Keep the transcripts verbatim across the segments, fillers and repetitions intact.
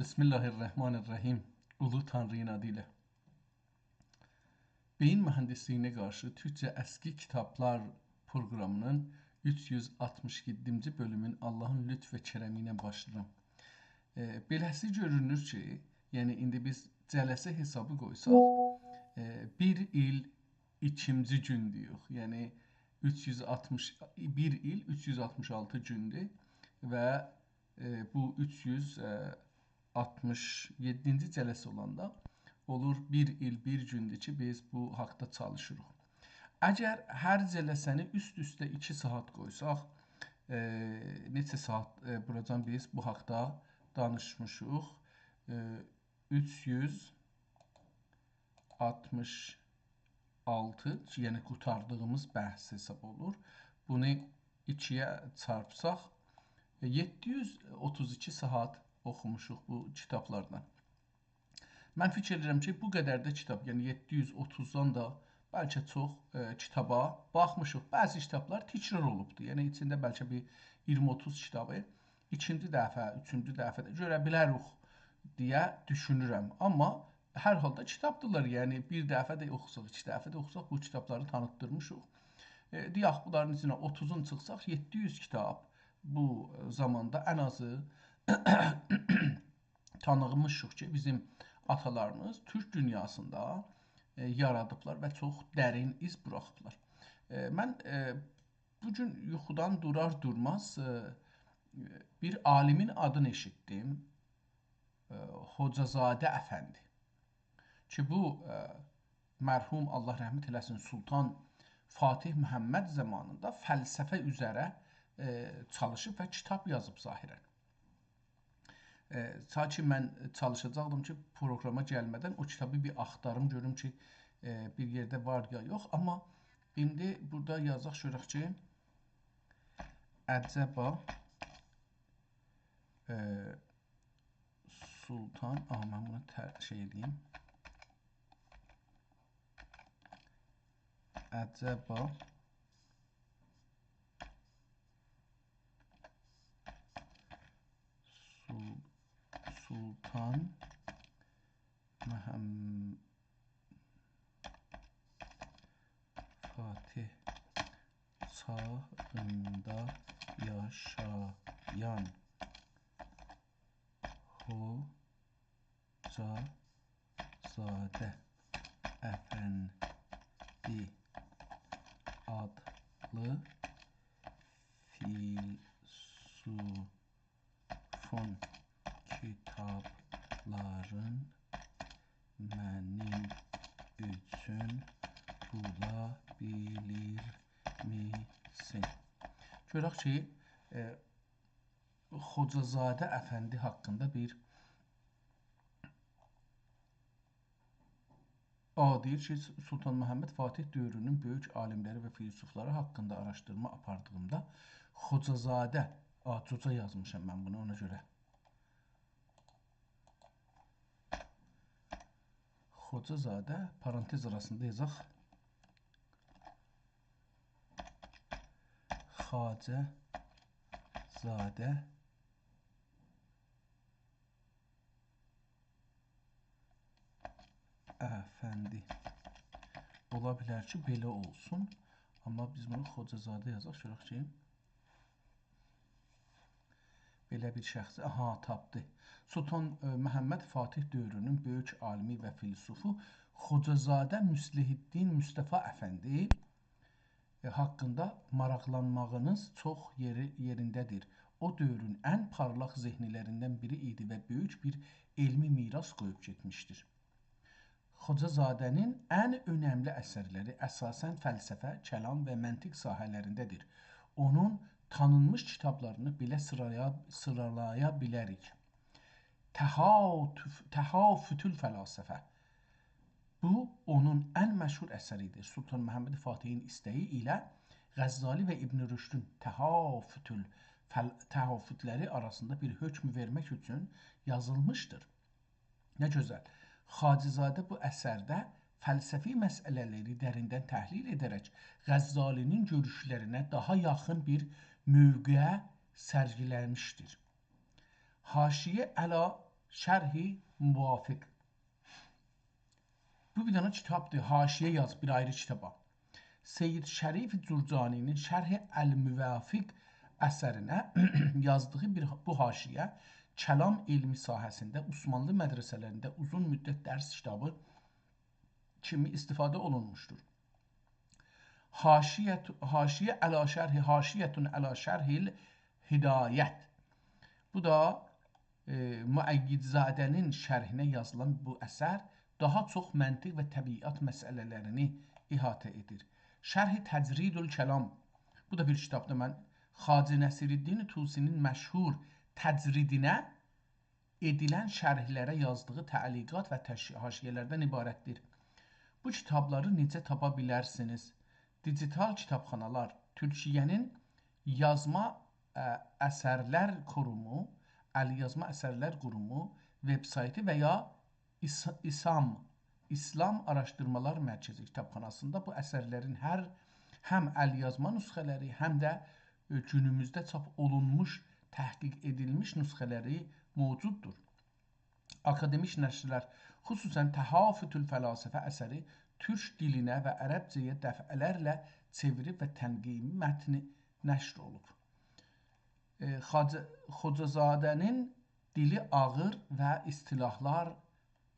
بسم الله الرحمن الرحیم. اولو تانری‌نین آدی ایله. بئیین موهندیسلیگینه قارشی تورکجه اسکی کیتابلار پروقرامی‌نین اوچ یوز آلتمیش یئددینجی بؤلومون آللاهین لطف و کرمی ایله باشلاییرام. ائ، بئله‌سی گؤرونور کی، یعنی ایندی بیز جلسه حسابی قویساق، ائ، بیر ایل ایکینجی گونده‌یوخ. یعنی اوچ یوز آلتمیش، بیر ایل اوچ یوز آلتمیش آلتی گوندور و، ائ، بو اوچ یوز آلتمیش یئددینجی جلسه اولاندا اولور بیر ایل بیر گوندور کی، بیز بو حاقدا چالیشیریق. اگر هر جلسه‌نی اوست-اوسته ایکی ساعات قویساق، ائ، نئچه ساعات، ائ، بوراجان بیز بو حاقدا دانیشمیشیق؟ ائ، اوچ یوز آلتمیش آلتی، یعنی قوتاردیغیمیز بحث حساب اولور. بونو ایکی‌یه چارپساق، ائ، یئددی یوز اوتوز ایکی ساعات اوخوموشوق بو کیتابلاردان. من فیکیر ائدیرم کی، بو قدر ده کیتاب، یعنی یئددی یوز اوتوزدان دا بلکه چوخ، ائ، کیتابا باخمیشیق. بعضی کیتابلار تکرار اولوبدور. یعنی ایچینده بلکه بیر اییرمی اوتوز کیتابی ایکینجی دفعه، اوچونجو دفعه ده گؤره بیلریک دئیه دوشونورم. آمما هر حالدا کیتابدیرلار. یعنی بیر دفعه ده اوخوساق، ایکی دفعه ده اوخوساق، بو کیتابلاری تانیتدیرمیشیق. ائ، دئیک، بونلارین ایچینه اوتوزون چیخساق، یئددی یوز کیتاب بو، ائ، زاماندا ان آزی تانیمیشیق کی، بیزیم آتالاریمیز تورک دونیاسیندا، ائ، یارادیبلار و چوخ درین ایز بوراخیبلار. ائ، من، ائ، بو گون یوخودان دورار دورماز، ائ، بیر عالیمین آدینی ائشیتدیم. ائ، خوجازاده افندی. کی، بو، ائ، مرحوم، الله رحمت ائله‌سین، سلطان فاتح محمد زامانیندا فلسفه اوزره، ائ، چالیشیب و کیتاب یازیب ظاهراً. ائ، سانکی من چالیشاجاقدیم کی، پروقراما گلمه‌دن او کیتابی بیر آختاریم، گؤروم کی، ائ، بیر یئرده وار یا یوخ. آمما ایندی بورادا یازاق، گؤرک کی، عجبا، ائ، سلطان، آها، من بونو تر-، شئی ائله‌ییم. عجبا سل-، سلطان محم-، فاتح چاغیندا یاشایان خوجازاده افندی آدلی فیلسوفون کیتابلارین منیم اوچون بولا بیلیرمیسن؟ گؤرک کی، ائ، خوجازاده افندی حاقیندا بیر، آ، دئییر کی، سلطان محمد فاتح دؤورونون بؤیوک عالیملری و فیلسوفلاری حاقیندا آراشدیرما آپاردیغیمدا خوجازاده، آ، جوجا یازمیشام من بونو، اونا گؤره. خوجازاده، پارانتز آراسیندا یازاق. خواجه‌زاده افندی. اولا بیلر کی، بئله اولسون. آمما بیز بونو خوجازاده یازاق، گؤرک کی، بئله بیر شخصی، آها، تاپدی. سلطان، ائ، محمد فاتح دؤورونون بؤیوک عالیمی و فیلسوفو خوجازاده مصلح‌الدین مصطفی افندی، ائ، حاقیندا ماراقلانماغینیز چوخ یئری، یئرینده‌دیر. او دؤورون ان پارلاق ذهنلریندن بیری ایدی و بؤیوک بیر علمی میراث قویوب گئتمیشدیر. خوجازاده‌نین ان اؤنملی اثرلری اساساً فلسفه، کلام و منطق ساحه‌لرینده‌دیر. اونون تانینمیش کیتابلارینی بئله سیرالایا، سیرالایا بیلریک. تهاتف-، تحافت الفلاسفه. بو، اونون ان مشهور اثری‌دیر. سلطان محمد فاتحین ایسته‌یی ایله غزالی و ابن رشدون تحافت الفل-، تحافتلری آراسیندا بیر حکم وئرمک اوچون یازیلمیشدیر. نه گؤزل. خواجه‌زاده بو اثرده فلسفی مسئله‌لری دریندن تحلیل ائده‌رک غزالی‌نین گؤروشلرینه داها یاخین بیر موقع سرگیله‌میشدیر. حاشیه علی شرح موافق. بو بیر دنه کیتابدیر، حاشیه یازیب بیر آیری کیتابا. سید شریف جرجانی‌نین شرح الموافق اثرینه یازدیغی بیر، بو حاشیه کلام علمی ساحه‌سینده عثمانلی مدرسه‌لرینده اوزون مدت درس کیتابی کیمی استفاده اولونموشدور. حاشیه، حاشیه علی شرح، حاشیة علی شرح الهدایة. بو دا، ائ، مؤیدزاده‌نین شرحینه یازیلان بو اثر داها چوخ منطق و طبیعت مسئله‌لرینی احاطه ائدیر. شرح تجرید الکلام. بو دا بیر کیتابدیر. من خواجه نصیرالدین طوسی‌نین مشهور تجریدینه ائدیلن شرحلره یازدیغی تعلیقات و تش-، حاشیه‌لردن عبارتدیر. بو کیتابلاری نئجه تاپا بیلرسینیز؟ دیجیتال کیتابخانالار، تورکیه‌نین یازما، ا، اثرلر قورومو، ال‌یازما اثرلر قورومو وب‌سایتی و یا ایس-، ایسام، ایسلام آراشدیرمالار مرکزی کیتابخاناسیندا بو اثرلرین هر، هم ال‌یازما نسخه‌لری، هم ده، ائ، گونوموزده چاپ اولونموش، تحقیق ائدیلمیش نسخه‌لری موجوددور. آکادمیک نشرلر، خصوصاً تهافت الفلاسفه اثری تورک دیلینه و عربجه‌یه دفعه‌لرله چئوریب و تنقیمی متنی نشر اولوب. ائ، خاج-، خوجازاده‌نین دیلی آغیر و اصطلاحلار،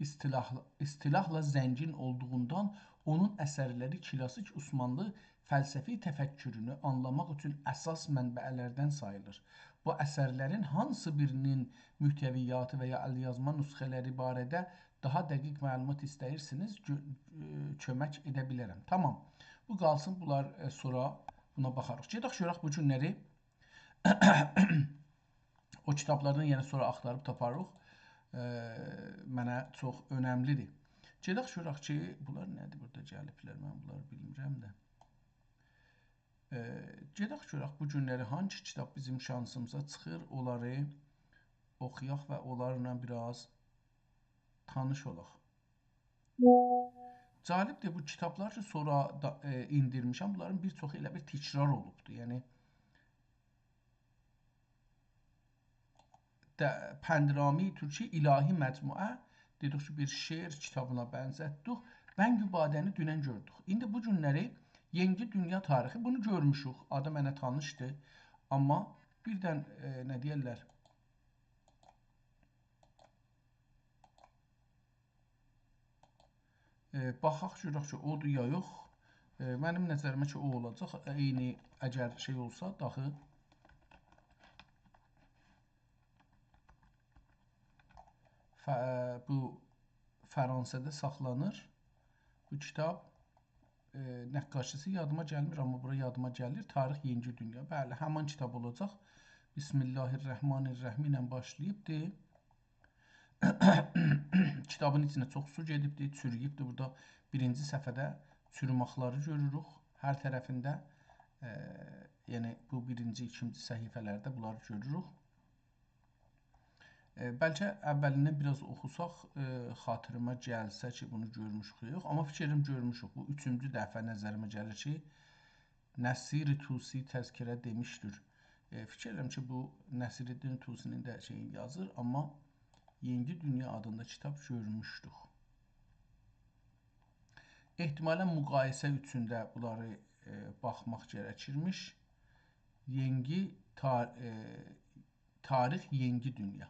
اصطلاح-، اصطلاحلا زنگین اولدوغوندان اونون اثرلری کلاسیک عثمانلی فلسفی تفکرونو آنلاماق اوچون اساس منبع‌لردن ساییلیر. بو اثرلرین هانسی بیرینین محتویاتی و یا ال‌یازما نسخه‌لری باره‌ده داها دقیق معلومات ایسته‌ییرسینیز، گؤ-، ائ، کؤمک ائده بیلرم. تامام. بو قالسین، بونلار، ائ، سونرا بونا باخاریق. گئدک گؤرک بو گونلری او کیتابلاردان یئنه سونرا آختاریب تاپاریق. ائ، منه چوخ اؤنملی‌دیر. گئدک گؤرک کی، بونلار نه‌دیر بورادا گلیبلر، من بونلاری بیلمیرم ده. ائ، گئدک گؤرک بو گونلری هانسی کیتاب بیزیم شانسیمیزا چیخیر، اونلاری اوخویاق و اونلارلا بیر آز تانیش اولاق. جالبدیر، بو کیتابلار کی، سونرا دا، ائ، ایندیرمیشم، بونلارین بیر چوخو ائله بیل تکرار اولوبدور. یعنی، ده، پندرامهٔ ترکی الهی مجموعه، دئدیک کی، بیر شعر کیتابینا بنزتدیک. بنگ و باده‌نی دونن گؤردوک. ایندی بو گونلری یئنی دونیا تاریخی، بونو گؤرموشوک. آدی منه تانیشدی. آمما بیردن، ائ، نه دئیرلر؟ ائ، باخاق گؤرک کی، اودور یا یوخ. ائ، منیم نظریمه کی، او اولاجاق. عینی اگر شئی اولسا، داخی ف-، بو فرانسه‌ده ساخلانیر بو کیتاب. ائ، نقاشی‌سی یادیما گلمیر، آمما بورا یادیما گلیر. تاریخ یئنی دونیا. بلی، همان کیتاب اولاجاق. بسم الله الرحمن الرحیم ایله باشلاییبدی. کیتابین ایچینه چوخ سو گئدیبدی، چورویوبدو. بورادا بیرینجی صفحه‌ده چوروماقلاری گؤروروک هر طرفینده. ائ، یعنی بو بیرینجی، ایکینجی صفحه‌لرده بونلاری گؤروروک. ائ، بلکه اوّلیندن بیر آز اوخوساق، ائ، خاطیریما گلسه کی، بونو گؤرموشوک یا یوخ. آمما فیکر ائدیرم گؤرموشوک. بو اوچونجو دفعه نظریمه گلیر کی، نصیر طوسی تذکره دئمیشدیر. ائ، فیکر ائدیرم کی، بو نصیرالدین طوسی‌نین ده شئیینی یازیر، آمما یئنی دونیا آدیندا کیتاب گؤرموشدوک. احتمالاً مقایسه اوچون ده بونلاری، ائ، باخماق گرکیرمیش. یئنی تار-، ائ، تاریخ یئنی دونیا.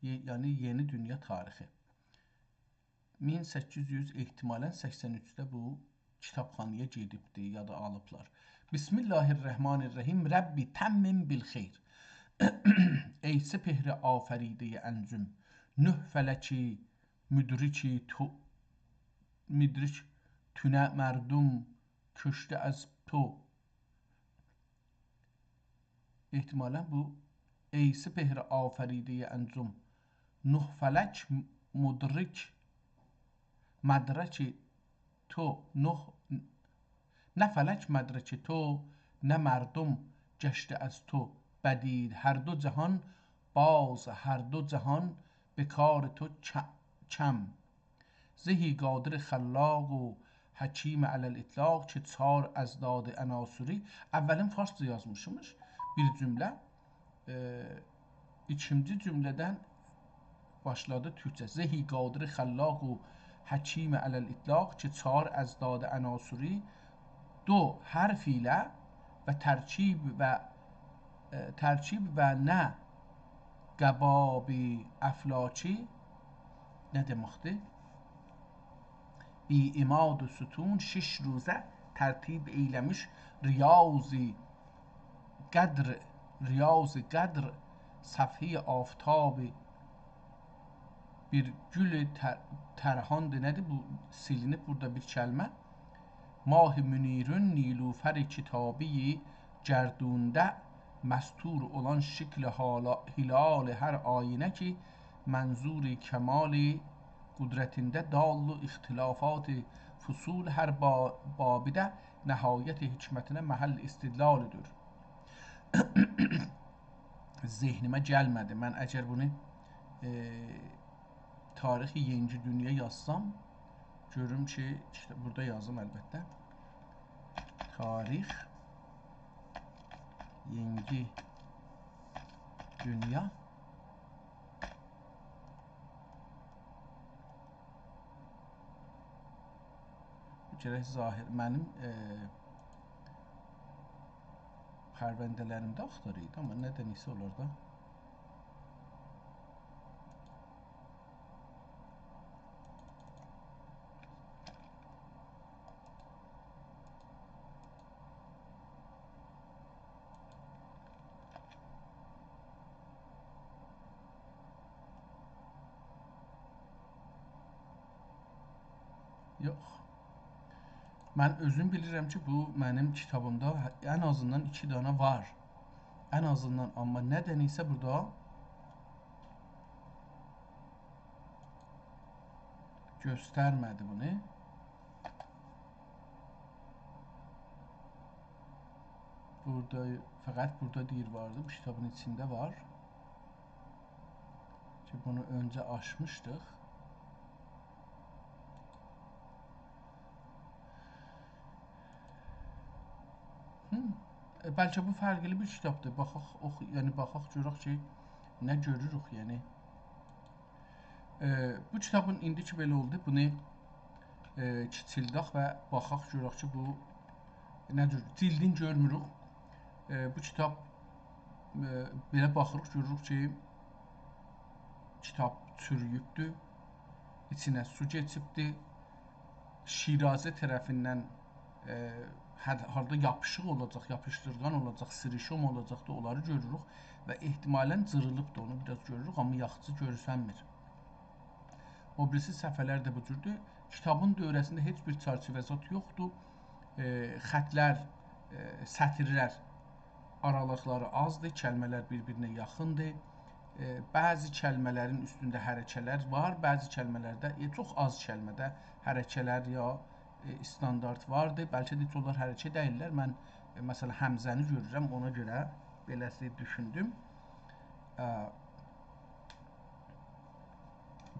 یئ-، یعنی یئنی دونیا تاریخی. مین سککیز یوز احتمالاً سکسن اوچده بو کیتابخانایا گئدیبدی یا دا آلیبلار. بسم الله الرحمن الرحیم. رب تمم بالخیر. ای سپهر آفریدهٔ انجم، نه فلکی مدرک تو، مدرک تو نه مردم کشته از تو. احتمالاً بو، ای سپهر آفریدهٔ انجم، نه فلک مدرک، مدرک تو، نه، نه فلک مدرک تو، نه مردم گشته از تو بدید. هر دو جهان باز، هر دو جهان به کار تو چ-، چم. زهی قادر خلاق و حکیم علی الاطلاق که چار اضداد عناصری. اوّلین فارسجا یازمیشمیش بیر جمله. ائ، ایکینجی جمله‌دن باشلادی تورکجه. زهی قادر خلاق و حکیم علی الاطلاق کی، چار اضداد عناصری دو حرف ایله و ترکیب و، ائ، ترکیب و نه قباب افلاکی نه دئمکدیر؟ بی عماد و ستون شش روزه ترتیب ائیله‌میش ریاض قدر، ریاض قدر صفحهٔ آفتاب بیر گل تر-، ترهاندی. نه‌دیر بو؟ سیلینیب بورادا بیر کلمه. ماه منیرون نیلوفر کتابی گردونده مستور اولان شکل حالا-، هلال هر آینه کی، منظور کمال قدرتینده دال و اختلافات فصول هر با-، بابیده نهایت حکمتینه محل استدلالدیر. ذهنیمه گلمه‌دی. من اگر بونو، ائ، تاریخ یئنی دونیا یازسام، گؤروم کی، ایشته بورادا یازیم البته. تاریخ یئنی دونیا. بو گرک ظاهر، منیم، ائ، پرونده‌لریمده آختاریردی، آمما نه‌دنسه اولاردا یوخ. من اؤزوم بیلیرم کی، بو منیم کیتابیمدا ان آزیندان ایکی دانا وار. ان آزیندان، آمما نه‌دنسه بورادا گؤسترمه‌دی بونو. بورادا، فقط بورادا دئییر واردی، بو کیتابین ایچینده وار. کی، بونو اؤنجه آچمیشدیق. هوم. ائ، بلکه بو فرقلی بیر کیتابدیر. باخاق، اوخو-، یعنی باخاق گؤرک کی، نه گؤروروک، یعنی. ائ، بو کیتابین ایندی کی بئله اولدو، بونو، ائ، کیچیلدک و باخاق گؤرک کی، بو نه جور، جلدین گؤرموروک. ائ، بو کیتاب، ائ، بئله باخیریق، گؤروروک کی، کیتاب چورویوبدور، ایچینه سو کئچیبدیر. شیرازه طرفیندن، ائ، هر، هاردا یاپیشیق اولاجاق، یاپیشدیرغان اولاجاق، سیریشیم اولاجاقدی، اونلاری گؤروروک و احتمالاً جیریلیبدی، اونو بیر آز گؤروروک، آمما یاخشی گؤرسنمیر. او بیریسی صفحه‌لر ده بو جوردور. کیتابین دؤوره‌سینده هئچ بیر چرچیوه زاد یوخدور. ائ، خطلر، ائ، سطیرلر آرالیقلاری آزدیر، کلمه‌لر بیر-بیرینه یاخیندیر. ائ، بعضی کلمه‌لرین اوستونده حرکه‌لر وار، بعضی کلمه‌لرده، ائ، چوخ آز کلمه‌ده حرکه‌لر یا، ائ، استاندارد واردیر. بلکه ده هئچ اونلار حرکه دئییللر. من، ائ، مثلا، همزه‌نی گؤرورم، اونا گؤره بئله‌سی دوشوندوم. ائ،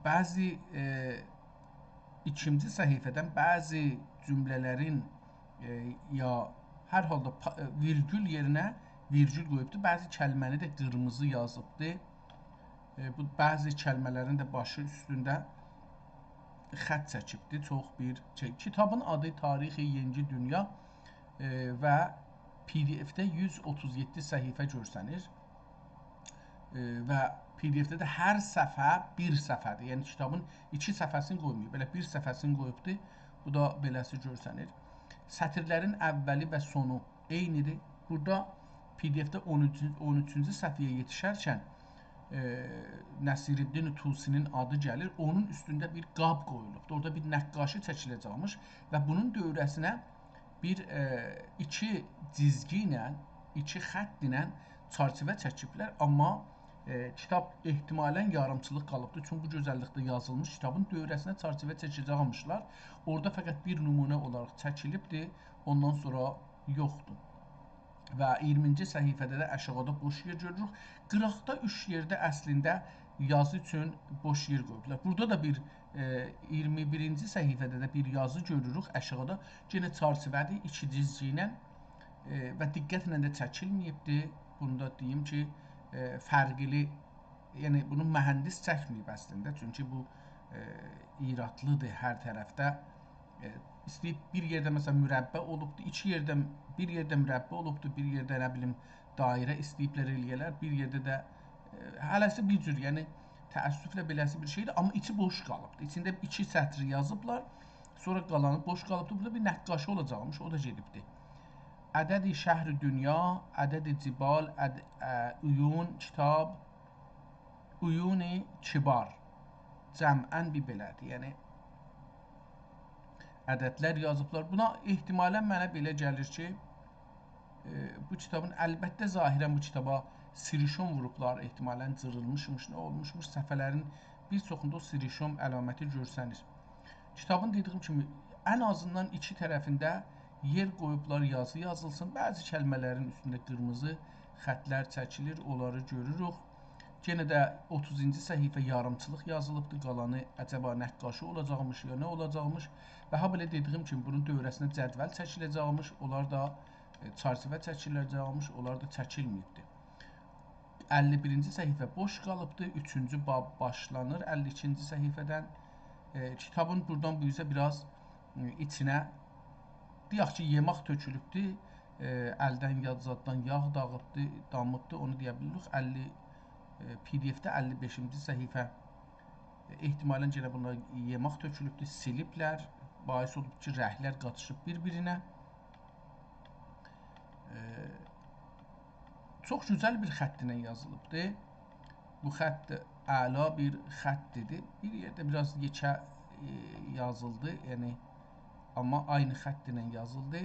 بعضی، ائ، ایکینجی صفحه‌دن بعضی جمله‌لرین، ائ، یا هر حالدا پا-، ائ، ویرگول یئرینه ویرگول قویوبدو. بعضی کلمه‌نی ده قیرمیزی یازیبدی. ائ، بو بعضی کلمه‌لرین ده باشی اوستونده خط چکیبدی. چوخ بیر شئی. کیتابین آدی تاریخ یئنی دونیا، ائ، و پی دی اف‌ده یوز اوتوز یئددی صفحه گؤرسنیر. ائ، و پی دی اف‌ده ده هر صفحه بیر صفحه‌دیر. یعنی کیتابین ایکی صفحه‌سینی قویماییب، بئله بیر صفحه‌سینی قویوبدور. بو دا بئله‌سی گؤرسنیر. سطیرلرین اولی و سونو عینی‌دیر. بورادا پی دی اف‌ده اون اوچ، اون اوچونجو صفحه‌یه یئتیشرکن، ائ، نصیرالدین طوسی‌نین آدی گلیر. اونون اوستونده بیر قاب قویولوبدور. اورادا بیر نقاشی چکیله‌جکمیش و بونون دؤوره‌سینه بیر، ائ، ایکی جیزگی ایله، ایکی خط ایله چرچیوه چکیبلر. آمما، ائ، کیتاب احتمالاً یاریمچیلیق قالیبدیر. چونکی بو گؤزللیکده یازیلمیش کیتابین دؤوره‌سینه چرچیوه چکه‌جکمیشلر. اورادا فقط بیر نمونه اولاراق چکیلیبدیر، اوندان سونرا یوخدور. و اییرمینجی صفحه‌ده ده آشاغیدا بوش یئر گؤروروک. قیراقدا اوچ یئرده اصلینده یازی اوچون بوش یئر قویوبلار. بورادا دا بیر، ائ، اییرمی بیرینجی صفحه‌ده ده بیر یازی گؤروروک آشاغیدا. یئنه چرچیوه‌دیر، ایکی جیزگی ایله، ائ، و دقتله ده چکیلمه‌ییبدیر. بونو دا دئییم کی، ائ، فرقلی یعنی بونو مهندس چکمه‌ییب اصلینده، چونکی بو، ائ، ایرادلی‌دیر هر طرفده. ائ، ایسته‌ییب بیر یئرده، مثلا، مربع اولوبدو، ایکی یئرده، بیر یئرده مربع اولوبدو، بیر یئرده، نه بیلیم، دایره ایسته‌ییبلر ائله‌یه‌لر، بیر یئرده ده، ائ، هله‌سی بیر جور، یعنی تأسفله بئله‌سی بیر شئیدیر، آمما ایچی بوش قالیبدی. ایچینده ایکی سطر یازیبلار، سونرا قالانی بوش قالیبدی. بورادا بیر نقاشی اولاجاقمیش، او دا گئدیبدی. عدد شهر دنیا، عدد جبال، عد-، ا، عیون، کتاب، عیون کبار. جمعاً بیر بئله‌دیر. یعنی عددلر یازیبلار. بونا احتمالاً منه بئله گلیر کی، ائ، بو کیتابین، البته، ظاهراً بو کیتابا سیریشون ووروبلار، احتمالاً جیریلمیشمیش، نه اولموشموش، صفحه‌لرین بیر چوخوندا او سیریشون علامتی گؤرسنیر. کیتابین، دئدیگیم کیمی، ان آزیندان ایکی طرفینده یئر قویوبلار، یازی یازیلسین. بعضی کلمه‌لرین اوستونده قیرمیزی خطلر چکیلیر، اونلاری گؤروروک. یئنه ده اوتوزونجو صفحه یاریمچیلیق یازیلیبدیر، قالانی عجبا نقاشی اولاجاقمیش، یا نه اولاجاقمیش. و هابئله دئدیگیم کیمی، بونون دؤوره‌سینه جدول چکیله‌جکمیش، اونلار دا، ائ، چرچیوه چکیله‌جکمیش، اونلار دا چکیلمه‌ییبدیر. اللی بیرینجی صفحه بوش قالیبدی. اوچونجو باب باشلانیر اللی ایکینجی صفحه‌دن. ائ، کیتابین بورادان بو اوزه بیر آز، ائ، ایچینه، دئیک کی، یئماق تؤکولوبدو. ائ، الدن، یاد زاددان یاغ داغیبدی، دامیبدی، اونو دئیه بیلیریک. اللی، ائ، پی دی اف‌ده اللی بئشینجی صفحه. ائ، احتمالاً یئنه بونا یئماق تؤکولوبدو، سیلیبلر. باعث اولوب کی، رنگلر قاتیشیب بیر-بیرینه. ائ، چوخ گؤزل بیر خط ایله یازیلیبدی. بو خط اعلا بیر خط ایدی. بیر یئرده بیر آز یئکه، ائ، یازیلدی، یعنی، آمما عینی خط ایله یازیلدی.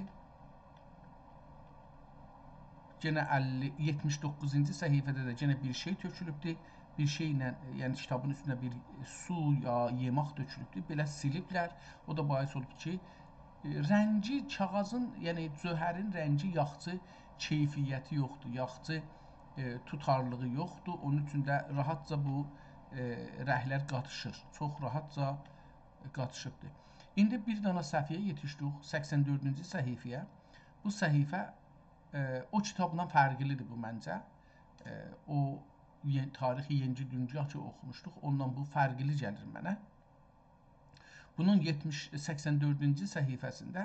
یئنه اللی، یئتمیش دوققوزونجو صفحه‌ده ده یئنه بیر شئی تؤکولوبدو. بیر شئیله، یعنی کیتابین اوستونه بیر سو یا یئماق تؤکولوبدو. بئله سیلیبلر. او دا باعث اولوب کی، ائ، رنگی کاغاذین، یعنی جوهرین رنگی یاخچی کیفیتی یوخدور، یاخچی، ائ، توتارلیغی یوخدور. اونون اوچون ده راحتجا بو، ائ، رنگلر قاتیشیر. چوخ راحتجا قاتیشیبدیر. ایندی بیر دانا صفحه‌یه یئتیشدیک، سکسن دؤردونجو صفحه‌یه. بو صفحه، ائ، او کیتابدان فرقلی‌دیر بو منجه. ائ، او یئن-، تاریخ یئنی دونیا کی اوخوموشدوق، اوندان بو فرقلی گلیر منه. بونون یئتمیش، سکسن دؤردونجو صفحه‌سینده،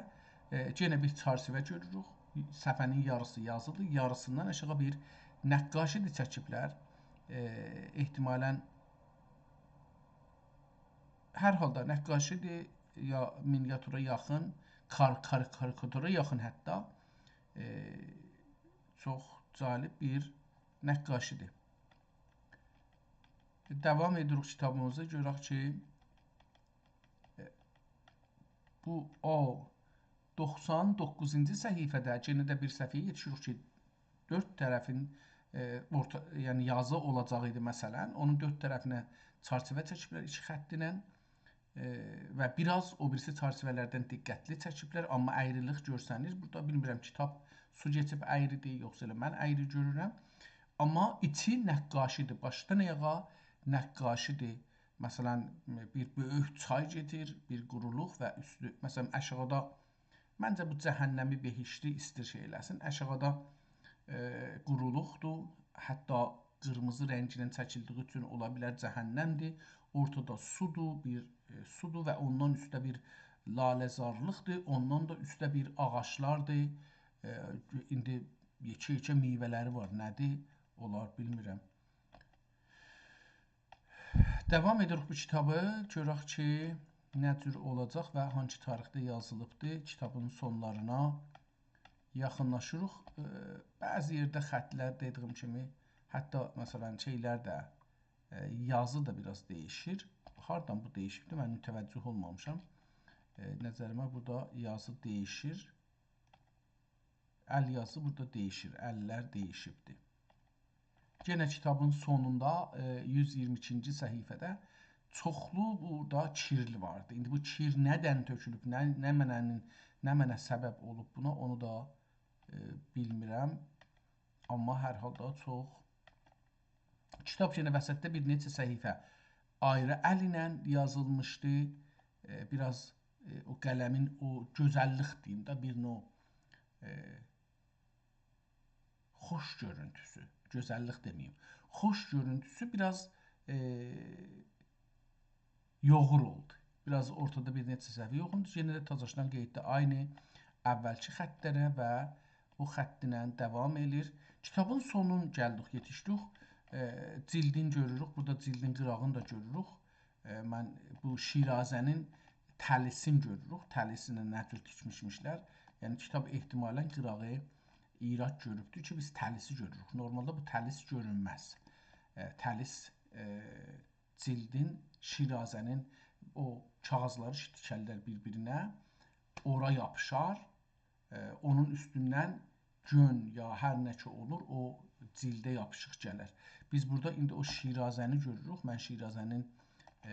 ائ، یئنه بیر چرچیوه گؤروروک. صفحه‌نین یاریسی یازیدیر، یاریسیندان آشاغی بیر نقاشی‌دیر چکیبلر. ائ، احتمالاً، هر حالدا نقاشی‌دیر، یا مینیاتورا یاخین، کار-، کار-، کاریکاتورا یاخین حتی. ائ، چوخ جالب بیر نقاشی‌دیر. داوام ائدیریک کیتابیمیزی، گؤرک کی، ائ، بو او دوخسان دوققوزونجو صفحه‌ده، یئنه ده بیر صفحه‌یه یئتیشیریک کی، دؤرد طرفین، ائ، اورتا، یعنی یازی اولاجاق ایدی مثلاً. اونون دؤرد طرفینه چرچیوه چکیبلر ایکی خط ایله. ائ، و بیر آز او بیریسی چرچیوه‌لردن دقتلی چکیبلر، آمما اَیریلیک گؤرسنیر. بورادا بیلمیرم، کیتاب سو کئچیب اَیری‌دیر، یوخسا ائله من اَیری گؤرورم. آمما ایچی نقاشی‌دیر، باشدان آیاغا نقاشی‌دیر. مثلاً، بیر بؤیوک چای گئدیر، بیر قورولوق و اوستو، مثلاً، آشاغیدا، منجه بو جهنمی بهشتی ایستیر شئی ائله‌سین. آشاغیدا، ائ، قورولوقدور، حتی قیرمیزی رنگینن چکیلدیگی اوچون اولا بیلر جهنم‌دیر. اورتادا سودور، بیر، ائ، سودور و اوندان اوسته بیر لاله‌زارلیقدیر، اوندان دا اوسته بیر آغاجلاردیر. ائ، ایندی یئکه-یئکه میوه‌لری وار، نه‌دیر؟ اونلار بیلمیرم. داوام ائدیریک بو کیتابی، گؤرک کی، نه جور اولاجاق و هانسی تاریخده یازیلیبدی. کیتابین سونلارینا یاخینلاشیریق. ائ، بعضی یئرده خطلر، دئدیگیم کیمی، حتی، مثلاً، شئیلر ده، ائ، یازی دا بیر آز دییشیر. هاردان بو دییشیبدی، من متوجه اولمامیشام. ائ، نظریمه بورادا یازی دییشیر. ال یازی بورادا دییشیر، اللر دییشیبدیر. یئنه کیتابین سونوندا، ائ، یوز ایگیرمی ایکینجی صفحه‌ده چوخلو بورادا کیر واردی. ایندی بو کیر نه‌دن تؤکولوب، نه، نمنه‌نین، نمنه سبب اولوب بونا، اونو دا، ائ، بیلمیرم. آمما هر حالدا چوخ، کیتاب یئنه وسطده بیر نئچه صفحه آیری ال ایله یازیلمیشدی. ائ، بیر آز، ائ، او قلمین او گؤزللیک دئییم ده، بیر نوع، ائ، خوش گؤرونتوسو، گؤزللیک دئمه‌ییم، خوش گؤرونتوسو بیر آز، ائ، یوغور اولدو. بیر آز اورتادا بیر نئچه صفحه یوغ اولدو. یئنه ده تازاشدان قئییتدی عینی اولکی خطلره و او خطینن داوام ائله‌ییر. کیتابین سونون گلدیک، یئتیشدیک. ائ، جیلدین گؤروروک. بورادا جیلدین قیراغینی دا گؤروروک. ائ، من بو شیرازه‌نین تلیسینی گؤروروک. تلیسینی نه جور تیکمیشمیشلر. یعنی کیتاب احتمالاً قیراغی ایراد گؤروبدور کی، بیز تلیسی گؤروروک. نورمالدا بو تلیس گؤرونمز. ائ، تلیس، ائ، جیلدین، شیرازه‌نین او کاغیذلاری تیکرلر بیر-بیرینه، اورا یاپیشار، ائ، اونون اوستوندن گؤن یا هر نه کی اولور، او جیلده یاپیشیق گلر. بیز بورادا ایندی او شیرازه‌نی گؤروروک. من شیرازه‌نین، ائ،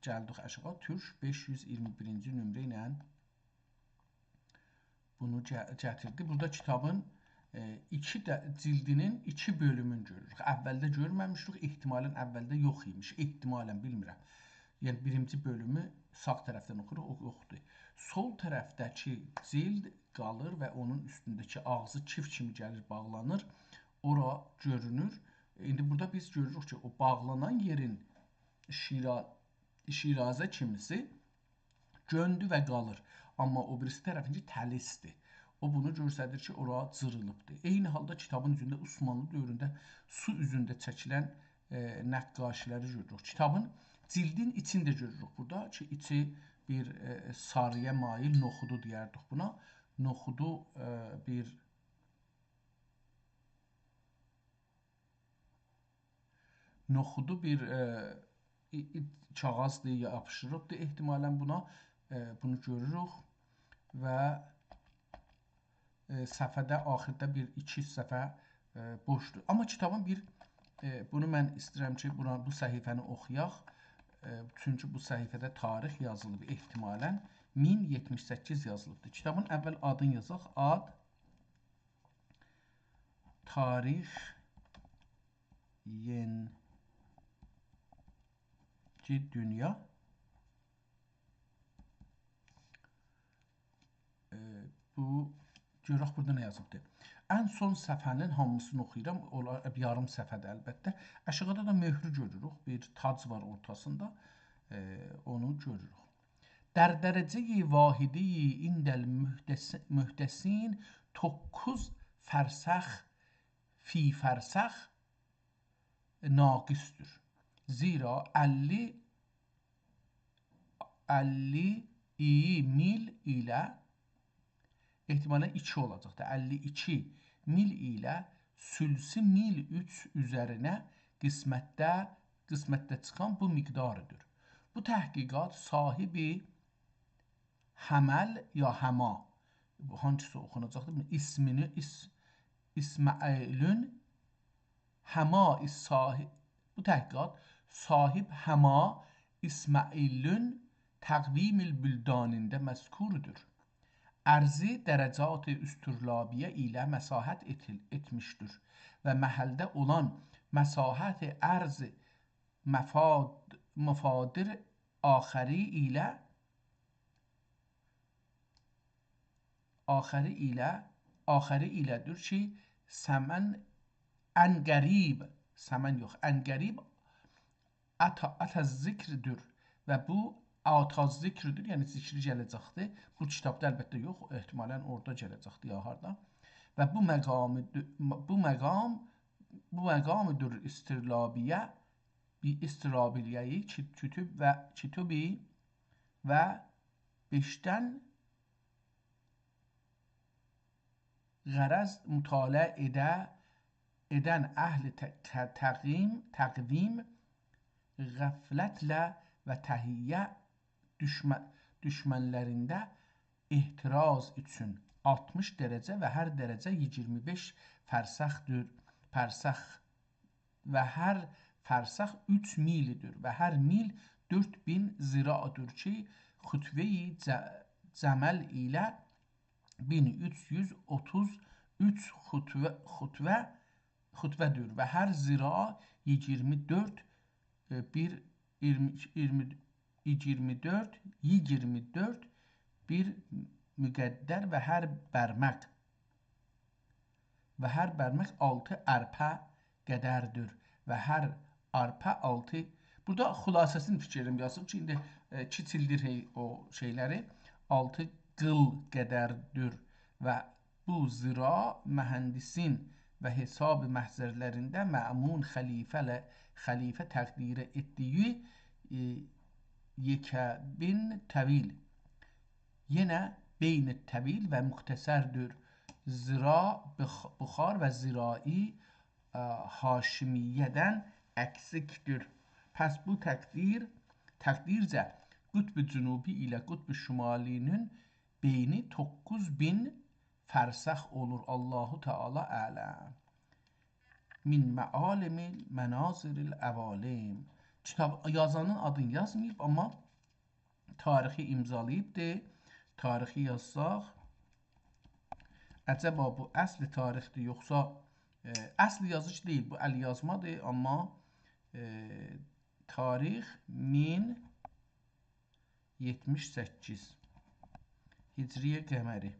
گلدیک آشاغی، تورک بئش یوز اییرمی بیرینجی نمره ایله بونو گه-، گتیردی. بورادا کیتابین، ائ، ایکی ده، جیلدینین ایکی بؤلومونو گؤروروک. اولده گؤرمه‌میشدیک، احتمالاً اولده یوخ ایمیش، احتمالاً، بیلمیرم. یعنی بیرینجی بؤلومو ساغ طرفدن اوخوروق، او یوخدور. سول طرفده‌کی جیلد قالیر و اونون اوستونده‌کی آغزی کیف کیمی گلیر، باغلانیر. اورا گؤرونور. ایندی بورادا بیز گؤروروک کی، او باغلانان یئرین شیرا-، شیرازه کیمیسی گؤندو و قالیر. آمما او بیریسی طرفینکی تلیسدیر. او بونو گؤستریر کی، اورا جیریلیبدیر. عینی حالدا کیتابین اوزونده عثمانلی دؤورونده سو اوزونده چکیلن، ائ، نقاشی‌لری گؤروروک. کیتابین جیلدین ایچینی ده گؤروروک بورادا کی، ایچی بیر، ائ، ساری‌یا مایل، نوخودو دئیردیک بونا. نوخودو، ائ، بیر نوخودو بیر، ائ، ای-، ای-، کاغیذدیر، یاپیشیریبدیر احتمالاً بونا. ائ، بونو گؤروروک و، ائ، صفحه‌ده، آخیردا بیر ایکی صفحه، ائ، بوشدور. آمما کیتابین بیر، ائ، بونو من ایسته‌ییرم کی، بونا، بو صفحه‌نی اوخویاق. ائ، چونکی بو صفحه‌ده تاریخ یازیلیب، احتمالاً مین یئتمیش سککیز یازیلیبدیر. کیتابین اول آدینی یازاق. آد تاریخ یئنجی دونیا. ائ، بو، گؤرک بورادا نه یازیبدیر. ان سون صفحه‌نین هامیسینی اوخویورام. اولار، یاریم صفحه‌دیر البته. آشاغیدا دا مؤهرو گؤروروک. بیر تاج وار اورتاسیندا. ائ، اونو گؤروروک. در درجهٔ واحدی عند المحدث-، محدثین دوققوز فرسخ، فی فرسخ ناقصدیر. زیرا اللی، اللی ایکی میل ایله، احتمالاً ایکی اولاجاقدیر، اللی ایکی میل ایله ثلثی میل اوچ اوزرینه قسمتده، قسمتده چیخان بو مقداردیر. بو تحقیقات صاحبی حمل یا حما، بو هانسیسی اوخوناجاقدیر؟ بیلمیرم. اسمینی، اس-، اسماعیلون حما صاحب، بو تحقیقات صاحب حما اسماعیلون تقویم البلدانینده مذکوردور. ارضی درجات اسطرلابیه ایله مساحت ائتیل-، ائتمیشدیر و محلده اولان مساحت ارض مفاد-، مفادیر آخری ایله، آخری ایله، آخری ایله‌دیر کی، سمن ان قریب، سمن یوخ، ان قریب آتا، آتا ذکردیر و بو آتا ذکردیر، یعنی ذکری گله‌جکدیر. بو کیتابدا البته یوخ، احتمالاً اورادا گله‌جکدیر یا هاردا. و بو مقامی دو-، بو مقام، بو مقامی‌دیر اسطرلابیه، بیر اسطرابیلیه‌یی کی، کتب و کتبی و بیشتن غرض مطالعه ائده، ائدن اهل ت-، ت-، تقویم، تقویم غفلتله و تهیه دوشمه-، دوشمنلرینده احتراز اوچون آلتمیش درجه و هر درجه ایگیرمی بئش فرسخدیر، فرسخ و هر فرسخ اوچ میل‌دیر و هر میل دؤرد مین ذراع‌دیر کی، خطوه‌ی ج-، جمل ایله مین اوچ یوز اوتوز اوچ خطوه، خطوه، خطوه‌دیر و هر ذراع ایگیرمی دؤرد، ائ، بیر، ایگیرمی، ایگیرمی، ایگیرمی دؤرد، ایگیرمی دؤرد بیر مقدر و هر برمک و هر برمک آلتی آرپا قدردیر و هر آرپا آلتی. بورادا خلاصه‌سینی فیکر ائدیرم یازیب کی، ایندی، ائ، کیچیلدیر هئی او شئیلری. آلتی قیل قدردیر و بو ذراع مهندسین و حساب محضرلرینده مأمون خلیفه له، خلیفه تقدیر ائتدیگی، ائ، یکه بین طویل. یئنه بین طویل و مختصردیر. ذراع بخ-، بخار و ذراعی، ا، هاشمیه‌دن اکسیکدیر. پس بو تقدیر، تقدیرجه قطب جنوبی ایله قطب شمالی‌نین بینی دوققوز بین فرسخ اولور. الله تعالی اعلم. من معالم المناظر العوالم. کیتاب یازانین آدینی یازماییب، آمما تاریخی امضالاییبدی. تاریخی یازساق، عجبا بو اصل تاریخدیر، یوخسا، ائ، اصل یازیش دئییل، بو ال‌یازمادیر، آمما، ائ، تاریخ مین یئتمیش سککیز هجری قمری.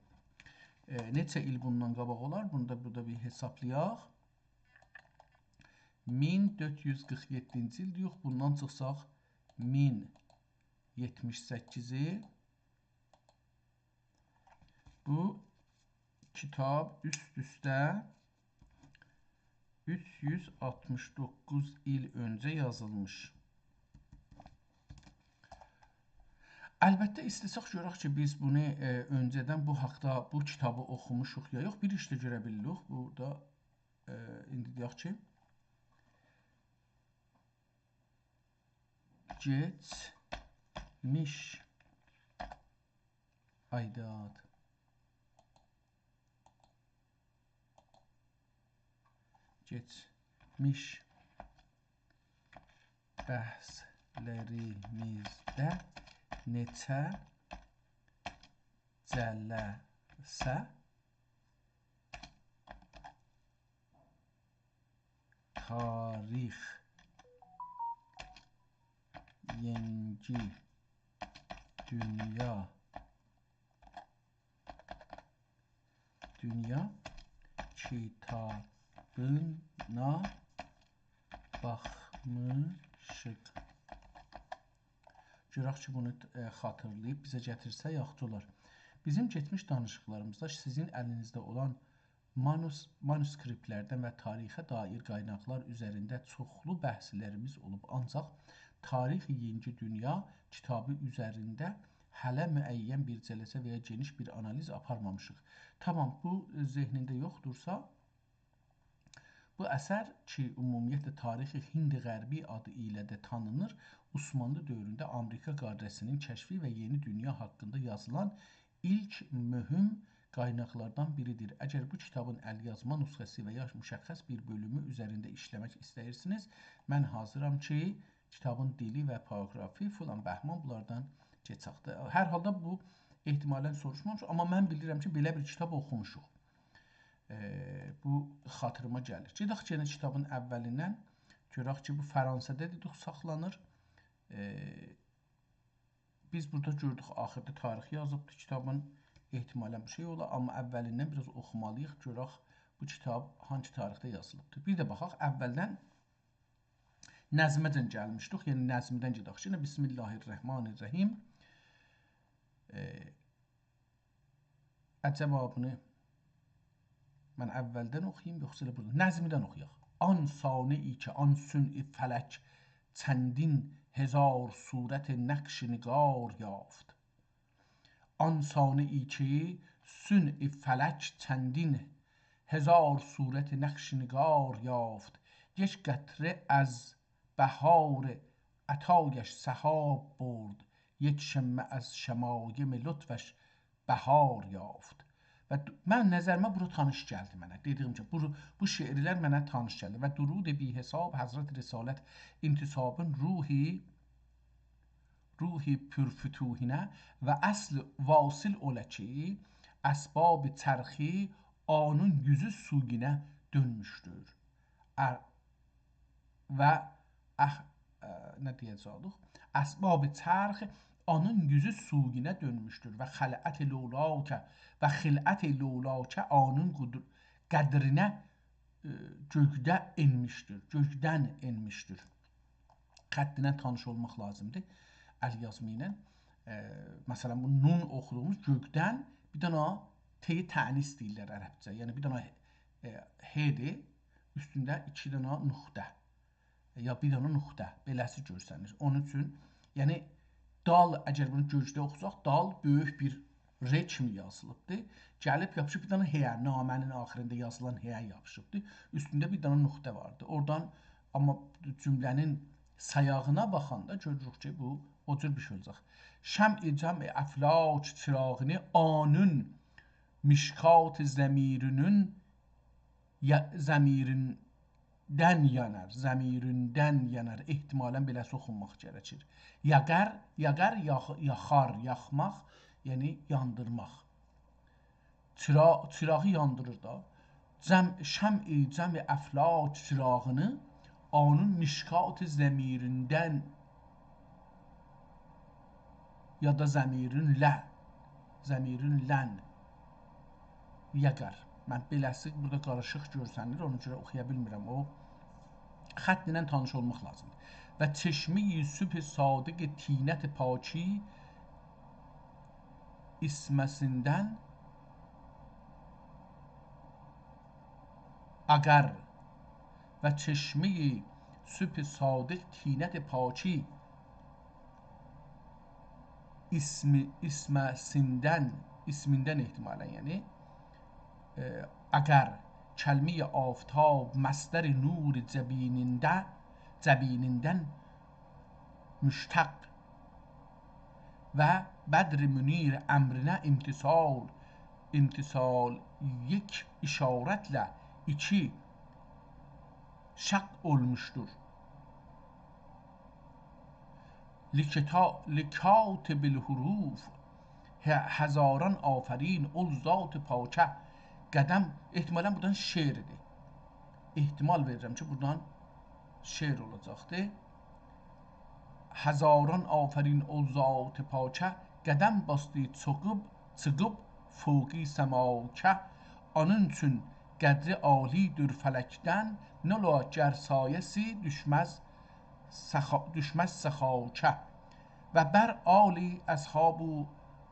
ائ، نئچه ایل بوندان قاباق اولار؟ بونو دا بورادا بیر حسابلایاق. مین دؤرد یوز قیرخ یئددینجی ایلدیر، یوخ، بوندان چیخساق مین یئتمیش سککیزی. بو کیتاب اوست-اوسته اوچ یوز آلتمیش دوققوز ایل اؤنجه یازیلمیش. البته، ایسته‌سک گؤرک کی، بیز بونو، ائ، اؤنجه‌دن بو حاقدا، بو کیتابی اوخوموشوق یا یوخ، بیر ایش ده گؤره بیلیریک. بورادا، ائ، ایندی دئیک کی، کئچمیش، آی داد. کئچمیش بحثلریمیزده نئچه جلسه تاریخ یئنی دونیا، دونیا کیتابینا باخمیشیق. گؤرک کی، بونو، ائ، خاطیرلاییب بیزه گتیرسه یاخشی اولار. بیزیم کئچمیش دانیشیقلاریمیزدا سیزین الینیزده اولان مانوس-، مانوسکریپتلردن و تاریخه دایر قایناقلار اوزرینده چوخلو بحثلریمیز اولوب، آنجاق تاریخ یئنی دونیا کیتابی اوزرینده هله معین بیر جلسه و یا گئنیش بیر آنالیز آپارمامیشیق. تامام، بو ذهنینده یوخدورسا، بو اثر کی، عمومیتله تاریخ هند غربی آدی ایله ده تانینیر، عثمانلی دؤورونده آمریکا قاره‌سینین کشفی و یئنی دونیا حاقیندا یازیلان ایلک مهم قایناقلاردان بیریدیر. اگر بو کیتابین ال‌یازما نسخه‌سی و یا مشخص بیر بؤلومو اوزرینده ایشله‌مک ایسته‌ییرسینیز، من حاضرام کی، کیتابین دیلی و پاراگرافی، فلان بهمان، بونلاردان کئچک ده. هر حالدا بو احتمالاً سوروشمامیش، آمما من بیلیرم کی، بئله بیر کیتاب اوخوموشوق. ائ، بو خاطیریما گلیر. گئدک یئنه کیتابین اولیندن گؤرک کی، بو فرانسه‌ده دئدیک ساخلانیر. ائ، بیز بورادا گؤردوک، آخیردا تاریخ یازیبدی کیتابین. احتمالاً بیر شئی اولا، آمما اولیندن بیر آز اوخومالی‌ییق، گؤرک بو کیتاب هانسی تاریخده یازیلیبدی. بیر ده باخاق، اولدن نظمه‌جن گلمیشدیک، یعنی نظمدن گئدک. یئنه بسم الله الرحمن الرحیم. ائ، عجبا بونو من اولدن اوخویوم، یوخسا ائله بورادا؟ نظمدن اوخویاق. آن صانعی که آن صنع فلک، چندین هزار صورت نقش نگار یافت. آن صانعی که صنع فلک، چندین هزار صورت نقش نگار یافت. یک قطره از بهار عطایش سحاب برد، یک شمه از شمایم لطفش بهار یافت. و دو-، من نظریمه بورا تانیش گلدی منه. دئدیگیم کیمی، بو، بو شعرلر منه تانیش گلدی. و درود بی‌حساب حضرت رسالت، انتسابین روحی، روح پرفتوحینه و اصل واصل اوله کی، اسباب چرخی آنین یوزو سوگینه دؤنموشدور. ا-، و اح-، ا، نه دئیه‌جکدیک؟ اسباب چرخ آنین یوزو سوگینه دؤنموشدور و خلعت لولاک، و خلعت لولاک آنین قدر-، قدرینه، ائ، گؤیده ائنمیشدیر، گؤیدن ائنمیشدیر. خطینن تانیش اولماق لازیمدیر، ال‌یازمی ایله. ائ، مثلا، بو نون اوخودوغوموز گؤیدن، بیر دنه ت تأنیث دئییرلر عربجه. یعنی، بیر دنه، ائ، ه‌دیر، اوستونده ایکی دنه نقطه. یا بیر دنه نقطه، بئله‌سی گؤرسنیر. اونون اوچون، یعنی، دال، اگر بونو گؤیده اوخوساق، دال بؤیوک بیر ر کیمی یازیلیبدیر. گلیب یاپیشیب بیر دنه ه‌یه، نامه‌نین آخیریندا یازیلان ه‌یه یاپیشیبدیر. اوستونده بیر دنه نقطه واردیر. اورادان، آمما جمله‌نین سایاغینا باخاندا گؤروروک کی، بو او جور بیر شئی اولاجاق. «شمع جمع افلاک چراغینی، آنون مشکات ضمیرینین یا-، ضمیریندن یانار، ضمیریندن یانار.» احتمالا بئله‌سی اوخونماق گرکیر. «یاقار»، «یاقار»، یاخ-، یاخار، یاخماق، یعنی یاندیرماق. چیرا-، چیراغی یاندیریر دا. «جمع، شمع جمع افلاک چراغینی، آنون مشکات ضمیریندن» یا دا «ضمیرین له»، «ضمیرین لن»، «یاقار». من بئله‌سی بورادا قاریشیق گؤرسنیر، اونا گؤره اوخویا بیلمیرم. او خطینن تانیش اولماق لازیمدیر. «و چشمهٔ صبح صادق طینت پاکی، ایسمه‌سیندن آقار.» «و چشمهٔ صبح صادق طینت پاکی، ایسم-، ایسمه‌سیندن»، ایسمیندن احتمالا، یعنی، ائ، «آقار. کلمهٔ آفتاب مصدر نور جبینینده، جبینیندن مشتق و بدر منیر امرینه امتثال، امتثال یک اشارتله ایکی شق اولموشدور. لکتا-، لکاتب الحروف، ه-، هزاران آفرین اول ذات پاکه قدم.» احتمالا بورادان شعردیر. احتمال وئریرم کی، بورادان شعر اولاجاقدیر. «هزاران آفرین اول ذات پاکه، قدم باسدی چیخیب، چیخیب فوقی سماکه. آنون چون قدری عالی‌دور فلکدن، نولا گر سایه‌سی دوشمز سخا-، دوشمز سخاکه. و بر آل اصحاب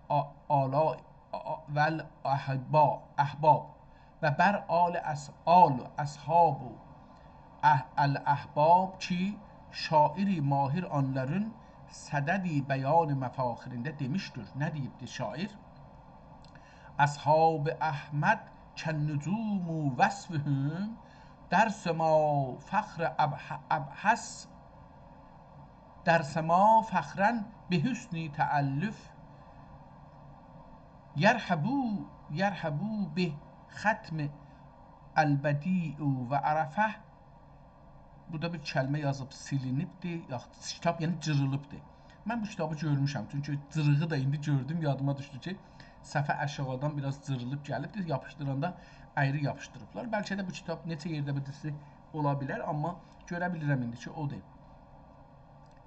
آ-، آلا-، آ-، و الاحبا-، احباب و بر آل اص-، آل اصحاب اه-، الاحباب کی، شاعری ماهر آنلارین صدد بیان مفاخرینده دئمیشدیر. نه دئییبدی شاعر؟ «اصحاب احمد کالنجوم وصفهم، در سما فخر ابح-، ابحث، در سما فخراً به حسن تألف، یرحبوا، یرحبوا به ختم البدیع و عرفه.» بورادا بیر کلمه یازیب، سیلینیبدیر، یاخود کیتاب، یعنی جیریلیبدیر. من بو کیتابی گؤرموشم، چونکی جیریغی دا ایندی گؤردوم، یادیما دوشدو کی، صفحه آشاغیدان بیر آز جیریلیب گلیبدیر، یاپیشدیراندا آیری یاپیشدیریبلار. بلکه ده بو کیتاب نئچه یئرده بیریسی اولا بیلر، آمما گؤره بیلیرم ایندی کی، اودور.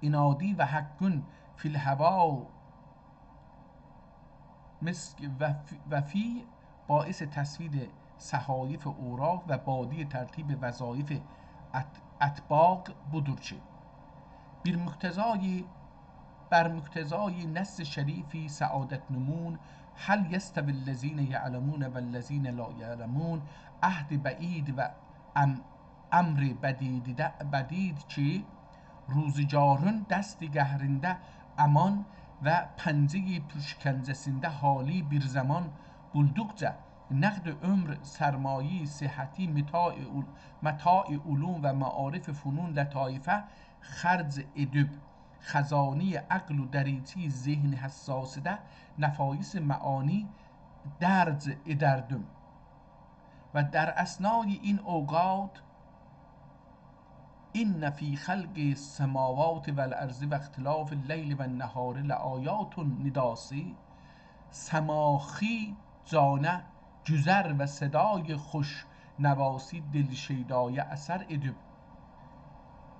«عنادی و حق فی الهوی مسک و فی، و فی باعث تسوید صحایف اوراق و بادی ترتیب وظایف ات-، اطباق بودور کی، بیر مقتضای، بر مقتضای نص شریف سعادت‌نمون، هل یستوی الذین یعلمون و الذین لا یعلمون، عهد بعید و ام-، امر بدیدده، بدید کی، روزگارین دست قهرینده امان و پنجهٔ پوشکنجه‌سینده حالی بیر زمان بولدوقجا، نقد عمر، سرمایهٔ صحتی، متاع عل-، متاع علوم و معارف، فنون، لطایفه، خرج ائدیب، خزانهٔ عقل و دریچهٔ ذهن حساسیده نفایس معانی درج ائدردیم. و در اثنای این اوقات، ان فی خلق السماوات و الارض و اختلاف اللیل و النهار لآیات، نداسی، سماخی جانه گذر و صدای خوش نواسی دل شیدایه اثر ائدیب،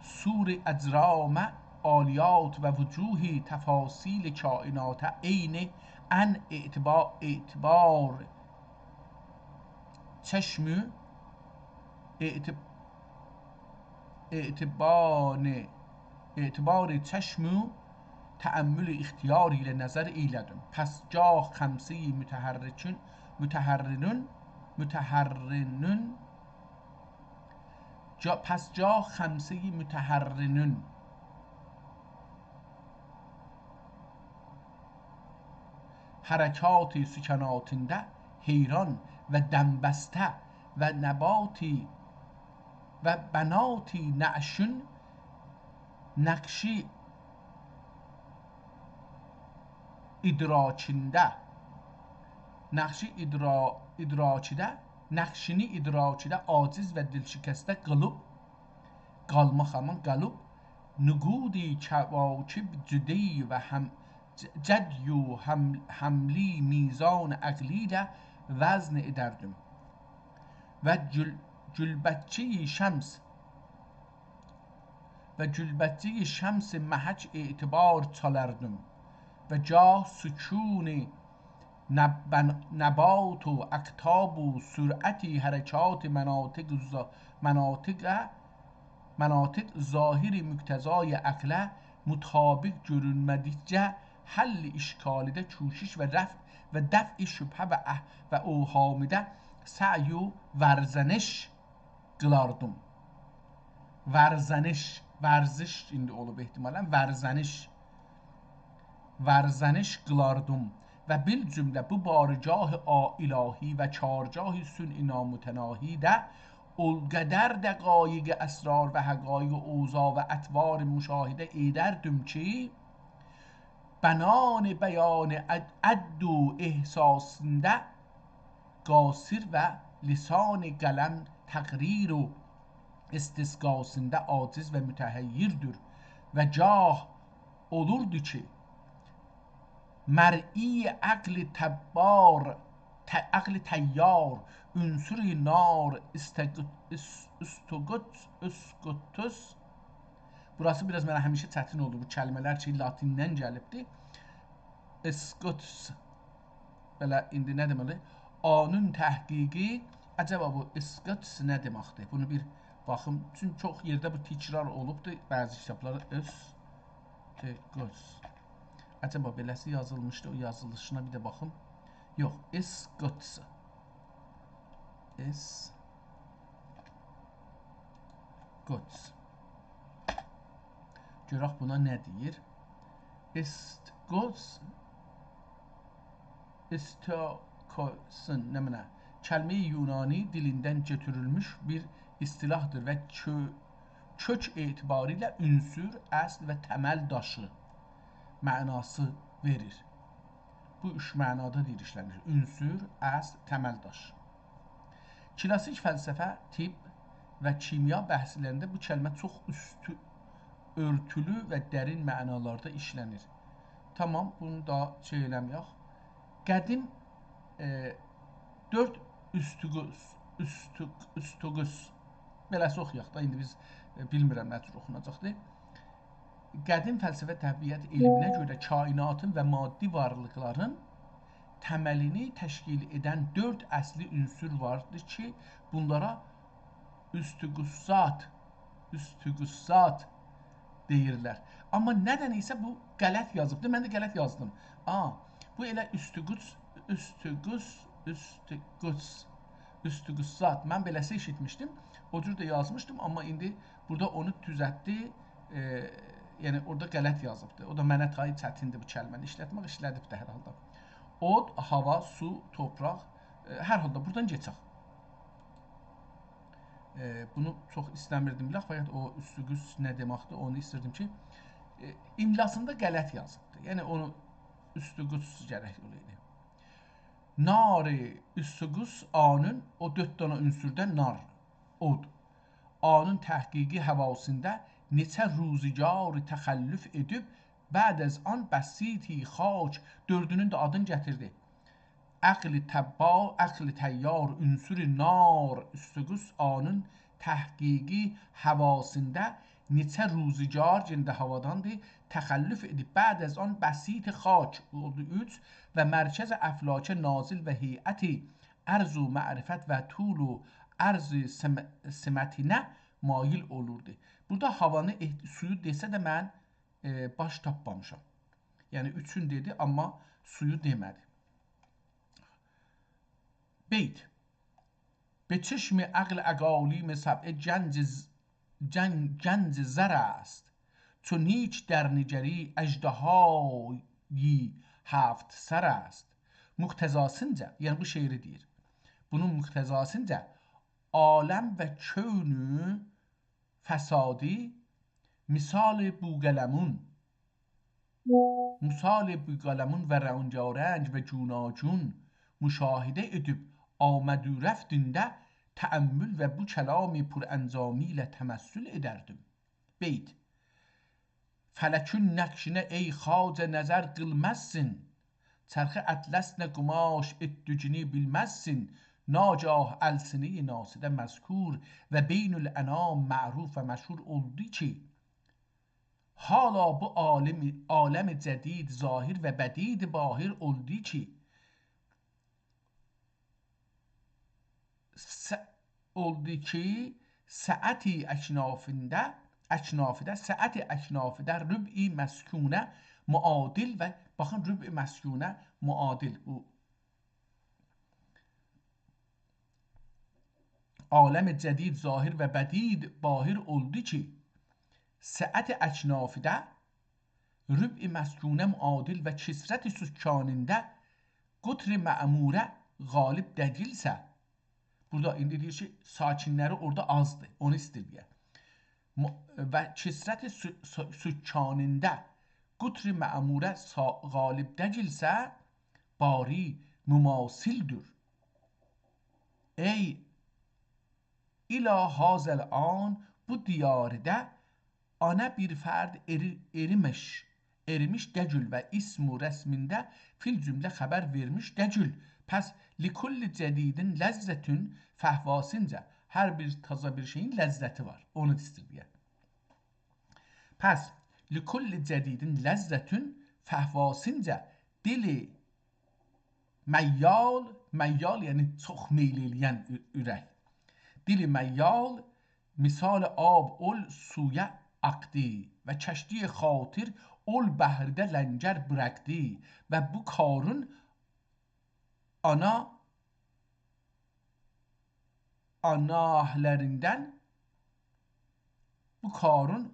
صور اجرام عالیات و وجوه تفاصیل کائنات عین ان اعتبا-، اعتبار چشم اعتب-، اعتبان-، اعتبار چشم و تأمل اختیار ایله نظر ایله‌دیم. پس گاه خمسهٔ متحرکون، متحرنون، متحرنون، جا-، پس گاه خمسهٔ متحرنون، حرکات سکناتینده حیران و دم‌بسته و نباتی و بناتی نعشون نقشی ادراکینده، نقشی ادرا-، ادراکیده، نقشینی ادراکیده عاجز و دلشکسته قالیب، قالماق همان قالیب، نقودی کواکب جدی و هم-، ج-، جدی و هم-، حملی میزان عقلی ایله وزن ائدردیم. و گول-، گولبدچهٔ شمس، و گولبدچهٔ شمس محک اعتبار چالاردیم. و گاه سکون نب-، نبات و اقطاب و سرعت حرکات مناطق ظا-، مناطق، مناطق ظاهر مقتضای عقله مطابق گؤرونمه‌دیکجه حل اشکالیده کوشش و رفع و دفع شبهه و اه-، و اوهامیده سعی و ورزنش قیلاردیم. ورزنش، ورزش ایندی اولوب احتمالاً، ورزنش، ورزنش قیلاردیم. و بالجمله بو بارگاه آ-، الهی و کارگاه صنع نامتناهیده اولقدر دقایق اسرار و حقایق اوضاع و اطوار مشاهده ائدردیم کی، بنان بیان عد-، عد و احساسینده قاصر و لسان قلم تقریر و استسقاسیندا عاجز و متحیردیر و گاه اولوردو کی، مرئی عقل تبار، ت-، عقل طیار، عنصر نار، استق-، اس-، استقوت-، اسقوتوس. بوراسی بیر آز منه همیشه چتین اولدو، بو کلمه‌لر کی، لاتیندن گلیبدی. اسقوتوس. بئله، ایندی نه دئمه‌لی؟ آنون تحقیقی، عجبا بو اسقوتوس نه دئمکدیر؟ بونو بیر باخیم. چونکی چوخ یئرده بو تکرار اولوبدور بعضی کیتابلاردا. اسقوتوس. عجبا بئله‌سی یازیلمیشدی، او یازیلیشینا بیر ده باخیم. یوخ، اسقوتوس. اسقوتوس. گؤرک بونا نه دئییر؟ اسقوتوس، استوکوسون، نمنه؟ کلمه‌ی یونانی دیلیندن گؤتورولموش بیر اصطلاحدیر و کؤ-، کؤک اعتباری ایله عنصر، اصل و تمل داشی معناسی وئریر. بو اوچ معنادا دئییر ایشله‌نیر. عنصر، اصل، تمل داش. کلاسیک فلسفه، طب و کیمیا بحثلرینده بو کلمه چوخ اوستو، اؤرتولو و درین معنالاردا ایشله‌نیر. تامام، بونو دا شئی ائله‌مه‌یک. قدیم، ائ، دؤرد اوستوگوس، اوستوگ-، اوستوگوس. بئله‌سی اوخویاق دا، ایندی بیز، ائ، بیلمیرم نه جور اوخوناجاقدیر. قدیم فلسفه طبیعت علمینه گؤره کائناتین و مادی وارلیقلارین تملینی تشکیل ائدن دؤرد اصلی عنصر واردیر کی، بونلارا اوستوگوسات، اوستوگوسات دئییرلر. آمما ندن ایسه بو غلط یازیبدیر. من ده غلط یازدیم. آ، بو ائله اوستوگوس، اوستوگوس، اوستوگوس، اوستوگوسات. من بئله‌سی ائشیتمیشدیم. او جور ده یازمیشدیم، آمما ایندی بورادا اونو دوزلتدی. ائ، یعنی اورادا غلط یازیبدی. او دا منه تای چتیندیر بو کلمه‌نی ایشلتمک، ایشله‌دیب ده هر حالدا. اود، هاوا، سو، توپراق، ائ، هر حالدا بورادان کئچک. ائ، بونو چوخ ایسته‌میردیم بیلک، فقط او اوستوگوس نه دئمکدیر، اونو ایستیردیم کی، ائ، املاسیندا غلط یازیبدیر. یعنی اونو اوستوگوس گرک اولایدی. نار اوستوگوس آنون، او دؤرد دنه عنصردن نار، اود. آنون تحقیقی حواسیندا نئچه روزگار تخلف ائدیب، بعد از آن بسیط خاک، دؤردونون ده آدینی گتیردی. عقل طبا-، عقل طیار، عنصر نار، اوستوگوس آنون تحقیقی حواسیندا نئچه روزگار، یئنه ده هاواداندیر، تخلف ائدیب، بعد از آن بسیط خاک، اولدو اوچ، و مرکز افلاک نازل و هیئت ارض و معرفت و طول و عرض سم-، سمتینه مایل اولوردو. بورادا هاوانی، احت-، سویو دئسه ده من، ائ، باش تاپمامیشام. یعنی اوچون دئدی، آمما سویو دئمه‌دی. بیت. به چشم عقل اقالیم سبعه گنج ز-، جن-، گنج زر است. چو نیک درنگری اژدهایی هفت سر است. مقتضاسینجا، یعنی بو شعری دئییر. بونون مقتضاسینجا عالم و کون فسادی مثال بوقلمون، مثال بوقلمون و رنگارنگ و گوناگون مشاهده ائدیب آمد و رفتینده تأمل و بو کلام پرانجامی ایله تمثل ائدردیم. بیت. فلکین نقشینه ای خواجه نظر قیلمازسین، چرخ اطلسینه قوماش ائتدیگینی بیلمزسین، ناگاه السنه‌ی ناصحه مذکور و بین الانام معروف و مشهور اولدو کی، حالا بو عالم، عالم جدید ظاهر و بدید باهر اولدو کی، س-، اولدو کی، سعت اکنافیندا، اکنافیده، سعت اکنافیده ربع مسکونه معادل و، باخین، ربع مسکونه معادل بو عالم جدید ظاهر و بدید باهر اولدو کی، سعت اکنافیده ربع مسکونه معادل و کثرت سکانینده قطر معموره غالب دئییلسه، بورادا ایندی دئییر کی، ساکنلری اورادا آزدیر، اونو ایسته‌ییر دئیه. م-، و کثرت سو-، سو-، سکانینده قطر معموره سا-، غالب دئییلسه، باری مماثلدور. ای الی هذا الآن بو دیارده آنا بیر فرد ائری-، ائریمیش، ائریمیش دئییل و اسم و رسمینده فی الجمله خبر وئرمیش دئییل. پس لکل جدید لذة فهواسینجا هر بیر تازا بیر شئیین لذتی وار. اونو ایسته‌ییر دئیه. پس لکل جدید لذة فهواسینجا دل میال، میال یعنی چوخ میل ائله‌ین او-، اورک. دل میال مثال آب اول سویا آقدی و کشتی خاطر اول بحرده لنگر بوراقدی و بو کارین آنا، آناهلریندن، بو کارین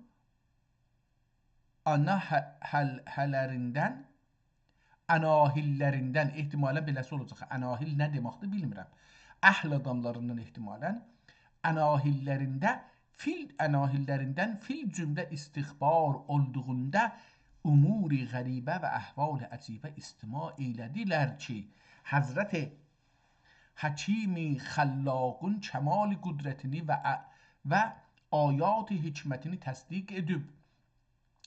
آنا هه-، هل-، هلریندن، اناهیللریندن، احتمالاً بئله‌سی اولاجاق. اناهیل نه دئمکدیر، بیلمیرم. اهل آداملاریندان احتمالاً. اناهیللرینده فی ال-، اناهیللریندن فی الجمله استخبار اولدوغوندا امور غریبه و احوال عجیبه استماع ائیله‌دیلر کی، حضرت حکیم خلاقین کمال قدرتینی و ا-، و آیات حکمتینی تصدیق ائدیب،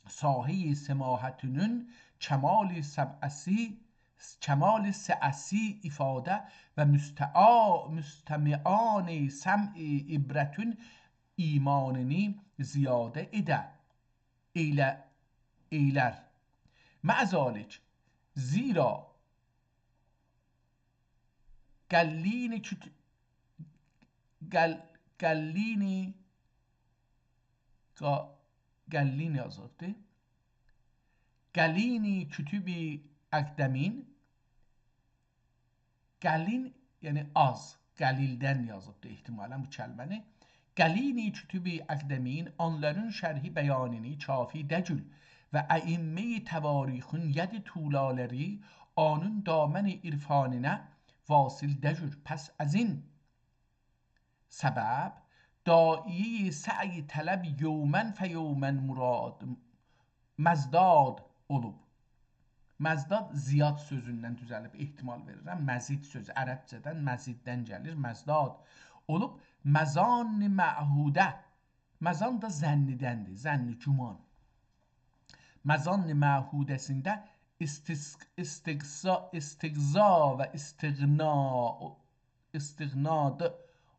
ساحه‌ی سماحتینین کمال سبعه‌سی، کمال سعه‌سی افاده و مستعا-، مستمعان سمع عبرتین ایمانینی زیاده ائده، ائیله-، ائیلر. مع ذلک، زیرا قلین کت-، قل-، قلین، قا-، قلین یازیبدی. قلین کتب اقدمین، قلین، یعنی آز، قلیلدن یازیبدی احتمالاً بو کلمه‌نی. قلین کتب اقدمین، آنلارین شرح بیانینی کافی دئییل و ائمه تواریخین ید طولالاری آنین دامن عرفانینه واصل دئییل. پس از این سبب داعیه‌ی سعی طلب یوماً فیوماً مراد مزداد اولوب. مزداد زیاد سؤزوندن دوزلیب، احتمال وئریرم. مزید سؤزو عربجه‌دن، مزیددن گلیر، مزداد اولوب. مظان معهوده، مظان دا ظنیدندیر، ظن، گمان. مظان معهوده‌سینده استس-، استقصا-، استقضا و استغنا، استغنادا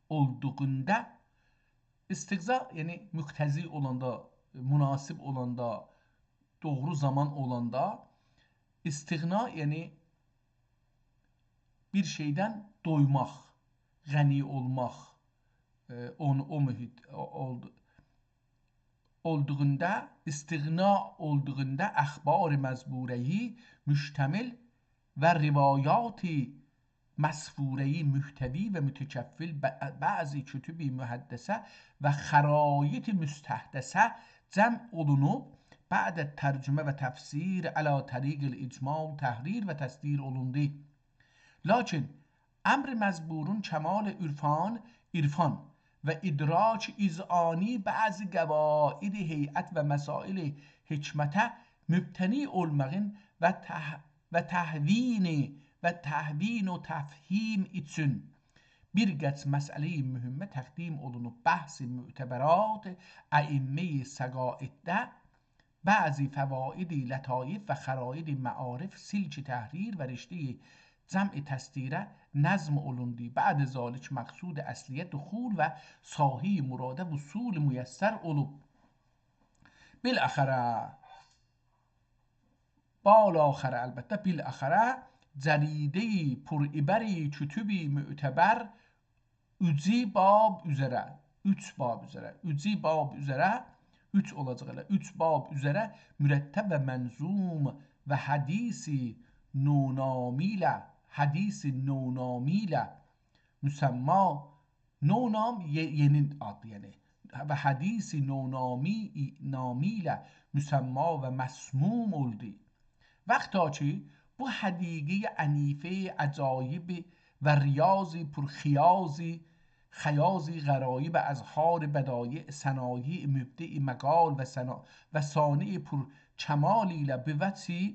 اولدوغوندا، استقضا، یعنی مقتضی اولاندا، مناسب اولاندا، دوغرو زامان اولاندا، استغنا، یعنی بیر شئیدن دویماق، غنی اولماق، ائ، اون، او محیط، او، اولدو-، اولدوغوندا، استغنا اولدوغوندا اخبار مزبوره‌یی مشتمل و روایات مسبوره‌یی محتوی و متکفل ب-، بعض کتب محدثه و خرایط مستحدثه جمع اولونوب، بعد ترجمه و تفسیر علی طریق الاجمال تحریر و تصدیر اولوندو. لاکین امر مزبورون کمال عرفان، عرفان و ادراک اذعانی بعض قواعد هیئت و مسائل حکمته مبتنی اولماغین و ته-، و تهوین و تهوین و تفهیم اوچون بیر قدر مسئله‌ی مهمه تقدیم اولونوب بحث معتبرات ائمه‌ی سقائطده بعض فوائد لطایف و خرایط معارف سلک تحریر و رشته‌ی جمع تصدیره نظم اولوندو. بعد ذلک مقصود اصلیه دخول و ساحه‌ی مراده وصول میسر اولوب. بالاخره، بالاخره، البته، بالاخره جریده‌ی پرعبر کتب معتبر اوجی باب اوزره، اوچ باب اوزره، اوجی باب اوزره، اوچ اولاجاق ائله، اوچ باب اوزره مرتب و منظوم و حدیث نونامی ایله، حدیث نونامی ایله مسما، نونام یئ-، یئنی آد، یعنی، و حدیث نونامی، نامی ایله مسما و مسموم اولدو. وقتا کی، بو حدیقه‌ی عنیفه عجایب و ریاض پرخیاض، خیاض غرایب اظهار بدایع صنایع مبدع مقال و صنا-، و صانع پرکمال ایله بو وجه،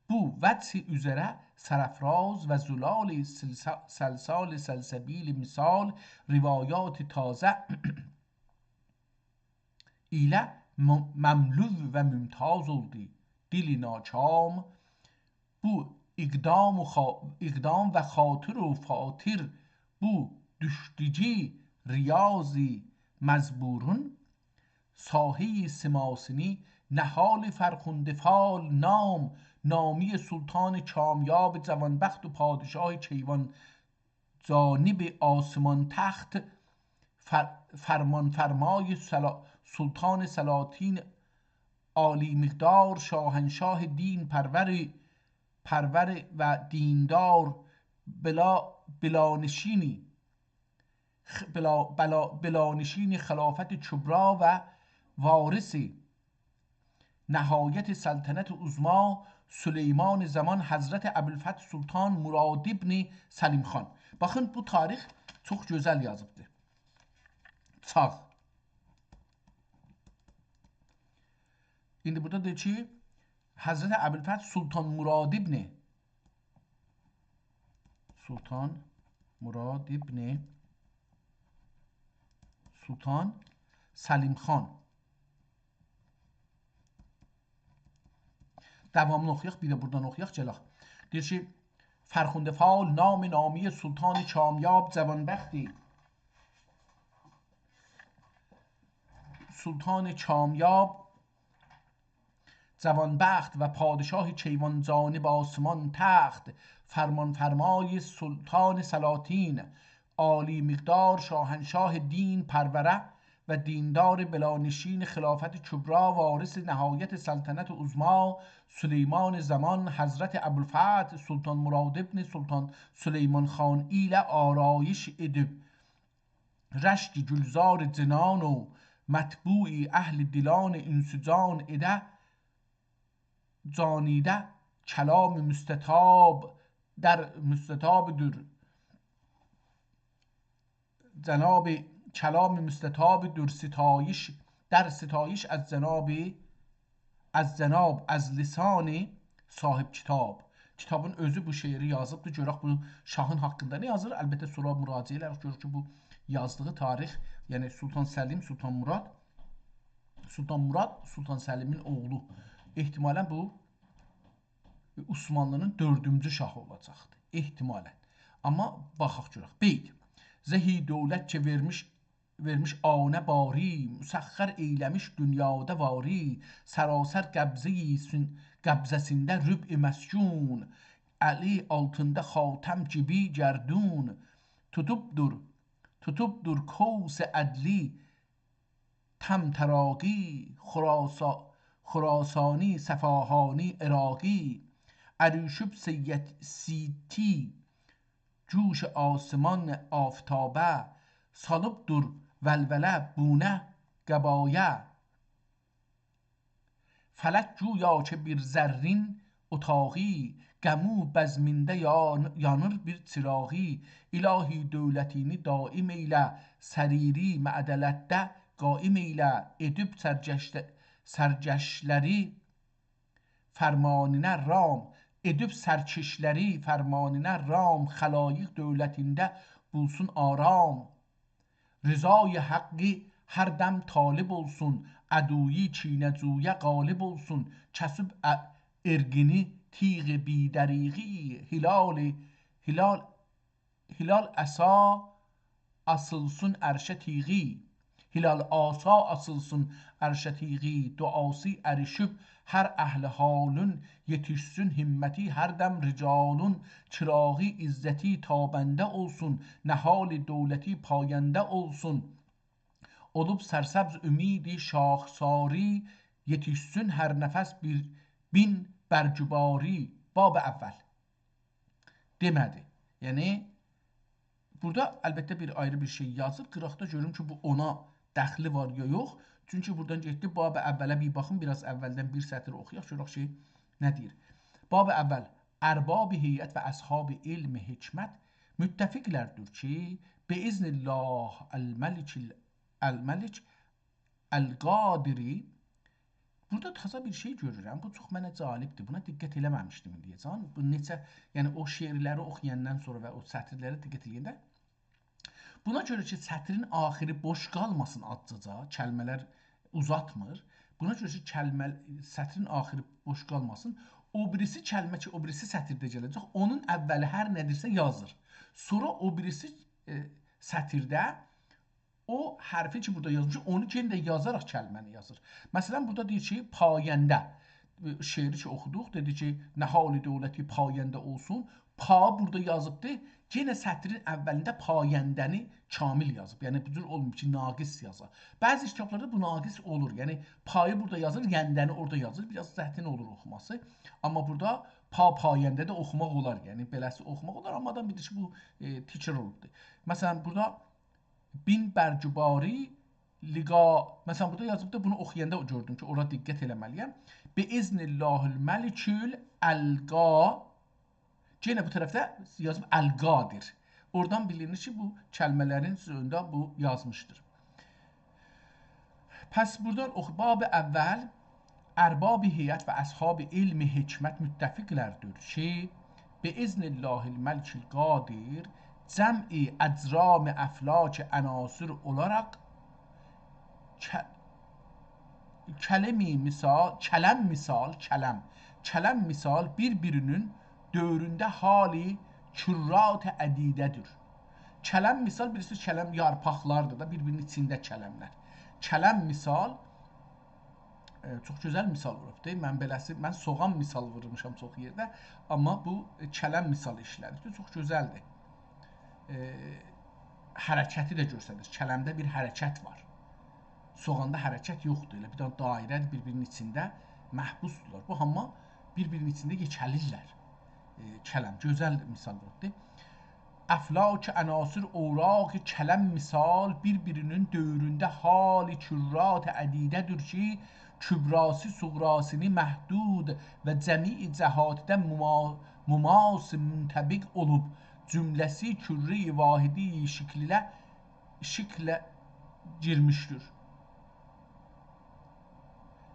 بو وجه اوزره سرافراز و زلال سلسا-، سلسال سلسبیل مثال روایات تازه ایله م-، مملو و ممتاز اولدو. دل ناکام بو اقدام و خا-، اقدام و خاطر و فاطر بو دوشتوگو ریاض مزبورون ساحه‌ی سماسینی نهال فرخنده فال نام، نامی سلطان کامیاب جوانبخت و پادشاه کیوان جانب آسمان تخت، فر-، فرمان‌فرمای سلا-، سلطان سلاطین عالی‌مقدار، شاهنشاه دین پرور، پرور و دیندار، بلا-، بلانشینی، خ-، بلا-، بلا-، بلانشین خلافت کبری و وارث نهایت سلطنت عظمی سلیمان زمان حضرت ابوالفتح سلطان مراد ابن سلیم خان. باخین، بو تاریخ چوخ گؤزل یازیبدیر. چاغ. ایندی بورادا دئییر کی، حضرت ابوالفتح سلطان مراد ابن، سلطان مراد ابن سلطان سلیم خان. داوامینی اوخویاق، بیر ده بورادان اوخویاق، گلک. دئییر کی، فرخنده فال نام نامی سلطان کامیاب جوانبختی. سلطان کامیاب جوانبخت و پادشاه کیوان جانب آسمان تخت، فرمان‌فرمای سلطان سلاطین، عالی‌مقدار شاهنشاه دین پروره و دیندار بلانشین خلافت کبری، وارث نهایت سلطنت عظمی سلیمان زمان حضرت ابوالفتح سلطان مراد ابن سلطان سلیمان خان ایله آرایش ائدیب، رشک گلزار جنان و مطبوع اهل دلان انس جان ائده، جانیده کلام مستطاب در مستطاب دور، جناب کلام مستطاب در ستایش، در ستایش از جناب، از جناب، از لسان صاحب کتاب. کیتابین اؤزو بو شعری یازیبدیر. گؤرک بو شاهین حاقیندا نه یازیر؟ البته، سونرا مراجعه ائلریک، گؤروک کی، بو یازدیغی تاریخ، یعنی سلطان سلیم، سلطان مراد، سلطان مراد، سلطان سلیمین اوغلو. احتمالاً بو عثمانلی‌نین دؤردونجو شاهی اولاجاقدی. احتمالاً. آمما باخاق گؤرک. بئیت. زهی دولت که وئرمیش، وئرمیش آنه باری، مسخر ائیله‌میش دونیادا واری، سراسر قبضه‌ی سن-، قبضه‌سینده ربع مسکون، الی آلتیندا خاتم گیبی گردون، توتوبدور توتوبدور قوس عدلی طمطراقی، خراسا-، خراسانی، صفاهانی، عراقی. اریشیب سییت-، سیتی جوش آسمان آفتابه، سالیبدیر ولوله بونه قبایه. فلک گویا کی بیر زرین اوتاغی، غم و بزمینده یان-، یانیر بیر چیراغی. الهی دؤولتینی دایم ائیله، سریری معدلتده قایم ائیله. ائدیب سرگشت-، سرگشلری فرمانینه رام، ائدیب سرکشلری فرمانینه رام، خلایق دؤولتینده بولسون آرام. رضای حقی هر دم طالب اولسون، عدویی کینه‌جویه غالب اولسون. کسیب ا-، عرقینی تیغ بی‌دریغی، هلال، هلال، هلال عصا آسیلسین عرشه تیغی. هلال عصا آسیلسین عرشه تیغی، دعاسی اریشیب هر اهل حالین، یئتیشسین همتی هر دم رجالین. چیراغی عزتی تابنده اولسون، نهال دؤولتی پاینده اولسون. اولوب سرسبز امید شاخساری، یئتیشسین هر نفس بیر بین برگ و باری. باب اول. دئمه‌دی. یعنی، بورادا البته بیر آیری بیر شئی یازیب. قیراقدا گؤروم کی، بو اونا دخلی وار یا یوخ. چونکی بورادان گئتدی باب اوله بیر باخین، بیر آز اولدن بیر سطیر اوخویاق، گؤرک کی، نه دئییر. باب اول. ارباب هیئت و اصحاب علم حکمت متفقلردیر کی، به اذن الله الملک ال-، الملک القادری. بورادا تازا بیر شئی گؤرورم. بو چوخ منه جالبدیر. بونا دقت ائله‌مه‌میشدیم ایندیه‌جن. بو نئچه، یعنی او شعرلری اوخویاندان سونرا و او سطیرلره دقت ائله‌ینده، بونا گؤره کی، سطرین آخیری بوش قالماسین آزجاجا، کلمه‌لر اوزاتمیر. بونا گؤره کی، کلمه، سطرین آخیری بوش قالماسین. او بیریسی کلمه کی، او بیریسی سطیرده گله‌جک، اونون اولی هر نه‌دیرسه یازیر. سونرا او بیریسی، ائ، سطیرده او حرفی کی، بورادا یازمیش، اونو یئنه ده یازاراق کلمه‌نی یازیر. مثلا، بورادا دئییر کی، پاینده. شعری کی اوخودوق، دئدی کی، نهال دؤولتی پاینده اولسون. پا بورادا یازیبدی، یئنه سطرین اولینده پاینده‌نی کامل یازیب. یعنی، بو جور اولماییب کی، ناقص یازا. بعضی کیتابلاردا بو ناقص اولور. یعنی، پایی بورادا یازیر، ینده‌نی اورادا یازیر. بیر آز چتین اولور اوخوماسی. آمما بورادا پا پاینده ده اوخوماق اولار. یعنی، بئله‌سی اوخوماق اولار. آمما آدام بیلیر کی، بو، ائ، تکرار اولوبدور. مثلا، بورادا بین برگ و باری لقا، مثلا، بورادا یازیبدیر، بونو اوخویاندا گؤردوم کی، اورا دقت ائله‌مه‌لی‌یم. به اذن الله الملک القا، یئنه بو طرفده یازیب القادر. اورادان بیلینیر کی، بو کلمه‌لرین اوستونده بو یازمیشدیر. پس بورادان اوخو، باب اول، ارباب هیئت و اصحاب علم حکمت متفقلردیر کی، به اذن الله الملک القادر جمع اجرام افلاک عناصر اولاراق ک-، کلمی مثال، کلم مثال، کلم، کلم مثال بیر-بیرینین دؤورونده حالی کرات عدیده‌دیر. کلم مثال، بیلیرسینیز، کلم یارپاقلاردیر دا، بیر-بیرینین ایچینده کلملر. کلم مثال، ائ، چوخ گؤزل مثال ووروبدور. من بئله‌سی، من سوغان مثال وورموشام چوخ یئرده، آمما بو، ائ، کلم مثال ایشله‌دیبدیر. چوخ گؤزلدیر. ائ، حرکتی ده گؤستریر. کلمده بیر حرکت وار. سوغاندا حرکت یوخدور. ائله بیر دنه دایره‌دیر، بیر-بیرینین ایچینده محبوسدورلار. بو آمما بیر-بیرینین ایچینده یئکه‌لیرلر. ائ، کلم، گؤزل مثال ووروبدور. افلاک عناصر اوراق کلم مثال، بیر-بیرینین دؤورونده حال کرات عدیده‌دیر کی، کبراسی صغراسینی محدود و جمیع جهاتده مما-، مماس منطبق اولوب، جمله‌سی کره‌ی واحدی شکلینه، شکله گیرمیشدیر.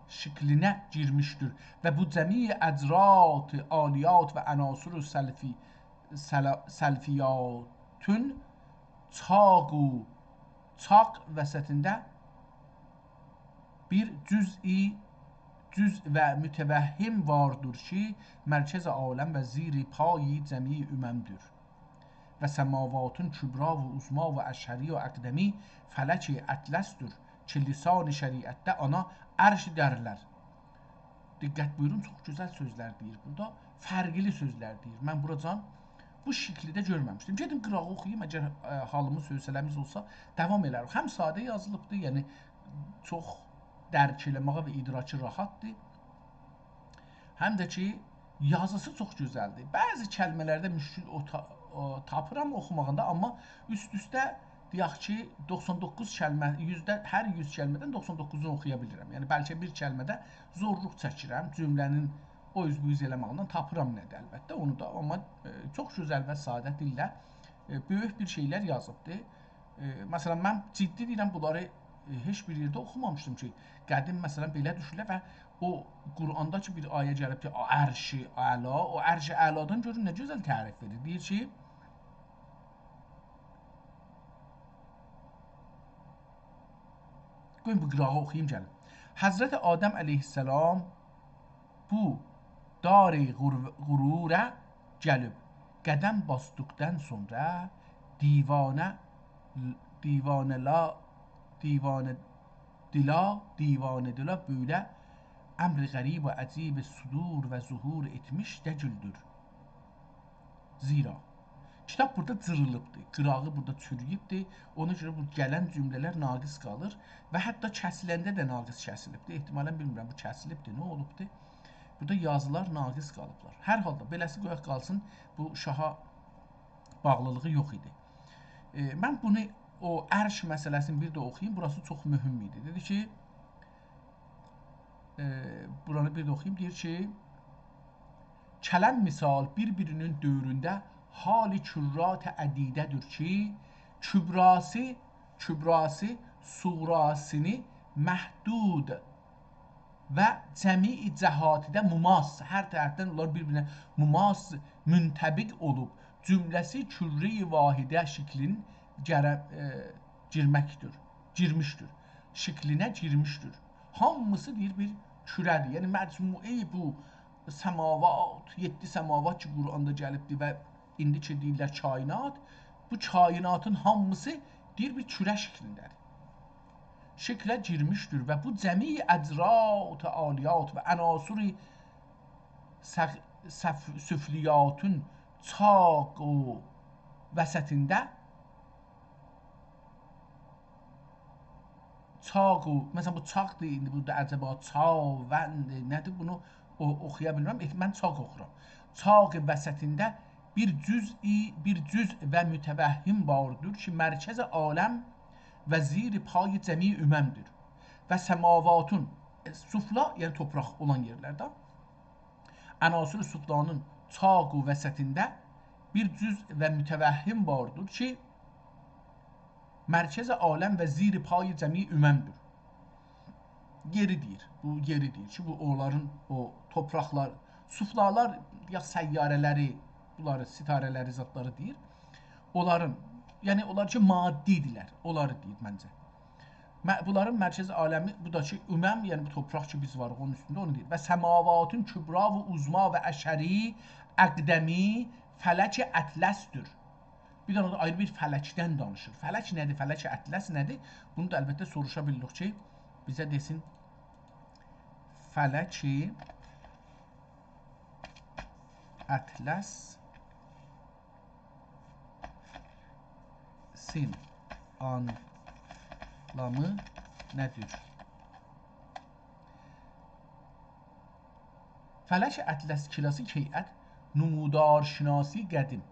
شکلینه گیرمیشدیر. و بو جمیع اجرات، آلیات و عناصر سلفی-، سلا-، سلفیاتون چاق و، چاق وسطینده بیر جزئی، جزء و متوهم واردیر کی، مرکز عالم و زیر پای جمیع اممدیر. و سماواتون کبری و عظمی و اشهری و اقدمی فلک اطلسدیر کی، لسان شریعتده اونا عرش دئیرلر. دقت بویورون، چوخ گؤزل سؤزلر دئییر بورادا. فرقلی سؤزلر دئییر. من بوراجان بو شکلی ده گؤرمه‌میشدیم. گئدیم قیراغی اوخویوم، اگر، ائ، حالیمیز، حوصله‌میز اولسا، داوام ائلریک. هم ساده یازیلیبدیر، یعنی چوخ درک ائله‌مه‌یه و ادراکی راحتدیر. هم ده کی، یازیسی چوخ گؤزلدیر. بعضی کلمه‌لرده مشکل او تا-، او تاپیرام اوخوماغیندا، آمما اوست-اوسته، دئیک کی، دوخسان دوققوز کلمه، یوزده، هر یوز کلمه‌دن دوخسان دوققوزونو اوخویا بیلیرم. یعنی، بلکه بیر کلمه‌ده زورلوق چکیرم، جمله‌نین او اوز بو اوز ائله‌مه‌یینده تاپیرام نه‌دیر، البته، اونو دا، آمما، ائ، چوخ گؤزل و ساده دیلله، ائ، بؤیوک بیر شئیلر یازیبدیر. ائ، مثلا، من جدی دئییرم، بونلاری، ائ، هئچ بیر یئرده اوخومامیشدیم کی، قدیم، مثلا، بئله دوشورلر و او قرآندا کی، بیر آیه گلیب کی، «عرش اعلا»، او عرش اعلادان گؤرون نه گؤزل تعریف ائدیر. دئییر کی، قویون بو قیراغی اوخویوم گلیم. حضرت آدم علیه‌السلام بو دار غرو-، غروره گلیب، قدم باسدیقدان سونرا دیوانه، دیوانه لا، دیوانه دیلا، دیوانه دیلا بؤیله امر غریب و عجیب صدور و ظهور ائتمیش دئییلدیر. زیرا کیتاب بورادا جیریلیبدیر، قیراغی بورادا چورویوبدور. اونا گؤره بو گلن جمله‌لر ناقص قالیر و حتی کسیلنده ده ناقص کسیلیبدیر. احتمالا بیلمیرم، بو کسیلیبدیر، نه اولوبدور. بورادا یازیلار ناقص قالیبلار. هر حالدا، بئله‌سی قویاق قالسین، بو شاها باغلیلیغی یوخ ایدی. ائ، من بونو، او عرش مسئله‌سینی بیر ده اوخویوم. بوراسی چوخ مهم ایدی. دئدی کی، ائ، بورانی بیر ده اوخویوم. دئییر کی، کلان مثال بیر-بیرینین دؤورونده حال کرات عدیده‌دیر کی، کبراسی، کبراسی صغراسینی محدود و جمیع جهاتیده مماس، هر طرفدن اونلار بیر-بیرینه مماس، منطبق اولوب، جمله‌سی کره‌ی واحده شکلین گره-، ائ، گیرمکدیر، گیرمیشدیر. شکلینه گیرمیشدیر. هامیسی دئییر بیر کره‌دیر. یعنی مجموعه‌ی بو سماوات، یئددی سماوات کی، قرآندا گلیبدیر و ایندی کی دئییرلر کائنات، بو کائناتین هامیسی دئییر بیر کره شکلینده‌دیر. شکله گیرمیشدیر و بو جمیع اذرات عالیات و عناصر سف-، سف-، سفلیاتین چاق و وسطینده چاق و، مثلا، بو چاقدیر، ایندی بورادا عجبا چا و نه‌دیر، بونو او-، اوخویا بیلمیرم. ائ، من چاق اوخورام. چاق وسطینده بیر جزئی، بیر جزء و متوهم واردیر کی، مرکز عالم و زیر پای جمیع اممدیر. و سماواتون، ائ، سفلی، یعنی تورپاق اولان یئرلرده، عناصر سفلانین چاق و وسطینده بیر جزء و متوهم واردیر کی، مرکز عالم و زیر پای جمیع اممدیر. یئری دئییر، بو یئری دئییر کی، بو اونلارین او تورپاقلار، سفلالار یا سیاره‌لری، بونلاری، ستاره‌لری، زادلاری دئییر. اونلارین، یعنی اونلار کی، مادی ایدیلر، اونلاری دئییر منجه. م-، بونلارین مرکز عالمی، بو دا کی، امم، یعنی بو تورپاق کی، بیز واریق اونون اوستونده، اونو دئییر. و سماواتون کبری و عظمی و عشری اقدمی فلک اطلس‌دیر. بیر دنه ده آیری بیر فلکدن دانیشیر. فلک نه‌دیر؟ فلک اطلس نه‌دیر؟ بونو دا البته سوروشا بیلیریک کی، بیزه دئسین، فلک اطلسین آنلامی نه‌دیر؟ فلک اطلس کلاسیک هیئت نمودارشناسی قدیم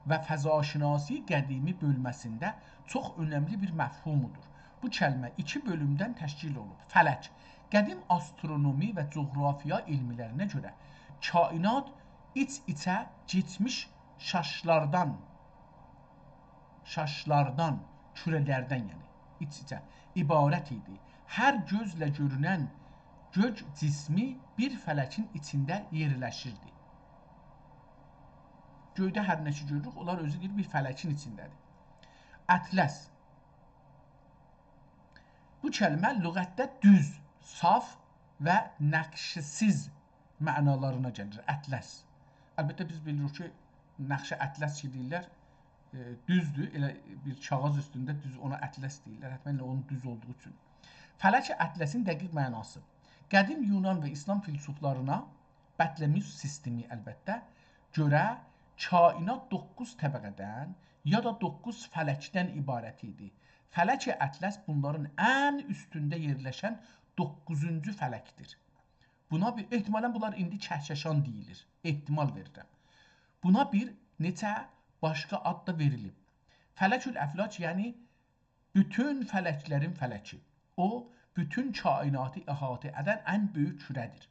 و فضاشناسی قدیمی بؤلمه‌سینده چوخ اؤنملی بیر مفهومودور. بو کلمه ایکی بؤلومدن تشکیل اولوب. فلک، قدیم آسترونومی و جغرافیا علملرینه گؤره کائنات ایچ-ایچه کئچمیش شاشلاردان، شاشلاردان، کره‌لردن، یعنی ایچ-ایچه، عبارت ایدی. هر گؤزله گؤرونن گؤک جسمی بیر فلکین ایچینده یئرلشیردی. گؤیده هر نه کی گؤروروک، اونلار اؤزو دئییر بیر فلکین ایچینده‌دیر. اطلس. بو کلمه لغتده دوز، صاف و نقش‌سیز معنالارینا گلیر. اطلس. البته، بیز بیلیریک کی، نقش اطلس کی دئییرلر، ائ، دوزدور. ائله بیر کاغیذ اوستونده دوز، اونا اطلس دئییرلر. حتما ائله اونون دوز اولدوغو اوچون. فلک اطلسین دقیق معناسی. قدیم یونان و ایسلام فیلسوفلارینا، بطلمیوس سیستمی البته، گؤره کائنات دوققوز طبقه‌دن یا دا دوققوز فلکدن عبارت ایدی. فلک اطلس بونلارین ان اوستونده یئرلشن دوققوزونجو فلکدیر. بونا بیر، احتمالاً بونلار ایندی کهکشان دئییلیر. احتمال وئریرم. بونا بیر نئچه باشقا آد دا وئریلیب. فلک الافلاک، یعنی بوتون فلکلرین فلکی. او، بوتون کائناتی احاطه ائدن ان بؤیوک کوره‌دیر.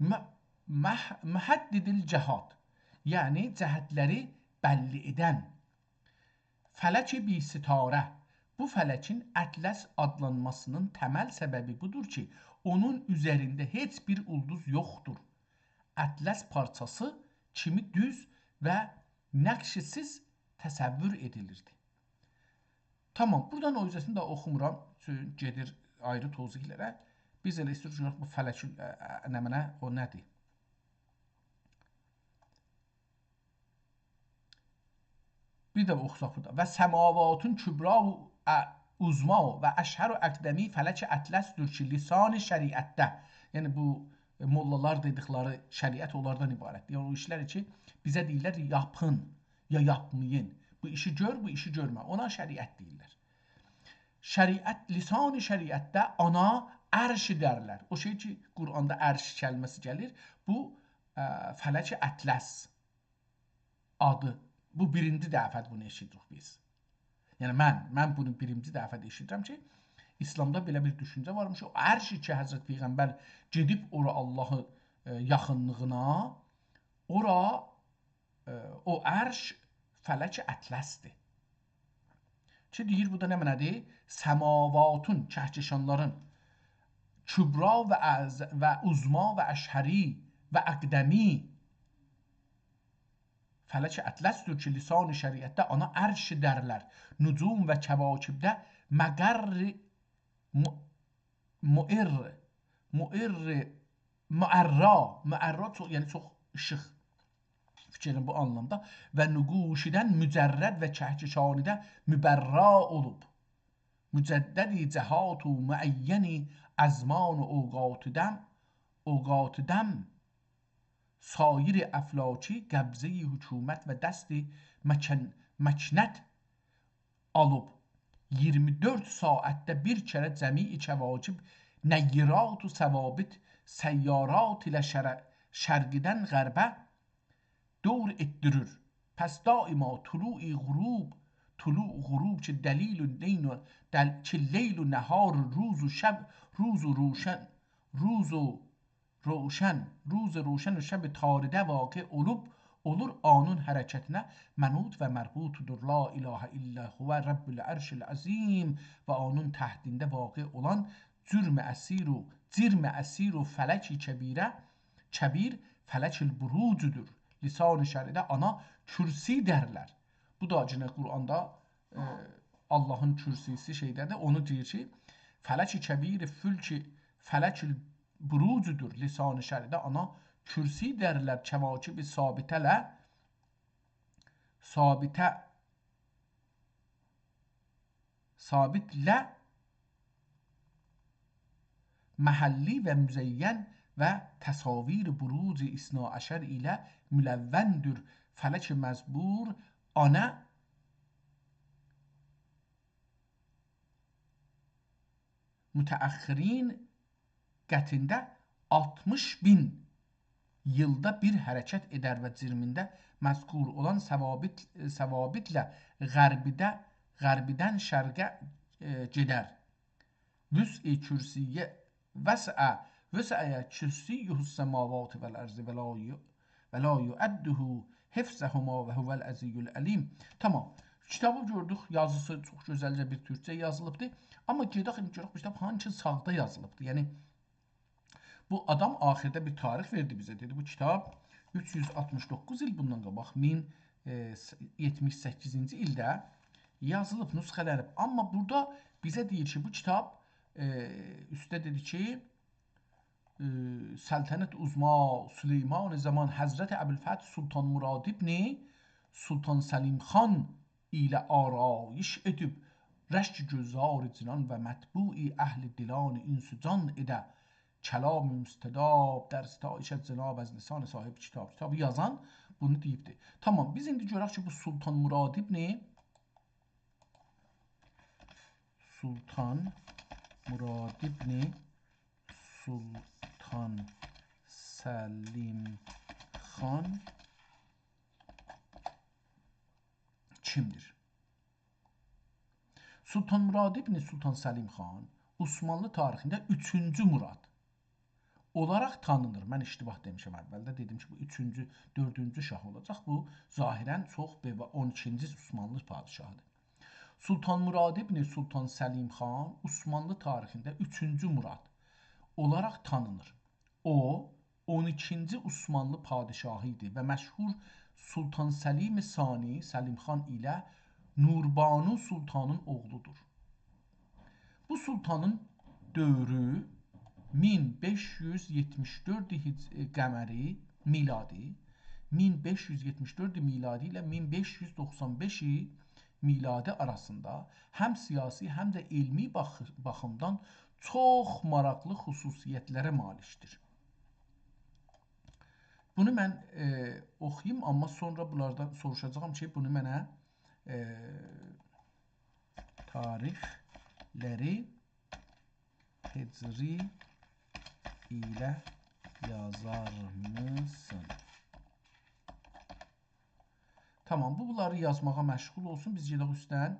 م-، مح-، محدد الجهات، یعنی جهتلری بللی ائدن. فلک بی‌ستاره، بو فلکین اطلس آدلانماسینین تمل سببی بودور کی، اونون اوزرینده هئچ بیر اولدوز یوخدور. اطلس پارچاسی کیمی دوز و نقش‌سیز تصور ائدیلیردی. تامام، بورادان او اوزه‌سینی ده اوخومورام. چونکی گئدیر آیری توضیحلره. بیز ائله ایسته‌ییریک گؤرک بو فلک ال-، ا، ا، نمنه، او نه‌دیر؟ بیر ده اوخوساق بورادا. «و سماوات کبری و ع-، عظمی و اشهر و اقدمی»، فلک اطلس‌دیر کی، لسان شریعتده، یعنی بو موللالار دئدیکلری شریعت اونلاردان عبارتدیر. یعنی او ایشلر کی، بیزه دئییرلر، یاپین، یا یاپمایین. بو ایشی گؤر، بو ایشی گؤرمه. اونا شریعت دئییرلر. شریعت، لسان شریعتده آنا عرش دئرلر. او شئی کی، قرآندا عرش کلمه‌سی گلیر، بو، ا، فلک اطلس آدی. بو بیرینجی دفعه‌دیر بونو ائشیدیریک بیز. یعنی من، من بونو بیرینجی دفعه‌دیر ائشیدیرم کی، ایسلامدا بئله بیر دوشونجه وارمیش. او عرش کی، حضرت پیغمبر گئدیب اورا آللاهی، ا، یاخینلیغینا، اورا، ا، او عرش فلک اطلس‌دیر. کی دئییر، بو دا نمنه‌دیر؟ سماواتون، کهکشانلارین، کبری و اعظ-، و عظمی و اشهری و اقدمی. فلک اطلس‌دیر کی، لسان شریعتده آنا عرش دئرلر. نجوم و کواکبده مقر م-، مؤر، مؤر، معرّا، معرّا چوخ، یعنی چوخ ایشیق فیکرین بو آنلامدا. و نقوشیدن مجرّد و کهکشانیده مبرّا اولوب. مجدّدی جهات و معیّنی ازمان و اوقاتیدن، اوقاتیدن سایر افلاکی قبضهٔ حکومت و دست مکن-، مکنت آلیب، اییرمی دؤرد ساعتده بیر کره جمیع کواکب نیّرات و ثوابت سیارات ایله شر-، شرقدن غربه دور ائتدیریر. پس دائما طلوع غروب، طلوع غروب کی دلیل و دین و دل-، کی لیل و نهار، روز و شب، روز و روشن، روز و روشن، روز روشن و شب تاریده واقع اولوب، اولور، آنون حرکتینه منوط و مربوطدور. لا اله الا هو رب العرش العظیم. و آنون تحتینده واقع اولان جرم اسیر و، جرم اسیر و فلک کبیره، کبیر فلک البروجدور. لسان شرعیده آنا کرسی دئرلر. بو دا یئنه قرآندا، ائ، آللاهین کرسی‌سی شئیده‌دیر. اونو دئییر کی، فلک کبیر فلک، فلک البروجدور. لسان شرعیده آنا کرسی دئرلر، کواکب ثابته‌له، ثابته، ثابتله محلی و مزین و تصاویر بروج اثناعشر ایله ملوّندور. فلک مذکور آنا متأخرین قطعینده آلتمیش مین ایلده بیر حرکت ائدر و جرمینده مذکور اولان ثوابت، ثوابتله غربیده، غربیدن شرقه، ائ، گئدر. وسع کرسیه، وسع، وسع کرسیه السماوات والارض ولا ی-، ولا یؤوده حفظهما وهو العلی العظیم. تامام. کیتابی گؤردوک، یازیسی چوخ گؤزلجه بیر تورکجه یازیلیبدی. آمما گئدک ایندی گؤرک بو کیتاب هانسی چاغدا یازیلیبدی. یعنی بو آدام آخیرده بیر تاریخ وئردی بیزه، دئدی بو کیتاب اوچ یوز آلتمیش دوققوز ایل بوندان قاباق، مین، ائ، یئتمیش سککیزینجی ایلده یازیلیب، نسخه‌لنیب. آمما بورادا بیزه دئییر کی، بو کیتاب، ائ، اوسته دئدی کی، ائ، سلطنت عظمی سلیمان زمان حضرت ابوالفتح سلطان مراد ابن سلطان سلیم خان ایله آرایش ائدیب، رشک گلزار جنان و مطبوع اهل دلان انس و جان ائده، کلام مستجاب در ستایش از جناب، از لسان صاحب کتاب. کیتابی یازان بونو دئییبدی. تامام، بیز ایندی گؤرک کی، بو سلطان مراد ابن، سلطان مراد ابن سلطان سلیم خان کیمدیر؟ سلطان مراد ابن سلطان سلیم خان عثمانلی تاریخینده اوچونجو مراد اولاراق تانینیر. من اشتباه دئمیشم اولده. دئدیم کی، بو اوچونجو، دؤردونجو شاه اولاجاق. بو ظاهراً چوخ بئ-، اون ایکینجی عثمانلی پادشاهیدیر. سلطان مراد ابن سلطان سلیم خان عثمانلی تاریخینده اوچونجو مراد اولاراق تانینیر. او، اون ایکینجی عثمانلی پادشاهی ایدی و مشهور سلطان سلیم ثانی، سلیم خان، ایله نوربانو سلطانین اوغلودور. بو سلطانین دؤورو مین بئش یوز یئتمیش دؤرد هج-، ائ، قمری، میلادی، مین بئش یوز یئتمیش دؤرد میلادی ایله مین بئش یوز دوخسان بئش میلادی آراسیندا هم سیاسی، هم ده علمی باخ-، باخیمدان چوخ ماراقلی خصوصیتلره مالیکدیر. بونو من، ائ، اوخویوم، آمما سونرا بونلاردان سوروشاجاغام کی، بونو منه، ائ، تاریخلری هجری ایله یازارمیسان؟ تامام، بو بونلاری یازماغا مشغول اولسون. بیز گئدک اوستدن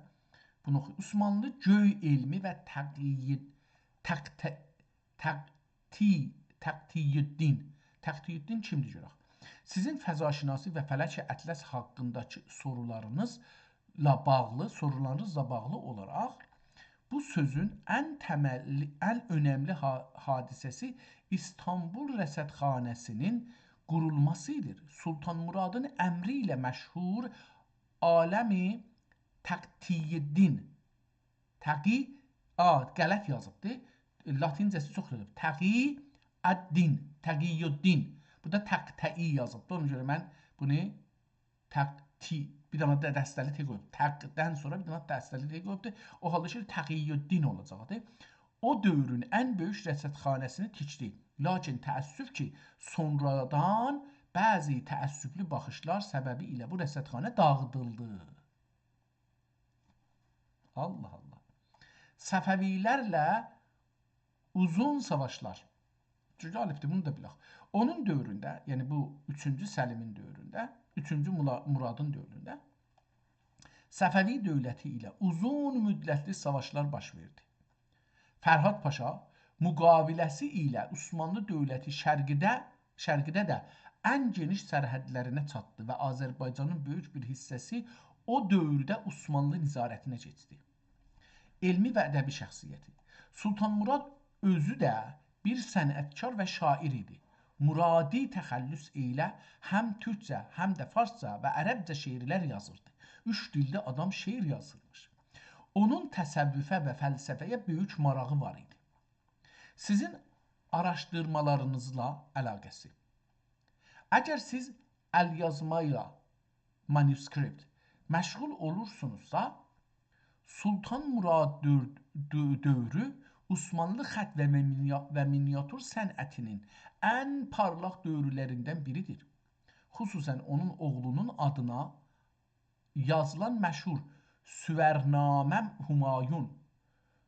بونو اوخویوق. عثمانلی گؤی علمی و تقیی-، تق-، ت-، تق-، تی-، تقی‌الدین. تقی‌الدین کیمدیر گؤرک؟ سیزین فضاشناسی و فلک اطلس حاقینداکی سورولارینیزلا باغلی، سورولارینیزلا باغلی اولاراق بو سؤزون ان تمللی، ان اؤنملی حا-، حادثه‌سی ایستانبول رصدخانه‌سینین قورولماسی ایدی. سلطان مرادین امری ایله مشهور عالمی تقی‌الدین، تقی، آ، غلط یازیبدی. لاتینجه‌سی چوخ یازیب. تقی‌الدین، تقی‌الدین. بورادا تق‌تئی یازیبدی. اونا گؤره من بونو تق‌تی، بیر دنه ده دسته‌لی ت قویوب. تق‌دن سونرا بیر دنه دسته‌لی ت قویوبدو. او حالدا کی، تقی‌الدین اولاجاقدی. او دؤورون ان بؤیوک رصدخانه‌سینی تیکدی. لاکین تأسف کی، سونرادان بعضی تعصبلو باخیشلار سببی ایله بو رصدخانه داغیدیلدی. الله الله. صفوی‌لرله اوزون ساواشلار. چونکی آلیبدیر، بونو دا بیلک. اونون دؤورونده، یعنی بو اوچونجو سلیمین دؤورونده، اوچونجو مولا-، مرادین دؤورونده صفوی دؤولتی ایله اوزون مدتلی ساواشلار باش وئردی. فرهاد پاشا مقابله‌سی ایله عثمانلی دؤولتی شرقده، شرقده ده ان گئنیش سرحدلرینه چاتدی و آذربایجانین بؤیوک بیر حیصه‌سی او دؤورده عثمانلی نظارتینه کئچدی. علمی و ادبی شخصیتی. سلطان مراد اؤزو ده بیر صنعتکار و شاعر ایدی. مرادی تخلص ایله هم تورکجه، هم ده فارسجا و عربجه شعرلر یازیردی. اوچ دیلده آدام شعر یازیرمیش. اونون تصوفه و فلسفه‌یه بؤیوک ماراغی وار ایدی. سیزین آراشدیرمالارینیزلا علاقه‌سی. اگر سیز ال‌یازما ایله، مانوسکریپت، مشغول اولورسونوزسا، سلطان مراد دؤرد-، دؤ-، دؤورو عثمانلی خط و مینیا-، و مینیاتور صنعتینین ان پارلاق دؤورلریندن بیریدیر. خصوصاً اونون اوغلونون آدینا یازیلان مشهور سورنامه همایون،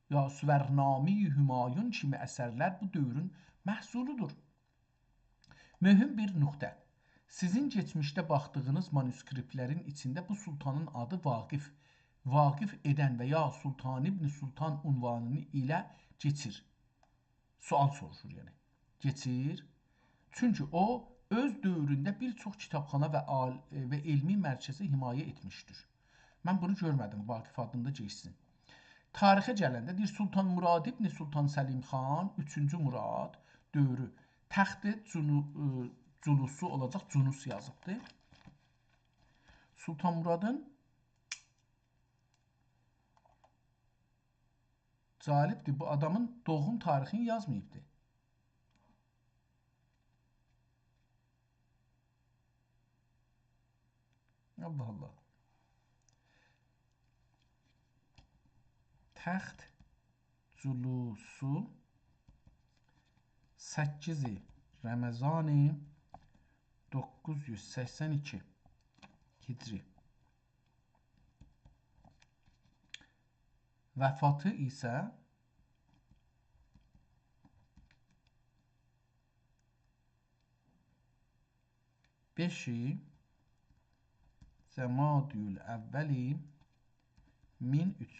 یا سورنامه‌ی همایون کیمی اثرلر بو دؤورون محصولودور. مهم بیر نقطه. سیزین کئچمیشده باخدیغینیز مانوسکریپتلرین ایچینده بو سلطانین آدی واقف، واقف ائدن و یا سلطان ابن سلطان عنوانی ایله کئچیر. سؤال سوروشور، یعنی. کئچیر. چونکی او، اؤز دؤورونده بیر چوخ کیتابخانا و آل-، و علمی مرکزی حمایه ائتمیشدیر. من بونو گؤرمه‌دیم، واقف آدیندا کئچسین. تاریخه گلنده، دئییر، سلطان مراد ابن سلطان سلیم خان، اوچونجو مراد دؤورو، تخت جنو-، ائ، جلوسو اولاجاق، جنوس یازیبدی. سلطان مرادین جالبدیر، بو آدامین دوغوم تاریخینی یازماییبدی. الله الله. تخت جلوسو سککیز رمضان دوققوز یوز سکسن ایکی هجری. وفاتی ایسه بئشی جمادی الاولی مین اوچ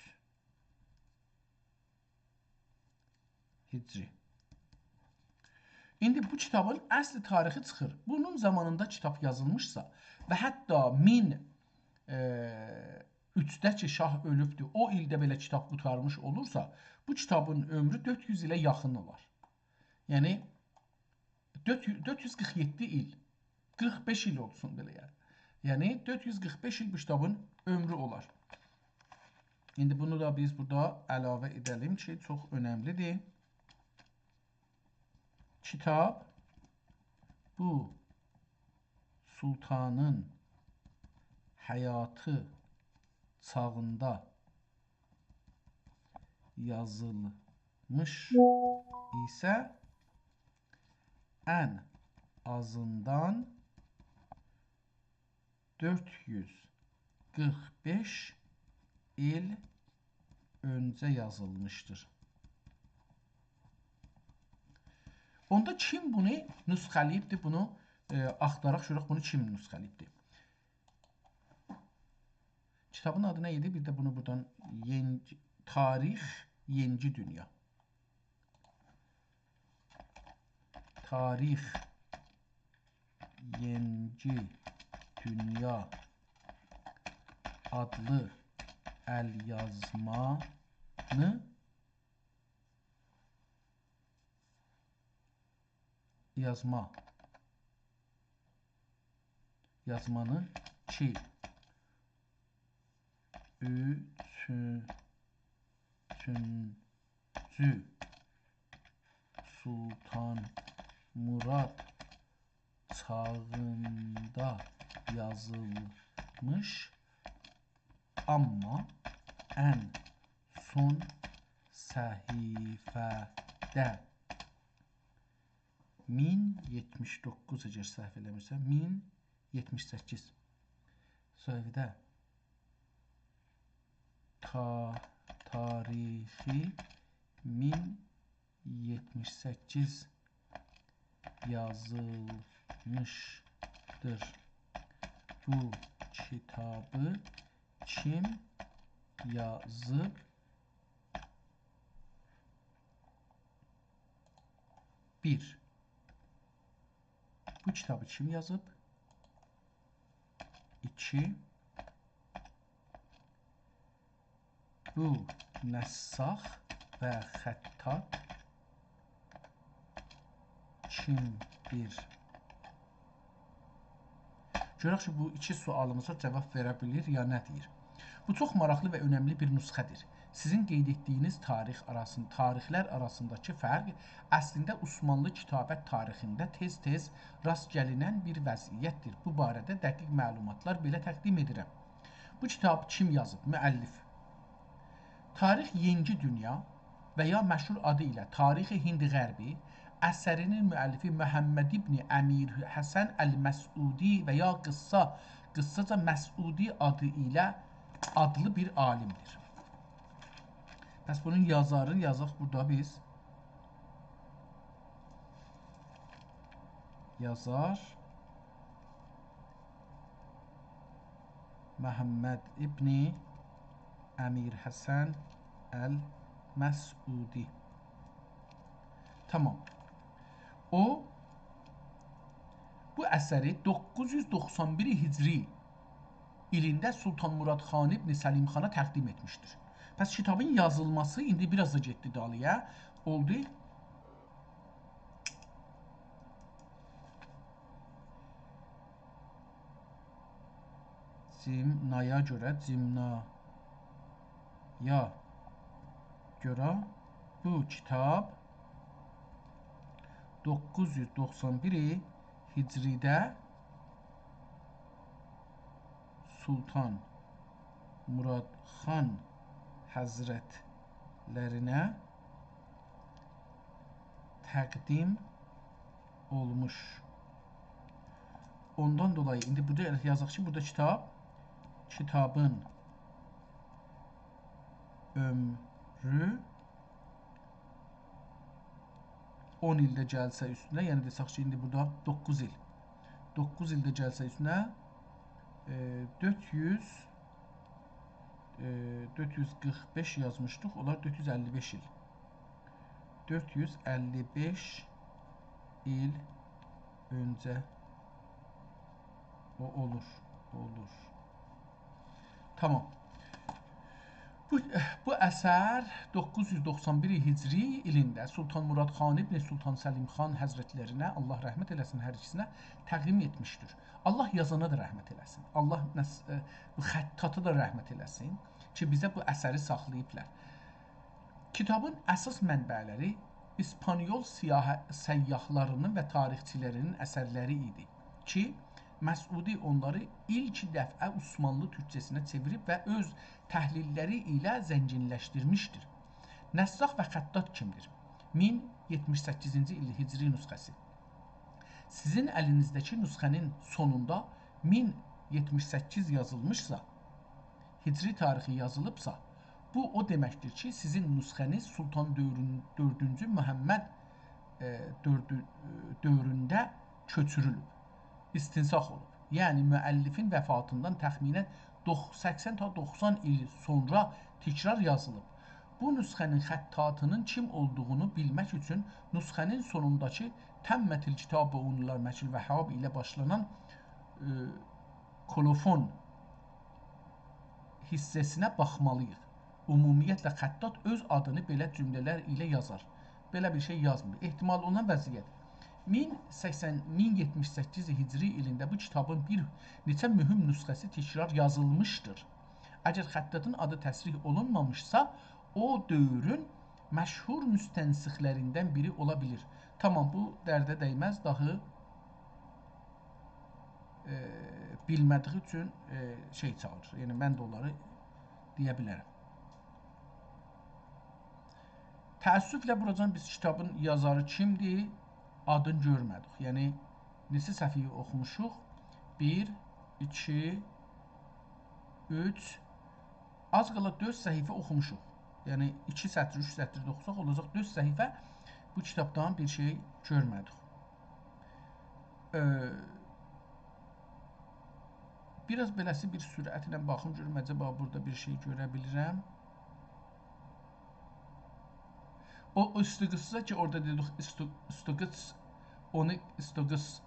هجری. ایندی بو کیتابین اصل تاریخی چیخیر. بونون زامانیندا کیتاب یازیلمیشسا و حتی مین، ائ، اوچده کی شاه اؤلوبدور، او ایلده بئله کیتاب قوتارمیش اولورسا، بو کیتابین عؤمرو دؤرد یوز ایله یاخین اولار. یعنی، دؤرد یوز، دؤرد یوز قیرخ یئددی ایل. قیرخ بئش ایل اولسون بئله، یعنی. یعنی، دؤرد یوز قیرخ بئش ایل بو کیتابین عؤمرو اولار. ایندی بونو دا بیز بورادا علاوه ائده‌لیم کی، چوخ اؤنملی‌دیر. کیتاب بو سلطانین حیاتی چاغیندا یازیلمیش ایسه، ان آزیندان دؤرد یوز قیرخ بئش ایل اؤنجه یازیلمیشدیر. اوندا کیم بونو نسخه‌له‌ییبدیر، بونو، ائ، آختاراق گؤرک، بونو کیم نسخه‌له‌ییبدیر؟ کیتابین آدی نه ایدی؟ بیر ده بونو بورادان یئنگی، تاریخ یئنگی دونیا. تاریخ یئنگی دونیا آدلی ال‌یازمانی یازما. یازمانی کی، اوچون، اوچونجو سلطان مراد چاغیندا یازیلمیش، آمما ان سون صفحه‌ده مین یئتمیش دوققوز، اگر سهو ائله‌میرسم، مین یئتمیش سککیز. صفحه‌ده تا-، تاریخی مین یئتمیش سککیز یازیلمیشدیر. بو کیتابی کیم یازیب؟ بیر. بو کیتابی کیم یازیب؟ ایکی. بو نساخ و خطاط کیمدیر؟ گؤرک کی، بو ایکی سؤالیمیزا جواب وئره بیلیر یا نه دئییر. بو چوخ ماراقلی و اؤنملی بیر نسخه‌دیر. سیزین قید ائتدیگینیز تاریخ آراسین-، تاریخلر آراسینداکی فرق اصلینده عثمانلی کتابت تاریخینده تئز-تئز راست گلینن بیر وضعیتدیر. بو باره‌ده دقیق معلوماتلار بئله تقدیم ائدیرم. بو کیتابی کیم یازیب؟ مؤلف. تاریخ یئنگی دونیا و یا مشهور آدی ایله تاریخ هند غربی، اثرینین مؤلفی محمد ابن امیرحسن المسعودی و یا قیسسا، قیسساجا مسعودی آدی ایله آدلی بیر عالیمدیر. پس بونون یازارینی یازاق بورادا بیز. یازار محمد ابن امیرحسن المسعودی. تامام. او، بو اثری دوققوز یوز دوخسان بیر هجری ایلینده سلطان مراد خان ابن سلیم خانا تقدیم ائتمیشدیر. پس کیتابین یازیلماسی ایندی بیر آز دا گئتدی دالییا. اولدو. جیمنایا گؤره، جیمنایا گؤره بو کیتاب دوققوز یوز دوخسان بیر هجریده سلطان مراد خان حضرتلرینه تقدیم اولموش. اوندان دولایی ایندی بورادا یازاق کی، بورادا کیتاب، کیتابین عؤمرو اون ایلده گلسه اوستونه، یعنی دئسک کی، ایندی بورادا دوققوز ایل. دوققوز ایلده گلسه اوستونه، ائ، دؤرد یوز، ائ، دؤرد یوز قیرخ بئش یازمیشدیق، اولار دؤرد یوز اللی بئش ایل. دؤرد یوز اللی بئش ایل اؤنجه او اولور، اولور. تامام. بو، بو اثر دوققوز یوز دوخسان بیر هجری ایلینده سلطان مراد خان ابن سلطان سلیم خان حضرتلرینه، الله رحمت ائله‌سین هر ایکیسینه، تقدیم ائتمیشدیر. الله یازانا دا رحمت ائله‌سین. الله نس-، ائ، بو خطاطا دا رحمت ائله‌سین کی، بیزه بو اثری ساخلاییبلار. کیتابین اساس منبع‌لری اسپانیول سیاح-، سیاحلاری‌نین و تاریخچی‌لری‌نین اثرلری ایدی کی، مسعودی اونلاری ایلک دفعه عثمانلی تورکجه‌سینه چئویریب و اؤز تحلیل‌لری ایله زنگین‌لشدیرمیشدیر. نساخ و خطاط کیمدیر؟ مین یئتمیش سککیزینجی ایل هجری نسخه‌سی. سیزین الینیزده‌کی نسخه‌نین سونوندا مین یئتمیش سککیز یازیلمیشسا، هجری تاریخی یازیلیبسا، بو او دئمکدیر کی، سیزین نسخه‌نیز سلطان دؤورون-، دؤردونجو محمد، ائ، دؤردو-، ائ، دؤورونده کؤچورولوب، استنساخ اولوب. یعنی مؤلفین وفاتیندان تخمیناً دوخ-، سکسن تا دوخسان ایل سونرا تکرار یازیلیب. بو نسخه‌نین خطاطی‌نین کیم اولدوغونو بیلمک اوچون نسخه‌نین سونونداکی «تمت الکتابة» اونلار مکل وهاب ایله باشلانان، ائ، کولوفون حیصه‌سینه باخمالی‌ییق. عمومیتله، خطاط اؤز آدینی بئله جمله‌لر ایله یازار. بئله بیر شئی یازمیر. احتمال اولونان وضعیت. مین سکسن، مین یئتمیش سککیز هجری ایلینده بو کیتابین بیر نئچه مهم نسخه‌سی تکرار یازیلمیشدیر. اگر خطاطین آدی تصریح اولونمامیشسا، او دؤورون مشهور مستنسخ‌لریندن بیری اولا بیلیر. تامام، بو درده دیمز، داهی، ائ، بیلمه‌دیگی اوچون، ائ، شئی چاغیریر. یعنی، من ده اونلاری دئیه بیلرم. تأسفله، بوراجان بیز کیتابین یازاری کیمدیر، آدینی گؤرمه‌دیک. یعنی، نئچه صفحه‌یی اوخوموشوق؟ بیر، ایکی، اوچ، آز قالا دؤرد صفحه اوخوموشوق. یعنی، ایکی سطر، اوچ سطر ده اوخوساق، اولاجاق دؤرد صفحه بو کیتابدان بیر شئی گؤرمه‌دیک. ائ، بیر آز بئله‌سی بیر سرعتله باخیم، گؤروم، عجبا بورادا بیر شئی گؤره بیلیرم. او، او استوگیسا کی، اورادا دئدیک، استو-، استوگیس، اونو، استوگیس،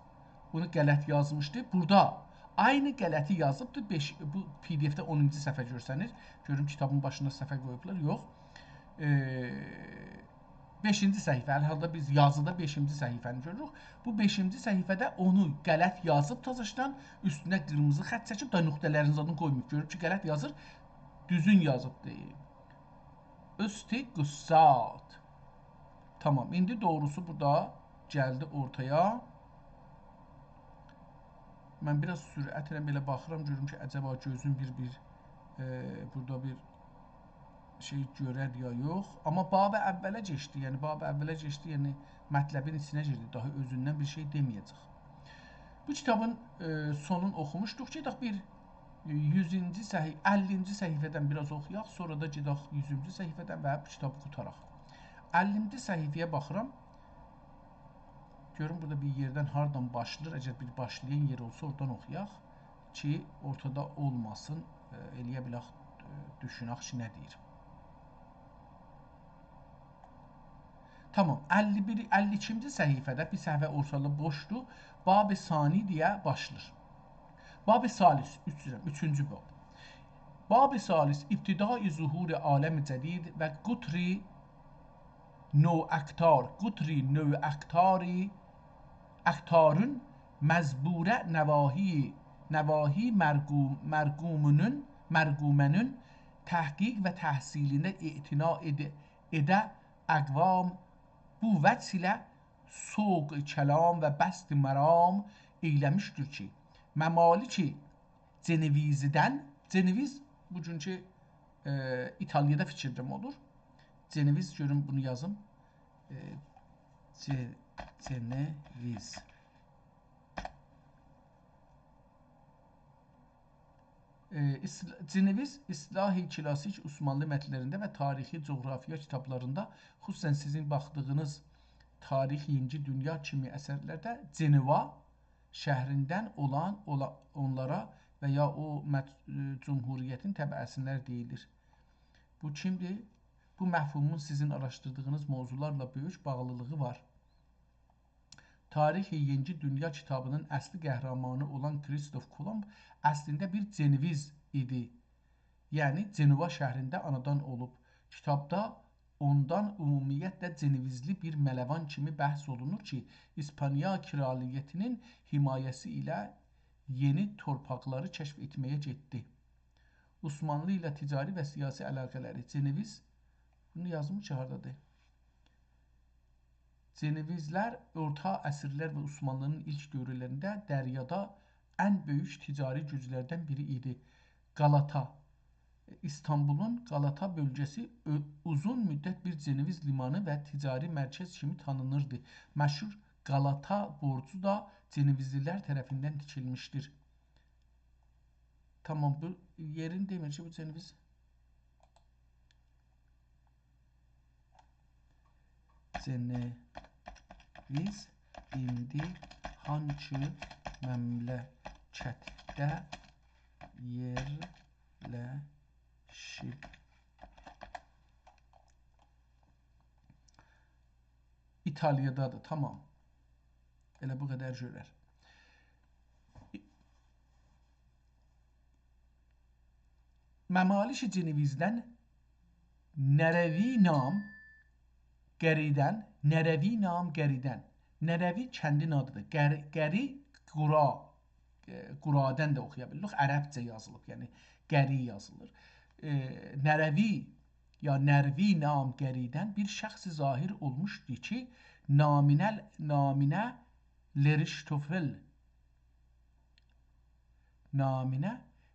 بونو غلط یازمیشدی. بورادا عینی غلطی یازیبدی. بئش، بو پی دی اف‌ده اونونجو صفحه گؤرسنیر. گؤروم، کیتابین باشیندا صفحه قویوبلار. یوخ. ائ، بئشینجی صفحه، هر حالدا بیز یازیدا بئشینجی صفحه‌نی گؤروروک. بو بئشینجی صفحه‌ده اونو غلط یازیب تازاشدان، اوستونه قیرمیزی خط چکیب، دا نقطه‌لرین زادینی قویماییب. گؤروب کی، غلط یازیر، دوزون یازیبدی. استوگیسات. تامام، ایندی دوغروسو بورادا گلدی اورتایا. من بیر آز سرعتله بئله باخیرام، گؤروم کی، عجبا گؤزوم بیر-بیر، ائ، بورادا بیر شئی گؤرر یا یوخ. آمما باب اوله کئچدی، یعنی باب اوله کئچدی، یعنی مطلبین ایچینه گیردی، داها اؤزوندن بیر شئی دئمه‌یه‌جک. بو کیتابین، ائ، سونون اوخوموشدوق کی، داها بیر یوزونجو صفحه، اللینجی صفحه‌دن بیر آز اوخویاق، سونرا دا گئدک یوزونجو صفحه‌دن و بو کیتابی قوتاراق. اللینجی صفحه‌یه باخیرام. گؤروم بورادا بیر یئردن هاردان باشلاییر. اگر بیر باشلایان یئر اولسا، اورادان اوخویاق کی، اورتادا اولماسین، ائ، ائلیه بیلک، ائ، دوشونک کی، نه دئییر. تامام، اللی بیر، اللی ایکینجی صفحه‌ده، بیر صفحه اورتالیق بوشدور. باب ثانی دئیه باشلاییر. باب ثالث، اوچ، اوچونجو باب. باب ثالث، ابتداء ظهور عالم جدید و قطر نوع اقطار، قطر نوع اقطاری، اقطارون مزبوره نواحی، نواحی مرقوم-، مرقومونون، مرقومه‌نین تحقیق و تحصیلینه اعتنا ائده، ائده اقوام بو وجه ایله سوق کلام و بسط مرام ائیله‌میشدیر کی، ممالک جنویزیدن، جنویز بوگونکو، ائ، ایتالیادا فیکیرلیم اولور. جنویز، گؤروم بونو یازیم. ائ، جه-، جنویز. ائ، ایسل-، جنویز اصلاح کلاسیک عثمانلی متنلرینده و تاریخی جغرافیا کیتابلاریندا، خصوصاً سیزین باخدیغینیز تاریخ یئنی دونیا کیمی اثرلرده جنوا شهریندن اولان، اولا-، اونلارا و یا او مت-، ائ، جمهوریتین تبعه‌سینلر دئییلیر. بو کیمدیر؟ بو مفهومون سیزین آراشدیردیغینیز موضوعلارلا بؤیوک باغلیلیغی وار. تاریخ یئنی دونیا کیتابینین اصلی قهرمانی اولان کریستوف کولومب اصلینده بیر جنویز ایدی. یعنی جنوا شهرینده آنادان اولوب. کیتابدا اوندان عمومیتله جنویزلی بیر ملوان کیمی بحث اولونور کی، ایسپانیا کرالیتینین حمایه‌سی ایله یئنی تورپاقلاری کشف ائتمه‌یه گئتدی. عثمانلی ایله تجاری و سیاسی علاقه‌لری. جنویز، بونو یازمیش کی، هاردادیر؟ جنویزلر اورتا عصرلر و عثمانلی‌نین ایلک دؤورلرینده دریادا ان بؤیوک تجاری گوجلردن بیری ایدی. قالاتا، ایستانبولون قالاتا بؤلگه‌سی اؤ-، اوزون مدت بیر جنویز لیمانی و تجاری مرکز کیمی تانینیردی. مشهور قالاتا بورجو دا جنویزلی‌لر طرفیندن تیکیلمیشدیر. تامام، بو یئرین دئمیر کی، بو جنویز. جنویز ایندی هانسی مملکتده یئرلشیب؟ ایتالیادادیر، تامام. ائله بو قدر گؤرر. ممالک جنویزدن نروی نام قریدن، نروی نام قریدن. نروی کندین آدیدیر. قری، قری قورا، ائ، قورادن ده اوخویا بیلیریک. عربجه یازیلیب، یعنی قری یازیلیر. ائ، نروی یا نروی نام قریدن بیر شخص ظاهر اولموشدو کی، نامینه، نامینه لریشتوفل، نامینه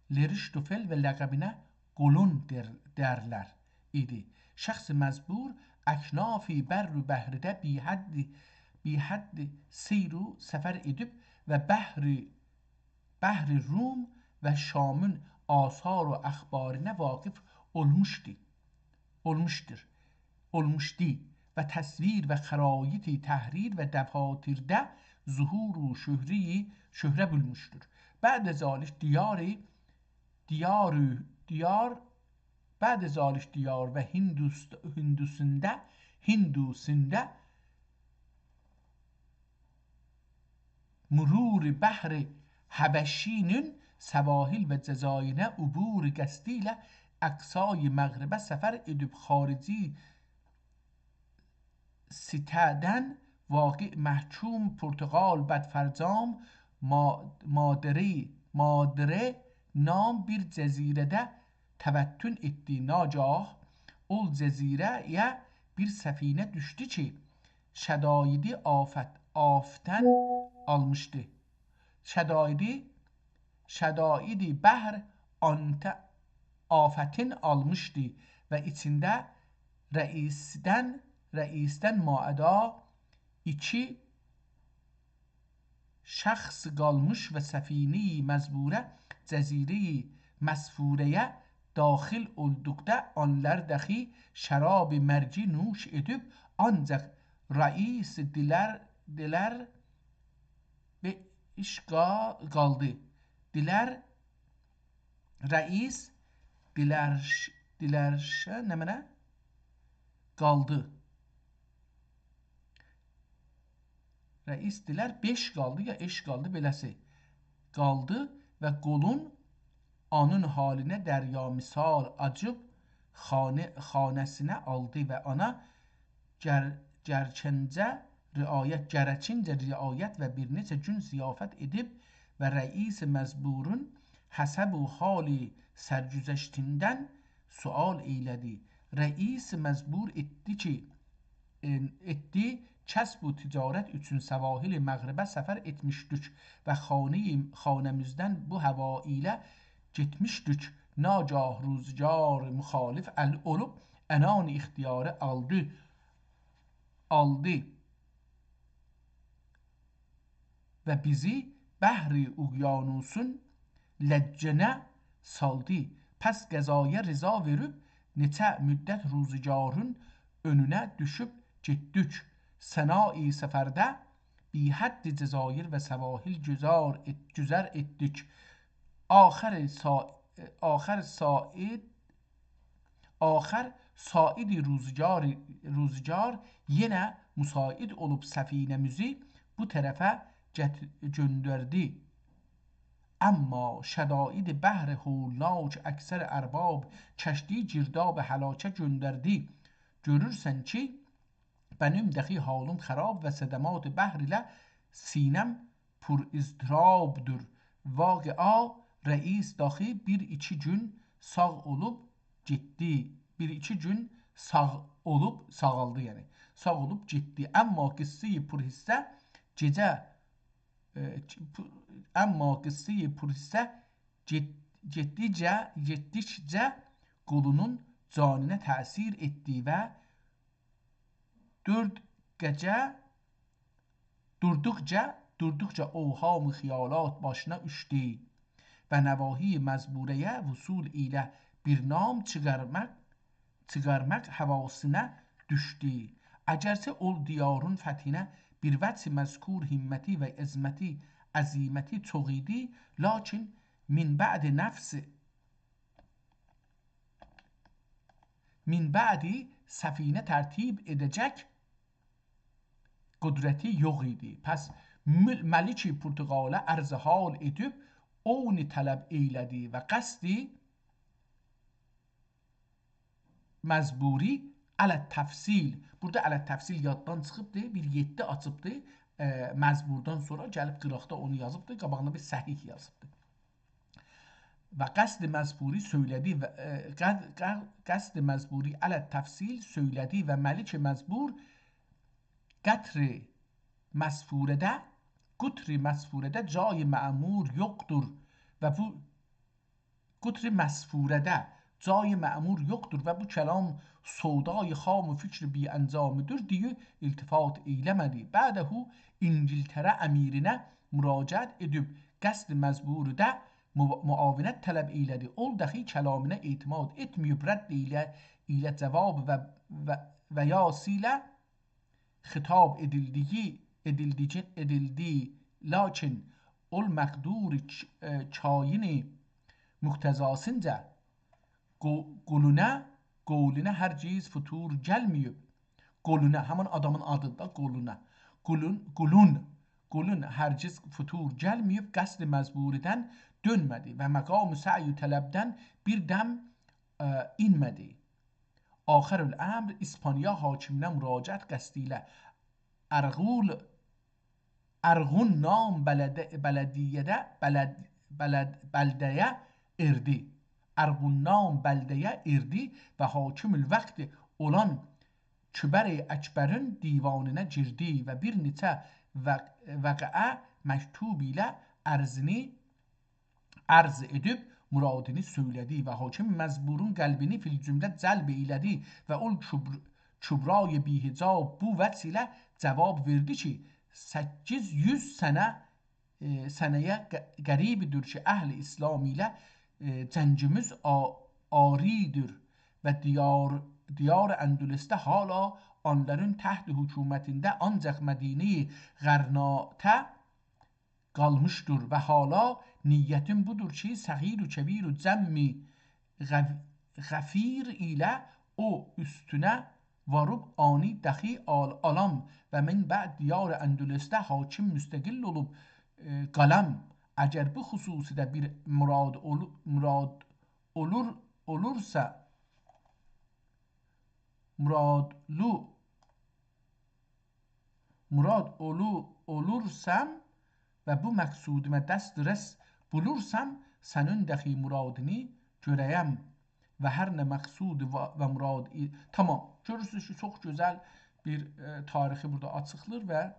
لریشتوفل و لقبینه قولون دئر-، دئرلر ایدی. شخص مزبور اکنافی بر و بحرده بی‌حد، بی‌حد سیر و سفر ائدیب و بحر، بحر روم و شامین آثار و اخبارینه واقف اولموشدو، اولموشدور، اولموشدو و تصویر و خرایط تحریر و دفاترده ظهور و شهره‌ی، شهره بولموشدور. بعد ذلک دیاری، دیاری، دیار، بعد ذلک دیار و هندوست-، هندوسینده، هندوسینده مرور بحر حبشی‌نین سواحل و جزایرینه عبور قصدی ایله اقصای مغربه سفر ائدیب خارجی سیته‌دن واقع محکوم پرتغال بدفرجام ما-، مادری، مادره نام بیر جزیره‌ده توطن ائتدی. ناگاه او جزیره‌یه بیر سفینه دوشدو کی، شدایدی آفت، آفتن آلمیشدی. شدایدی، شدایدی بحر آنت-، آفتین آلمیشدی و ایچینده رئیسدن، رئیسدن ماعدا ایکی شخص قالمیش و سفینه‌ی مزبوره جزیره‌ی مسفوره‌یه داخل اولدوقدا آنلار داخی شراب مرگی نوش ائدیب، آنجاق رئیس دیلر، دیلر به عشقا قالدی. دیلر، رئیس، دیلرش، دیلرشه، نمنه؟ قالدی. رئیس دیلر بئش قالدی، یا ائش قالدی، بئله‌سی. قالدی و قولون آنین حالینه دریا مثال آجیب خانه، خانه‌سینه آلدی و آنا گر-، گرچنجه رعایت، گرچینجه رعایت و بیر نئچه گون ضیافت ائدیب و رئیس مزبورون حسب و حال سرگذشتیندن سؤال ائیله‌دی. رئیس مزبور ائتدی کی، ائ، ائتدی، کسب و تجارت اوچون سواحل مغربه سفر ائتمیشدیک و خانه‌ی-، خانه‌میزدن بو هوا ایله گئتمیشدیک. ناگاه روزگار مخالف ال اولوب، عنان اختیاری آلدی، آلدی و بیزی بحر اقیانوسون لجّه‌نه سالدی. پس قضایا رضا وئریب، نئچه مدت روزگارین اؤنونه دوشوب گئتدیک. ثنایی سفرده بی‌حد جزایر و سواحل گذار ائت-، گذر ائتدیک. آخر سا-، آخر ساعد آخر ساعد روزگار، روزگار یئنه مساعد اولوب سفینه‌میزی بو طرفه گت-، گؤندردی. اما شدائد بحر هولناک اکثر ارباب کشتی گرداب هلاکه گؤندردی. گؤرورسن کی، بنیم دخی حالیم خراب و صدمات بحر ایله سینه‌م پر اضطرابدور. واقعا رئیس داخی بیر ایکی گون ساغ اولوب گئتدی. بیر ایکی گون ساغ اولوب، ساغالدی یعنی. ساغ اولوب گئتدی. اما قصه‌ی پرحصه گئجه، ائ، پ-، اما قصه‌ی پرحصه گئت-، گئتدیکجه، گئتدیکجه قولونون جانینه تأثیر ائتدی و دورد گئجه، دوردوقجا، دوردوقجا اوهام و خیالات باشینا اوچدو و نواحی مزبوره‌یه وصول ایله بیر نام چیخارماق، چیخارماق هواسینا دوشدو. اگرچه اول دیارین فتحینه بیر وجه مذکور همتی و عظمتی، عزیمتی چوخ ایدی، لاکین من بعد نفس من بعدی سفینه ترتیب ائده‌جک قدرتی یوخ ایدی. پس مل-، ملک پرتغاله عرض حال ائدیب، عون طلب ائیله‌دی و قصد مزبوری علی التفصیل. بورادا علی التفصیل یاددان چیخیبدی، بیر یئددی آچیبدی. ائ، مزبوردان سونرا گلیب قیراقدا اونو یازیبدی، قاباغیندا بیر صحیح یازیبدی. و قصد مزبوری سؤیله‌دی و، ائ، قد-، ق-، قصد مزبوری علی التفصیل سؤیله‌دی و ملک مزبور قطر مسفوره‌ده، قطر مسفوره‌ده جای معمور یوخدور و بو قطر مسفوره‌ده جای معمور یوخدور و بو کلام سودای خام و فکر بی‌انجامدیر دئیه التفات ائیله‌مه‌دی. بعده انگلتره امیرینه مراجعت ائدیب قصد مزبورده مو-، معاونت طلب ائیله‌دی. اول دخی کلامینا اعتماد ائتمه‌ییب رد ایله، ایله جواب و، و، و یاسیله خطاب ائدیلدیگی، ائدیلدیگی، ائدیلدی. لاکین اول مقدور ک-، ائ، کاینی مقتضاسینجا قو-، قولونا، قولونا هرگز فتور گلمه‌ییب. قولونا، همین آدامین آدیدیر دا، قولونا. قولون، قولون، قولون هرگز فتور گلمه‌ییب، قصد مزبوردن دؤنمه‌دی و مقام سعی و طلبدن بیر دم، ائ، اینمه‌دی. آخرالامر اسپانیا حاکمینه مراجعت قصدی ایله ارغول، ارغون نام بلده-، بلدیه‌ده، بلد-، بلد-، بلده‌یه ائردی. ارغون نام بلده‌یه ائردی و حاکم الوقت اولان کبر اکبرین دیوانینه گیردی و بیر نئچه و-، وقعه مکتوب ایله عرضینی عرض ائدیب مرادینی سؤیله‌دی و حاکم مزبورون قلبینی فی‌الجمله جلب ائیله‌دی و اول کبر-، کبرای بی‌حجاب بو وجه ایله جواب وئردی کی، سککیز یوز سنه، ائ، سنه‌یه ق-، قریبدیر کی، اهل اسلام ایله، ائ، جنگیمیز آ-، عاریدیر و دیار، دیار اندلسده حالا اونلارین تحت حکومتینده آنجاق مدینه‌ی غرناطه قالمیشدیر و حالا نیتیم بودور کی، صغیر و کبیر و جمع غ-، غفیر ایله او اوستونه واریب آنی دخی آل-، آلام و من بعد دیار اندلسده حاکم مستقل اولوب، ائ، قالام. اگر بو خصوصیده بیر مراد اولو-، مراد اولور، اولورسا، مرادلو مراد اولو-، اولورسام و بو مقصودیما دسترس بولورسام، سنین دخی مرادینی گؤره‌یم و هر نه مقصود و، و مراد ای-، تامام. گؤرورسونوز کی، چوخ گؤزل بیر، ائ، تاریخی بورادا آچیقلیر و، ائ،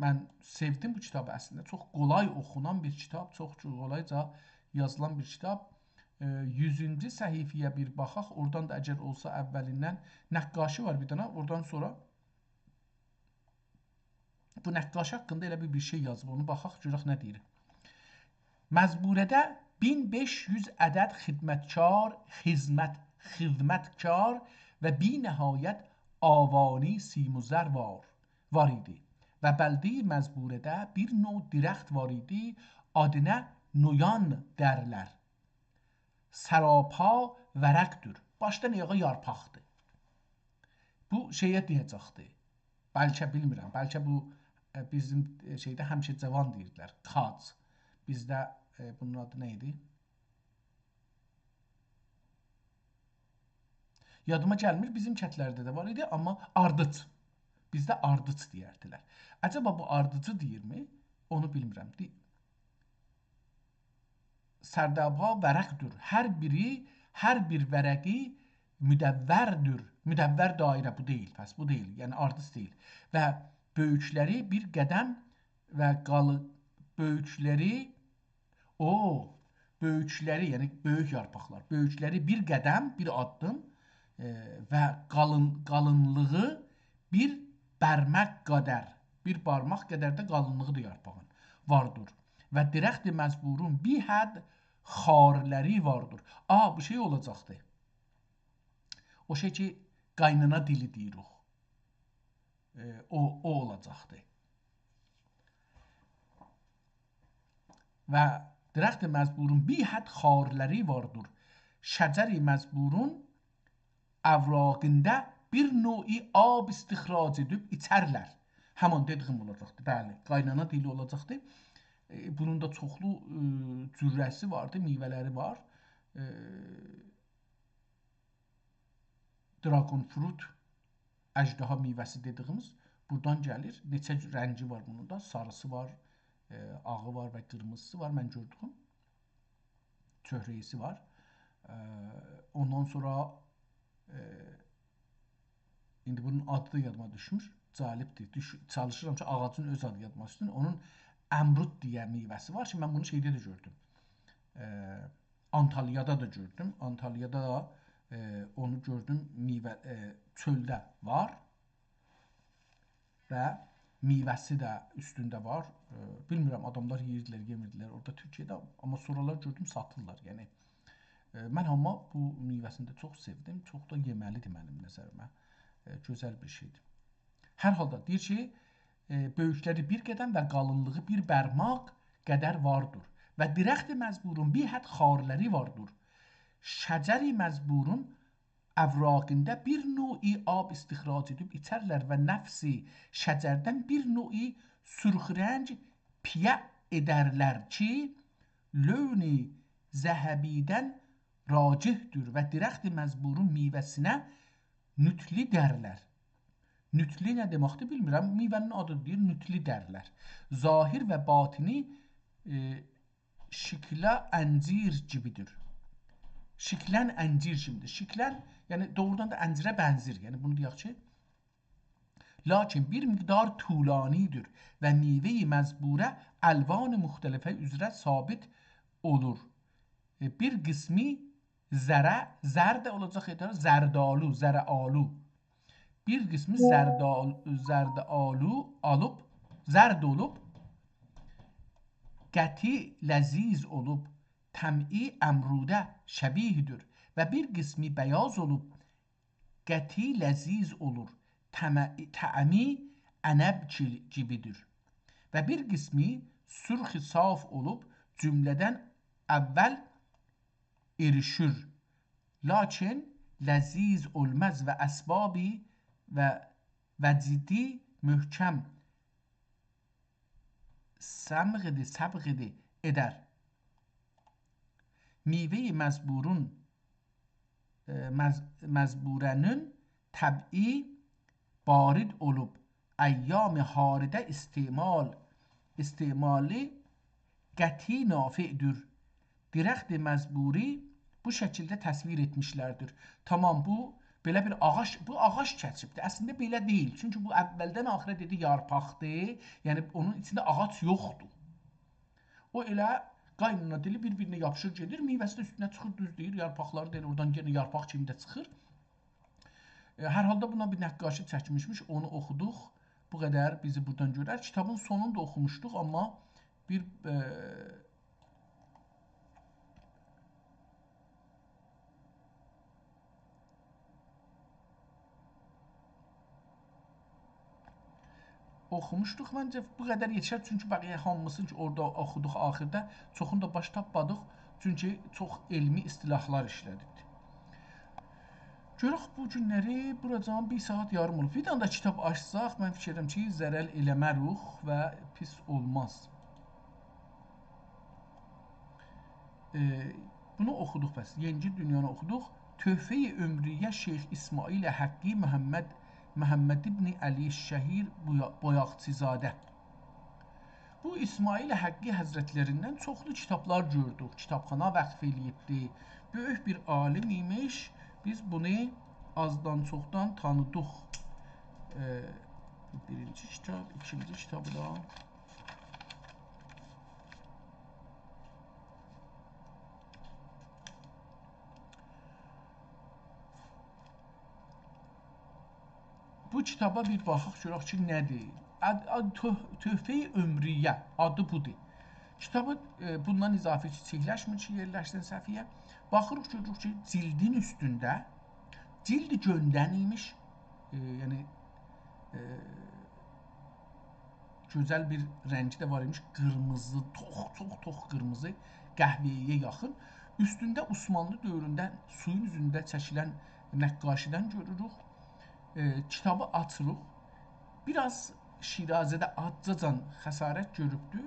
من سئودیم بو کیتابی اصلینده. چوخ قولای اوخونان بیر کیتاب، چوخ قولایجا یازیلان بیر کیتاب. ائ، یوزونجو صفحه‌یه بیر باخاق، اورادان دا اگر اولسا اولیندن نقاشی وار بیر دنه، اورادان سونرا بو نقاشی حاقیندا ائله بیر، بیر شئی یازیب، اونو باخاق، گؤرک نه دئییر. مزبوره‌ده مین بئش یوز عدد خدمتکار، خدمت، خدمتکار و بی‌نهایت آوانی سیم و زر وار، وار ایدی. و بلده‌ی مزبوره‌ده بیر نوع درخت وار ایدی، آدینا نویان درلر. سراپا ورقدور. باشدان آیاغا یارپاقدیر. بو شئیه دئیه‌جکدی. بلکه بیلمیرم، بلکه بو، ائ، بیزیم، ائ، شئیده همیشه جوان دئییردیلر، کاج. بیزده، ائ، بونون آدی نه ایدی؟ یادیما گلمیر، بیزیم کندلرده ده وار ایدی، آمما آردیچ. بیزده آردیچ دئیردیلر. عجبا بو آردیچی دئییرمی؟ اونو بیلمیرم. دئ-، سراپا ورقدور. هر بیری، هر بیر ورقی مدوردور. مدور دایره، بو دئییل، پس بو دئییل. یعنی آردیچ دئییل. و بؤیوکلری بیر قدم و قالی-، بؤیوکلری، او، بؤیوکلری، یعنی بؤیوک یارپاقلار، بؤیوکلری بیر قدم، بیر آددیم، ائ، و قالین-، قالینلیغی بیر بارماق قدر، بیر بارماق قدر ده قالینلیغیدیر یارپاغین، واردور. و درخت مزبورون بیر حد خارلری واردور. آ، بو شئی اولاجاقدی. او شئی کی، قاینانا دیلی دئییریک. ائ، او، او اولاجاقدی. و درخت مزبورون بیر حد خارلری واردور. شجر مزبورون اوراقیندا بیر نوع آب استخراج ائدیب ایچرلر. همان دئدیگیم اولاجاقدی، بلی، قاینانا دیلی اولاجاقدی. ائ، بونون دا چوخلو، ائ، جوره‌سی واردی، میوه‌لری وار. ائ، دراگون فروت، اژدها میوه‌سی دئدیگیمیز بورادان گلیر. نئچه جور رنگی وار بونون دا. ساریسی وار، ائ، آغی وار و قیرمیزیسی وار. من گؤردوم. چهره‌سی وار. ائ، اوندان سونرا، ائ، ایندی بونون آدی دا یادیما دوشمور. جالبدیر. دوش-، چالیشیرام کی، آغاجین اؤز آدی یادیما دوشسون. اونون امرود دئیه میوه‌سی وار کی، من بونو شئیده ده گؤردوم. ائ، آنتالیادا دا گؤردوم. آنتالیادا دا، ائ، اونو گؤردوم، میوه، ائ، چؤلده وار. و میوه‌سی ده اوستونده وار. ائ، بیلمیرم، آداملار یئییردیلر، یئمیردیلر اورادا تورکیه‌ده، آمما سونرالار گؤردوم ساتیرلار. یعنی، ائ، من آمما بو میوه‌سینی ده چوخ سئودیم. چوخ دا یئمه‌لیدیر منیم نظریمه. ائ، گؤزل بیر شئیدیر. هر حالدا دئییر کی، ائ، بؤیوکلری بیر قدم و قالینلیغی بیر بارماق قدر واردور. و درخت مزبورون بیر حد خارلری واردور. شجر مزبورون اوراقیندا بیر نوع آب استخراج ائدیب ایچرلر و نفس شجردن بیر نوع سرخ رنگ پیه ائدرلر کی، لون ذهبی‌دن راجحدور و درخت مزبورون میوه‌سینه نوتلی درلر. نوتلی نه دئمکدیر بیلمیرم. میوه‌نین آدی دئییر، نوتلی درلر. ظاهر و باطنی، ائ، شکلا انجیر کیمیدیر. شکلا انجیر کیمیدیر. شکلا، یعنی دوغرودان دا انجیره بنزیر. یعنی بونو دئیک کی، لاکین بیر مقدار طولانی‌دیر و میوه‌ی مزبوره الوان مختلفه اوزره ثابت اولور. ائ، بیر قسمی زره، زرد اولاجاق، یئتر، زردآلو، زره‌آلو. بیر قسمی زردآل-، زردآلو آلیب، زرد اولوب، قطعی لذیذ اولوب، طعمی امروده شبیه‌دیر و بیر قسمی بیاض اولوب، قطعی لذیذ اولور، طعم-، طعمی عنب کی-، کیمیدیر. و بیر قسمی سرخ صاف اولوب، جمله‌دن اول ایریشیر. لاکین لذیذ اولماز و اسبابی و وجدی محکم صمغدی، صبغدی ائدر. میوه‌ی مزبورون، ائ، مز-، مزبوره‌نین طبعی بارد اولوب، ایام حارده استعمال، استعمالی قطعی نافع‌دور. درخت مزبوری بو شکیلده تصویر ائتمیشلردیر. تامام، بو بئله بیر آغاج، بو آغاج کسیبدیر. اصلینده بئله دئییل. چونکی بو اولدن آخیره دئدی یارپاقدیر. یعنی اونون ایچینده آغاج یوخدور. او ائله قاینانا دیلی بیر-بیرینه یاپیشیر گئدیر. میوه‌سی ده اوستونه چیخیر، دوز دئییر. یارپاقلاری دا ائله اورادان یئنه یارپاق کیمی ده چیخیر. ائ، هر حالدا بونا بیر نقاشی چکمیشمیش، اونو اوخودوق. بو قدر بیزی بورادان گؤرر. کیتابین سونونو دا اوخوموشدوق، آمما بیر، ائ، اوخوموشدوق. منجه بو قدر یئتر، چونکی بقیه هامیسینی کی اورادا اوخودوق آخیردا، چوخونو دا باش تاپمادیق. چونکی چوخ علمی اصطلاحلار ایشله‌دیبدی. گؤرک بو گونلری، بوراجان بیر ساعت یاریم اولوب. بیر دنه ده کیتاب آچساق، من فیکیر ائدیرم کی، ضرر ائله‌مه‌روخ و پیس اولماز. ائ، بونو اوخودوق پس. یئنیجی دونیانی اوخودوق. تحفهٔ عمریه شیخ اسماعیل حقی محمد، محمد ابن علی شهیر بویا-، بایاقچی‌زاده. بو اسماعیل حقی حضرتلریندن چوخلو کیتابلار گؤردوک. کیتابخانا وقف ائله‌ییبدی. بؤیوک بیر عالم ایمیش. بیز بونو آزدان چوخدان تانیدیق. ائ، بو بیرینجی کیتاب، ایکینجی کیتابی دا. بو کیتابا بیر باخاق، گؤرک کی، نه‌دیر؟ آد-، آد-، تح-، تحفهٔ عمریه، آدی بودور. کیتابی، ائ، بوندان اضافی کیچیکلشمیر کی، یئرلشسین صفحه‌یه. باخیریق، گؤروروک کی، جیلدین اوستونده، جیلد گؤندن ایمیش، ائ، یعنی، ائ، گؤزل بیر رنگی ده وار ایمیش، قیرمیزی، توخ، توخ، توخ قیرمیزی، قهوه‌یه یاخین. اوستونده عثمانلی دؤورونده سویون اوزونده چکیلن نقاشی‌دن گؤروروک. ائ، کیتابی آچیریق. بیر آز شیرازه‌ده آزجاجان خسارت گؤروبدو،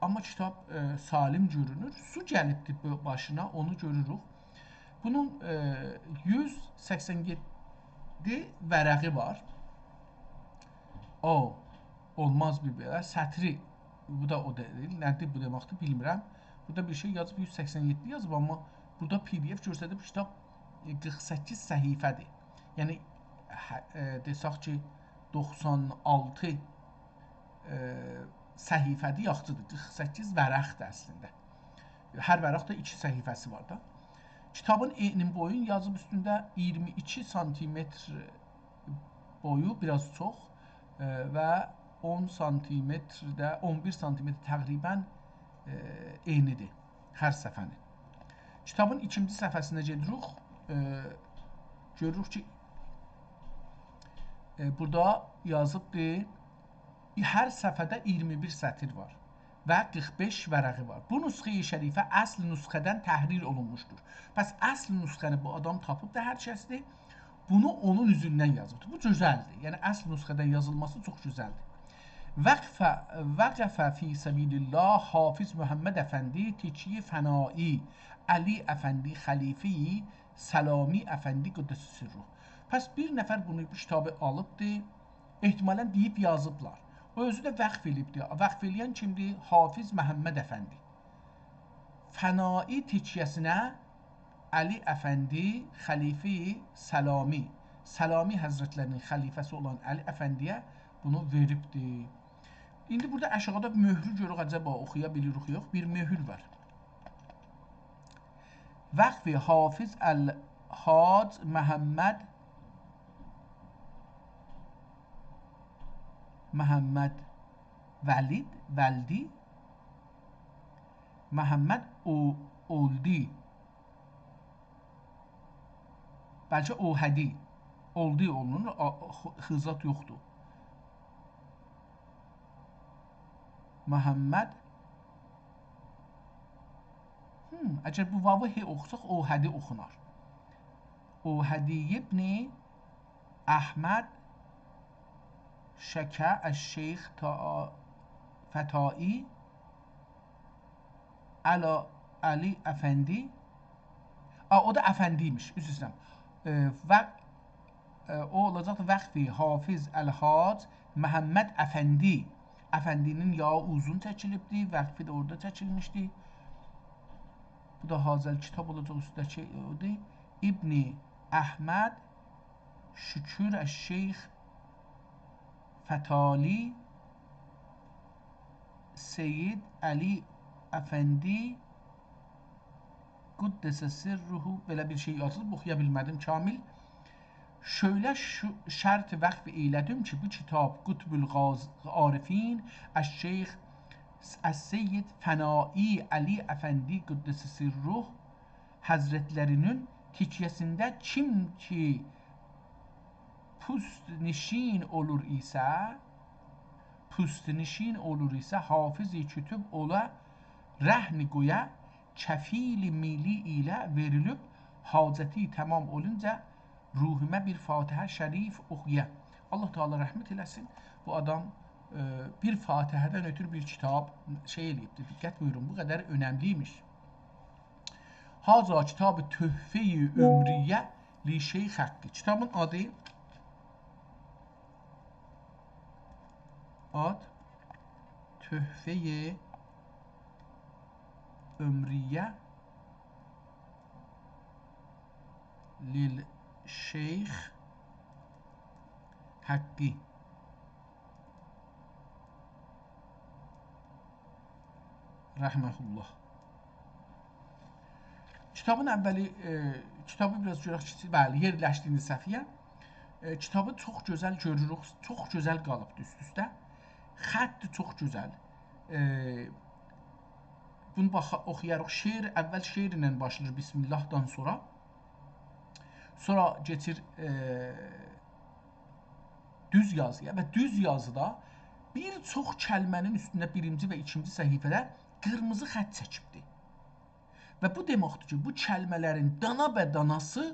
آمما کیتاب، ائ، سالم گؤرونور. سو گلیبدی بو باشینا، اونو گؤروروک. بونون، ائ، یوز سکسن یئددی ورقی وار. او، اولماز بیر بئله. سطری، بو دا او دئییل. نه‌دیر بو دئمکدیر، بیلمیرم. بورادا بیر شئی یازیب، یوز سکسن یئددی یازیب، آمما بورادا پی دی اف گؤستریب، کیتاب، ائ، قیرخ سککیز صفحه‌دیر. یعنی، هه، ائ، دئسک کی، دوخسان آلتی، ائ، صفحه‌دیر، یاخشیدیر. قیرخ سککیز ورقدیر اصلینده. هر ورق ده ایکی صفحه‌سی وار دا. کیتابین ائنین بویون یازیب اوستونده اییرمی ایکی سانتیمتر بویو، بیر آز چوخ، ائ، و اون سانتیمتر ده، اون بیر سانتیمتر تقریباً، ائ، ائنی‌دیر هر صفحه‌نین. کیتابین ایکینجی صفحه‌سینه گئدیریک، ائ، گؤروروک کی، ائ، بورادا یازیبدیر، هر صفحه‌ده اییرمی بیر سطر وار و قیرخ بئش ورقی وار. بو نسخه‌ی شریفه اصل نسخه‌دن تحریر اولونموشدور. پس اصل نسخه‌نی بو آدام تاپیب دا، هر کسدیر. بونو اونون اوزوندن یازیبدیر. بو گؤزلدیر. یعنی اصل نسخه‌دن یازیلماسی چوخ گؤزلدیر. وقف، وقف فی سبیل الله حافظ محمد افندی تکیهٔ فنایی علی افندی خلیفه‌ای سلامی افندی قدس سره. پس بیر نفر بونو، بو کیتابی آلیبدی. احتمالاً دئییب یازیبلار. او اؤزو ده وقف ائله‌ییبدی. وقف ائله‌ین کیمدیر؟ حافظ محمد افندی. فنایی تکیه‌سینه علی افندی، خلیفه‌ی سلامی، سلامی حضرتلری‌نین خلیفه‌سی اولان علی افندی‌یه بونو وئریبدی. ایندی بورادا آشاغیدا مهرو گؤرک، عجبا اوخویا بیلیریک یوخ. بیر مهر وار. وقف حافظ الحاج محمد، محمد ولید، ولدی، محمد او-، اولدی. بلکه اوهدی. اولدی اولونور، آ-، خ-، خ زاد یوخدور. محمد. هم، اگر بو واوو ه اوخوساق، اوهدی اوخونار. اوهدی ابن احمد شکا الشیخ تا-، فتایی علی، علی افندی. آ، او دا افندی‌یمیش، عذر ایسته‌ییرم. ائ، و، ائ، او اولاجاقدی وقف حافظ الحاج محمد افندی. افندی‌نین یایی اوزون چکیلیبدی، وقفی ده اورادا چکیلمیشدی. بو دا هذا الکتاب اولاجاق اوستده‌کی، اودور. ابن احمد شکور الشیخ فتالی سید علی افندی قدس سره، بئله بیر شئی یازیلیب، اوخویا بیلمه‌دیم کامل. شؤیله شو-، شرط وقف ائیله‌دیم کی، بو کیتاب قطب الغاز-، عارفین، الشیخ، السید فنایی علی افندی قدس سره حضرتلری‌نین تکیه‌سینده کیم کی پوست‌نشین اولور ایسه، پوست‌نشین اولور ایسه، حافظ کتب اولا رهن قویا، کفیل ملی ایله وئریلیب، حاجتی تمام اولونجا روحومه بیر فاتحه شریف اوخویا. الله تعالی رحمت ائله‌سین. بو آدام، ائ، بیر فاتحه‌دن اؤترو بیر کیتاب شئی ائله‌ییبدی. دقت بویورون، بو قدر اؤنملی‌یمیش. هذا کتاب تحفهٔ عمریه لشیخ حقی. کیتابین آدی، آد تحفهٔ عمریه للشیخ حقی رحمه الله. کیتابین اولی، ائ، کیتابی بیر آز گؤرک کی، بلی، یئرلشدیگینیز صفحه‌یه. ائ، کیتابی چوخ گؤزل گؤروروک، چوخ گؤزل قالیبدی اوست-اوسته. خطی چوخ گؤزل. ائ، بونو باخا-، اوخویاریق. شعر، اول شعر ایله باشلاییر، بسم اللهدان سونرا. سونرا کئچیر، ائ، دوز یازییا و دوز یازیدا بیر چوخ کلمه‌نین اوستونده بیرینجی و ایکینجی صفحه‌ده قیرمیزی خط چکیبدی. و بو دئمکدیر کی، بو کلمه‌لرین دانا به داناسی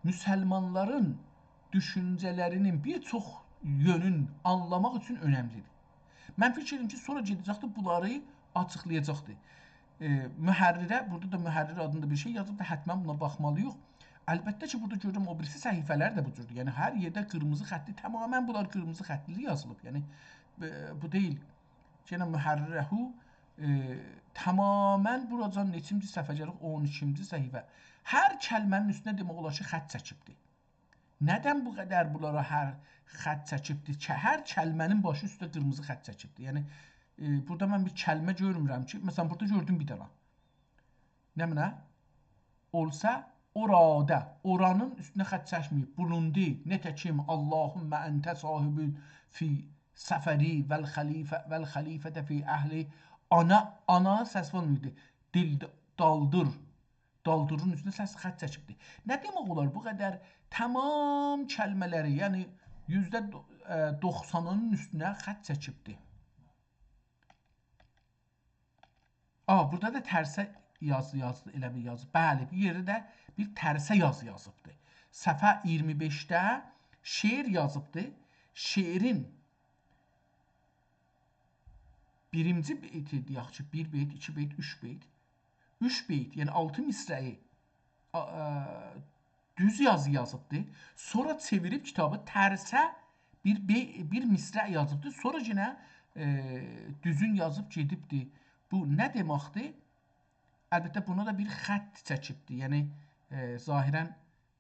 مسلمانلارین دوشونجه‌لرینین بیر چوخ یؤنون آنلاماق اوچون اؤنملی‌دیر. من فیکیر ائدیرم کی، سونرا گئده‌جکدی، بونلاری آچیقلایاجاقدی. ائ، محرره، بورادا دا محرر آدیندا بیر شئی یازیبدی، حتماً بونا باخمالی‌ییق. البته کی، بورادا گؤرورم او بیریسی صفحه‌لر ده بو جوردور. یعنی، هر یئرده قیرمیزی خطلی، تماماً بونلار قیرمیزی خطلی یازیلیب. یعنی، ب-، بو دئییل. یئنه محرره، ائ، تماماً بوراجان نئچینجی صفحه گلیر؟ اون ایکینجی صفحه. هر کلمه‌نین اوستونه دئمک اولار کی، خط چکیبدی. ندن بو قدر بونلارا هر خط چکیبدی؟ چه-، هر کلمه‌نین باشی اوسته قیرمیزی خط چکیبدی. یعنی، ائ، بورادا من بیر کلمه گؤرمورم کی، مثلاً، بورادا گؤردوم بیر دانا. نمنه؟ اولسا، اورادا، اورانین اوستونه خط چکمه‌ییب. بولوندو، نتکیم، اللهم انت صاحبی فی سفری و الخلیفة، و الخلیفة فی اهلی. آنا، آنا سس اولماییبدی. دیل، دالدیر. دالدیرین اوستونه سس خط چکیبدی. نه دئمک اولار بو قدر تمام کلمه‌لری، یعنی یوزده دو-، ائ، دوخسانینین اوستونه خط چکیبدی؟ آ، بورادا دا ترسه یازی یازدی، ائله بیر یازی. بلی، بیر یئرده ده بیر ترسه یازی یازیبدی. صفحه اییرمی بئشده شعر یازیبدی. شعرین بیرینجی بیتی، دئیک کی، بیر بیت، ایکی بیت، اوچ بیت. اوچ بیت، یعنی آلتی مصرعی، آ، ا، دوز یازی یازیبدی. سونرا چئویریب کیتابی ترسه بیر بی-، بیر مصرع یازیبدی. سونرا یئنه، ائ، دوزون یازیب گئدیبدی. بو نه دئمکدیر؟ البته، بونا دا بیر خط چکیبدی. یعنی، ائ، ظاهراً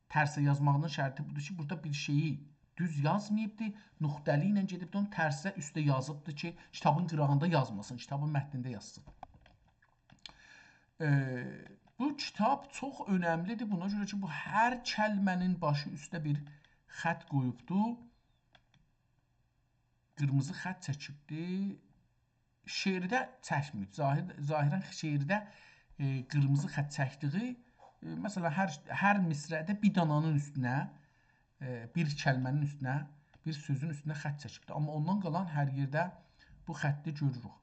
ترسه یازماغینین شرطی بودور کی، بورادا بیر شئیی دوز یازماییبدی، نقطه‌لی ایله گئدیبدی، اونو ترسه اوسته یازیبدی کی، کیتابین قیراغیندا یازماسین، کیتابین متنینده یازسین. ائ، بو کیتاب چوخ اؤنملی‌دیر، بونا گؤره کی، بو هر کلمه‌نین باشی اوسته بیر خط قویوبدو. قیرمیزی خط چکیبدی. شعرده چکمه‌ییب. ظاهر-، ظاهراً شعرده، ائ، قیرمیزی خط چکدیگی، ائ، مثلاً، هر، هر مصرعده بیر دانانین اوستونه، ائ، بیر کلمه‌نین اوستونه، بیر سؤزون اوستونه خط چکیبدی. آمما اوندان قالان هر یئرده بو خطی گؤروروک.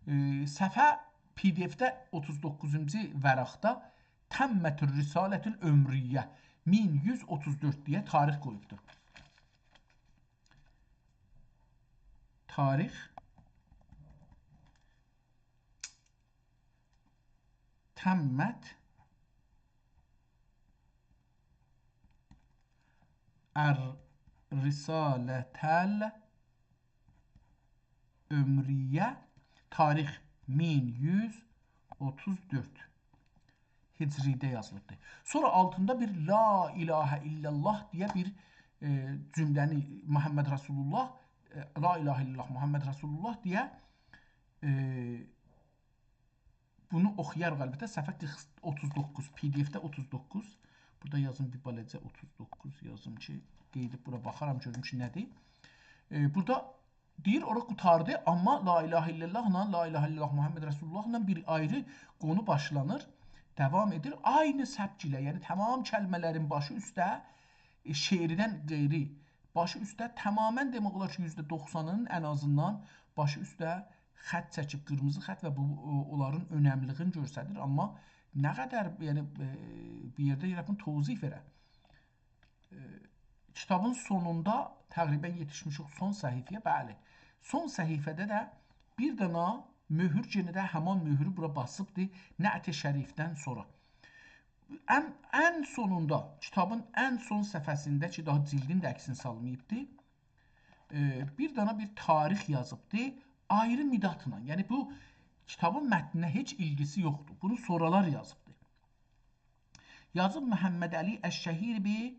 ائ، صفحه پی دی اف‌ده اوتوز دوققوزونجو ورقده «تمت الرسالة العمریة مین یوز اوتوز دؤرد» دئیه تاریخ قویوبدور. تاریخ. «تمت الرسالة العمریة»، تاریخ مین یوز اوتوز دؤرد هجری‌ده یازیلیبدیر. سونرا آلتیندا بیر «لا اله الا الله» دئیه بیر، ائ، جمله‌نی، محمد رسول الله، ائ، «لا اله الا الله محمد رسول الله» دئیه، ائ، بونو اوخویاریق البته. صفحه قیرخ، اوتوز دوققوز، پی دی اف‌ده اوتوز دوققوز. بورادا یازیم بیر بالاجا اوتوز دوققوز یازیم کی، قئییدیب بورا باخارام، گؤروم کی، نه‌دیر. ائ، بورادا دئییر، اورا قوتاردی، آمما «لا اله الا الله»لا، «لا اله الا الله محمد رسول الله»لا بیر آیری قونو باشلانیر، داوام ائدیر. عینی سبک ایله، یعنی تمام کلمه‌لرین باشی اوسته، ائ، شعردن غیری باشی اوسته تمامیله دئمک اولار کی، یوزده دوخسانین ان آزیندان باشی اوسته خط چکیب، قیرمیزی خط و بو، او، اونلارین اؤنملیلیگینی گؤستریر. آمما نه قدر، یعنی، ائ، بیر یئرده گرک بونو توضیح وئره. ائ، کیتابین سونوندا تقریباً یئتیشمیشیک سون صفحه‌یه، بلی. سون صفحه‌ده ده بیر دانا مؤهور، یئنه ده همان مؤهورو بورا باسیبدی، نعت شریفدن سونرا. ان، ان سونوندا، کیتابین ان سون صفحه‌سینده کی، داها جیلدین ده عکسینی سالماییبدی، ائ، بیر دانا بیر تاریخ یازیبدی، آیری مدادلا. یعنی، بو کیتابین متنینه هئچ ایلگیسی یوخدور. بونو سونرالار یازیبدی. یازیب محمدعلی الشهیر به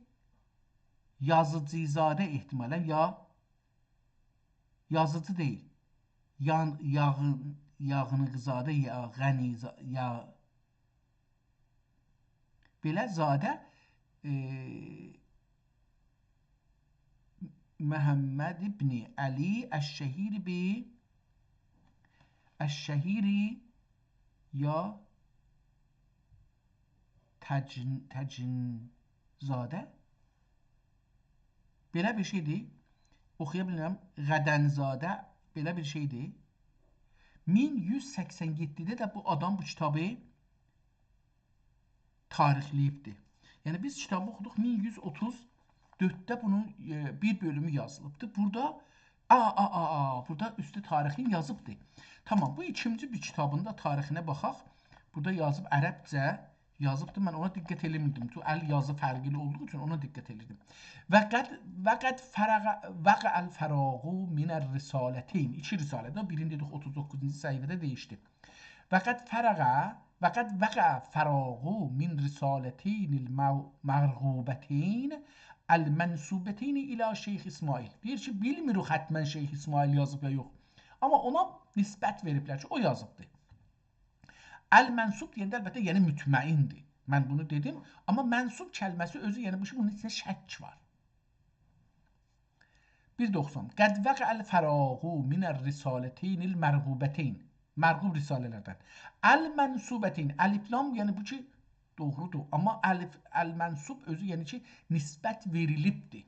یازیجی‌زاده احتمالاً، یا یازیجی دئییل. یان، یاغی، یاغنی‌زاده، یا غنی‌زا-، یا بئله زاده، ائ، محمد ابن علی الشهیر به، الشهیری یا تجن-، تجن‌زاده. بئله بیر شئیدیر. اوخویا بیلمیرم. غدن‌زاده، بئله بیر شئیدیر. مین یوز سکسن یئددیده ده بو آدام بو کیتابی تاریخله‌ییبدی. یعنی، بیز کیتابی اوخودوق، مین یوز اوتوز دؤردده بونون، ائ، بیر بؤلومو یازیلیبدی. بورادا، آ، آ، آ، آ، بورادا اوسته تاریخینی یازیبدی. تامام، بو ایکینجی بیر کیتابین دا تاریخینه باخاق. بورادا یازیب عربجه، یازیبدی. من اونا دقت ائله‌میردیم. چونکی ال یازی فرقلی اولدوغو اوچون اونا دقت ائدیردیم. «و قد، و قد فرغ، وقع الفراغ من الرسالتین». ایکی رساله‌ده، بیرینی دئدیک اوتوز دوققوزونجو صفحه‌ده دییشدی. «و قد فرغ، و قد وقع فراغ من رسالتین المو-، مرغوبتین المنسوبتین الی شیخ اسماعیل». دئییر کی، بیلمیریک حتماً شیخ اسماعیل یازیب یا یوخ. آمما اونا نسبت وئریبلر کی، او یازیبدی. المنسوب دئینده، البته، یعنی مطمئن‌دیر. من بونو دئدیم. آمما منسوب کلمه‌سی اؤزو، یعنی بو کی، بونون ایچینده شک وار. بیر دوخسان. «قد وقع الفراغ من الرسالتین المرغوبتین». مرغوب رساله‌لردن. «المنسوبتین». الف لام، یعنی بو کی، دوغرودور. آمما الف، المنسوب اؤزو، یعنی کی، نسبت وئریلیبدیر.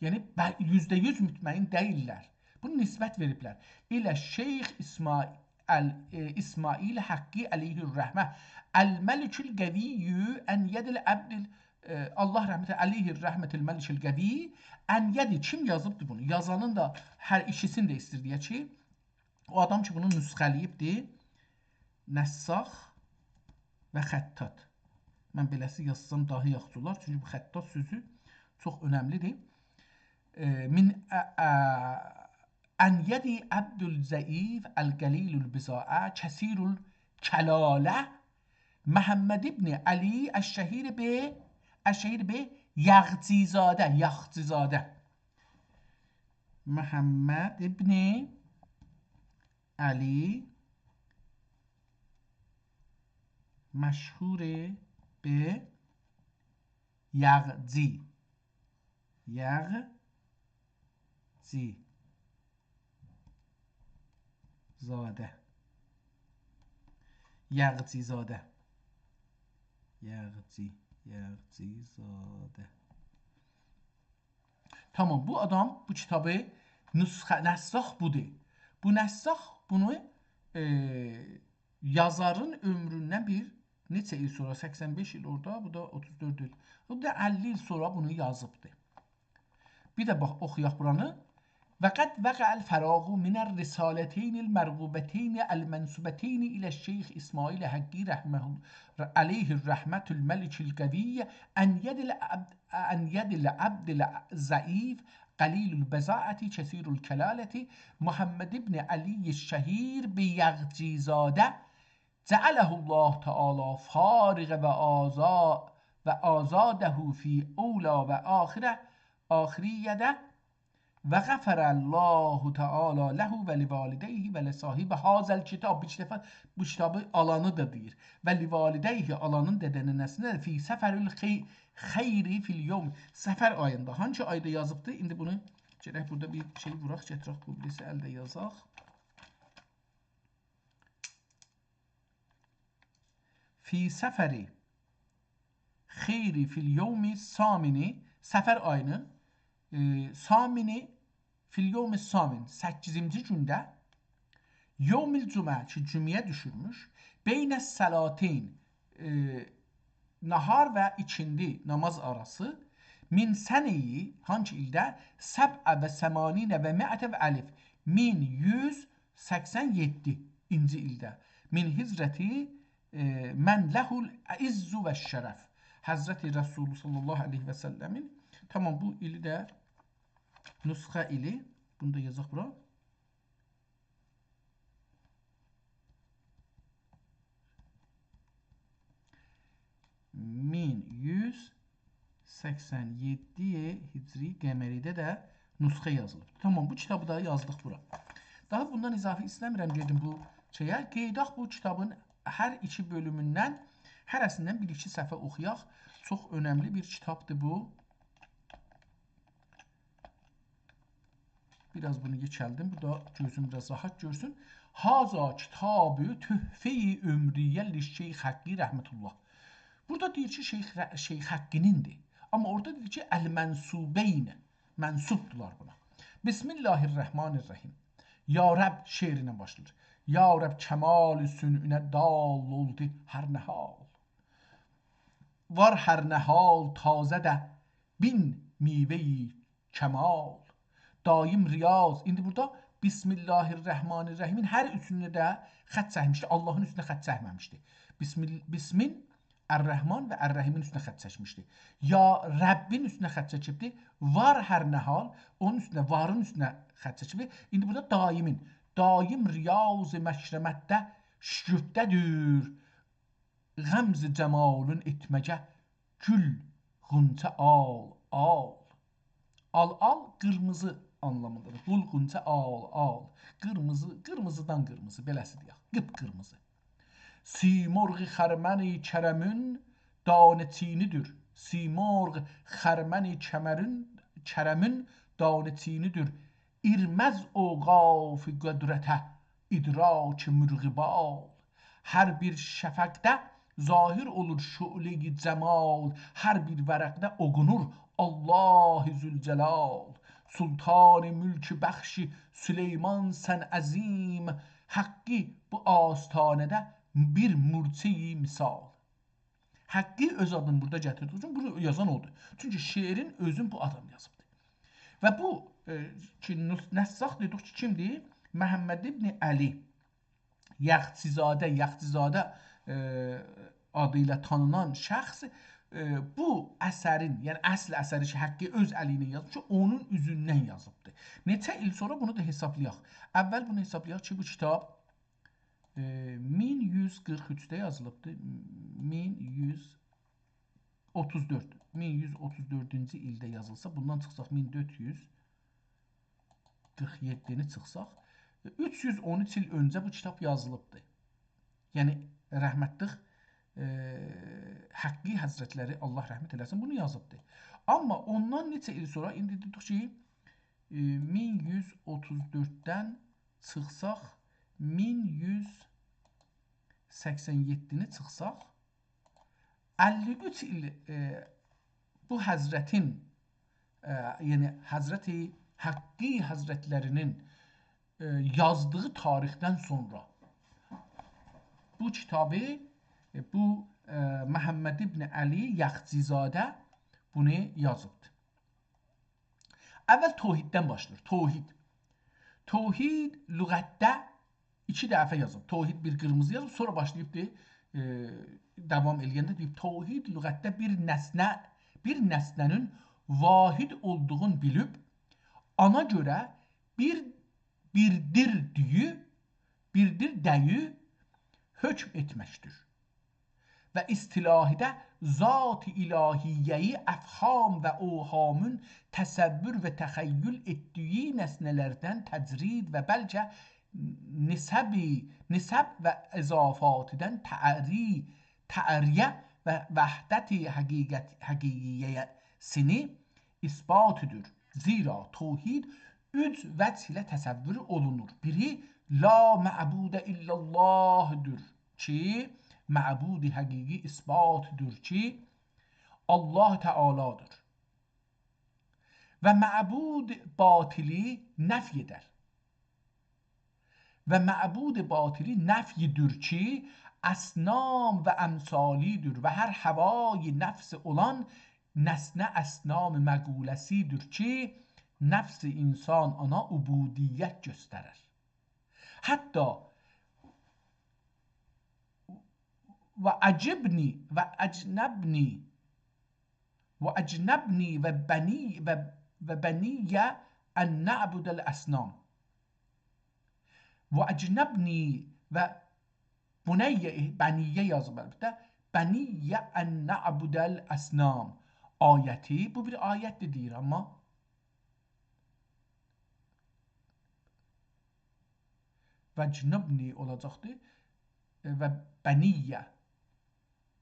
یعنی، به-، یوزده یوز مطمئن دئییللر. بونو نسبت وئریبلر. «الی شیخ اسماعیل، ائ، اسماعیل حقی علیه الرحمة، الملک القوی ان ید العبد ال-»، ائ، الله رحمت، «علیه الرحمة الملک القوی ان ید». کیم یازیبدی بونو؟ یازانین دا هر ایکیسینی ده ایستیر دئیک کی، او آدام کی، بونو نسخه‌له‌ییبدی، نساخ و خطاط. من بئله‌سی یازسام داها یاخشی اولار، چونکی بو خطاط سؤزو چوخ اؤنملی‌دیر. ائ، من، ا، ا، «ان ید عبد الضعیف القلیل البضاعة کثیر الکلالة محمد ابن علی الشهیر به، الشهیر به یاغچی‌زاده»، یاغچی‌زاده. محمد ابن علی مشهور به یاغچی، یاغچی زاده. یاغچی‌زاده. یاغچی، یاغچی‌زاده. تامام، بو آدام بو کیتابی نسخه، نساخ بودور. بو نساخ بونو، ائ، یازارین عؤمروندن بیر نئچه ایل سونرا، سکسن بئش ایل اورادا، بو دا اوتوز دؤرد ایل. بو دا اللی ایل سونرا بونو یازیبدی. بیر ده باخ، اوخویاق بورانی. «و قد وقع الفراغ من الرسالتین المرغوبتین المنسوبتین الی الشیخ اسماعیل حقی رحمه، علیه الرحمة الملک القوی ان ید العبد، ان ید العبد الضعیف قلیل البضاعة کثیر الکلالة محمد ابن علی الشهیر به یاغچی‌زاده جعله الله تعالی فارغ و آزا-، و آزاده فی اولی و آخره، آخریه ده، و غفر الله تعالی له و لوالدیه و لصاحب هذا الکتاب». بو کیتابی، بو کیتابی آلانی دا دئییر. «و لوالدیه»، آلانین دده ننه‌سینه ده، «فی صفر الخی-، خیر فی الیوم». صفر آییندا. هانسی آیدا یازیبدی؟ ایندی بونو گرک بورادا بیر شئی ووراق، گتیرک، بو بیریسی الده یازاق. «فی صفر خیر فی الیوم الثامن»، صفر آیینین ائ، ثامن، فی الیوم الثامن، سککیزینجی گونده، یوم الجمعه کی، جمعه‌یه دوشورموش، بین الصلاتین، ائ، نهار و ایکیندی نماز آراسی، من سنة، هانسی ایلده؟ سبع و ثمانین و مائة و الف، مین یوز سکسن یئددینجی ایلده، من هجرتی، ائ، من له العز و الشرف، حضرت رسول صلی الله علیه و سلمین. تامام، بو ایلی ده نسخه ایلی. بونو دا یازاق بورا. مین یوز سکسن یئددی هجری قمری‌ده ده نسخه یازیلیب. تامام، بو کیتابی دا یازدیق بورا. داها بوندان اضافه ایسته‌میرم، گئدیم بو شئیه. قئییداق بو کیتابین هر ایکی بؤلوموندن، هره‌سیندن بیر-ایکی صفحه اوخویاق. چوخ اؤنملی بیر کیتابدیر بو. بیر آز بونو یئکلدیم. بورادا گؤزوم بیر آز راحت گؤرسون. هذا کتاب تحفة عمریه للشیخ حقی رحمة الله. بورادا دئییر کی، شیخ ر-، شیخ حقی‌نیندیر. آمما اورادا دئییر کی، المنسوبین، منسوبدولار بونا. بسم الله الرحمن الرحیم. یا رب شعرینن باشلاییر. یا رب، کمال صنعونه دال اولدو هر نهال. وار هر نهال تازه ده بین میوه‌ی کمال. دایم ریاض. ایندی بورادا بسم الله الرحمن الرحیمین هر اوچونده ده خط چکمیشدی. آللاهین اوستونه خط چکمه‌میشدی. بسم، بسمین الرحمن و الرحیمین اوستونه خط چکمیشدی. یا ربین اوستونه خط چکیبدی. وار هر نهال، اونون اوستونه، وارین اوستونه خط چکیبدی. ایندی بورادا دایمین. دایم ریاض مکرمتده شکوفته‌دیر. غمز جمالین ائتمه‌یه گول غنچه آل، آل. آل، آل، قیرمیزی آنلامیندادیر. گول غنچه آل، آل. قیرمیزی، قیرمیزیدان قیرمیزی، بئله‌سی دئیک. قیپ‌قیرمیزی. سیمرغ خرمن کرمین دانه چینی‌دیر. سیمرغ خرمن کمرین، کرمین دانه چینی‌دیر. ایرمز اوقاف قدرته ادراک مرغ بال. هر بیر شفقده ظاهر اولور شعله‌ی جمال، هر بیر ورقده اوقونور الله ذوالجلال. سلطان ملک بخش سلیمان سن عظیم، حقی بو آستانه‌ده بیر مورچه‌ی مثال. حقی اؤز آدینی بورادا گتیردیگی اوچون بونو یازان اودور. چونکی شعرین اؤزون بو آدام یازیبدیر. و بو، ائ، کی، نس-، نساخ دئدیک کی، کیمدیر؟ محمد ابن علی یخچی‌زاده، یخچی‌زاده، ائ، آدی ایله تانینان شخص، ائ، بو اثرین، یعنی اصل اثری کی، حقی اؤز الی ایله یازیب کی، اونون اوزوندن یازیبدیر. نئچه ایل سونرا بونو دا حسابلایاق. اول بونو حسابلایاق کی، بو کیتاب ائ، مین یوز قیرخ اوچده یازیلیبدی. مین یوز اوتوز دؤرد. مین یوز اوتوز دؤردونجو ایلده یازیلسا، بوندان چیخساق مین دؤرد یوز قیرخ یئددینی چیخساق، ائ، اوچ یوز اون اوچ ایل اؤنجه بو کیتاب یازیلیبدی. یعنی، رحمتلیک، ائ، حقی حضرتلری، الله رحمت ائله‌سین، بونو یازیبدی. آمما اوندان نئچه ایل سونرا، ایندی دئدیک کی، ائ، مین یوز اوتوز دؤرددن چیخساق، مین یوز سکسن یئددینی چیخساق، اللی اوچ ایل، ائ، بو حضرتین، ائ، یعنی حضرت حقی حضرتلری‌نین، ائ، یازدیغی تاریخدن سونرا بو کیتابی، ائ، بو، ائ، محمد ابن علی یخچی‌زاده بونو یازیبدی. اول توحیددن باشلاییر. توحید. توحید لغتده ایکی دفعه یازیب. توحید بیر قیرمیزی یازیب، سونرا باشلاییبدی، ائ، داوام ائله‌ینده دئییب، توحید لغتده بیر نسنه، بیر نسنه‌نین واحد اولدوغونو بیلیب، اونا گؤره بیر، بیردیر دئییب، بیردیر دئییب حکم ائتمکدیر. و اصطلاحده ذات الهیه‌یی افهام و اوهامین تصور و تخیل ائتدیگی نسنه‌لردن تجرید و بلکه نسبی، نسب و اضافاتدان تعری-، تعریه و وحدت حقیقت، حقیقیه‌سینی اثباتدیر. زیرا توحید اوچ وجه ایله تصور اولونور. بیری، لا معبود الا الله‌دیر کی، معبود حقیقی اثباتدیر کی، الله تعالی‌دیر. و معبود باطلی نفی ائدر. و معبود باطلی نفی ائدیر کی، اصنام و امثالی‌دیر و هر هوای نفس اولان نسنه اصنام مقوله‌سی‌دیر کی، نفس انسان آنا عبودیت گؤسترر. حتی و عجبنی و اجنبنی و اجنبنی و بنی و، و بنی ان نعبد الاصنام. و اجنبنی و بنی، بنی یازیب البته. بنی ان نعبد الاصنام آیتی، بو بیر آیت‌دیر دئییر، آمما و جنبنی اولاجاقدی. ائ، و بنیه.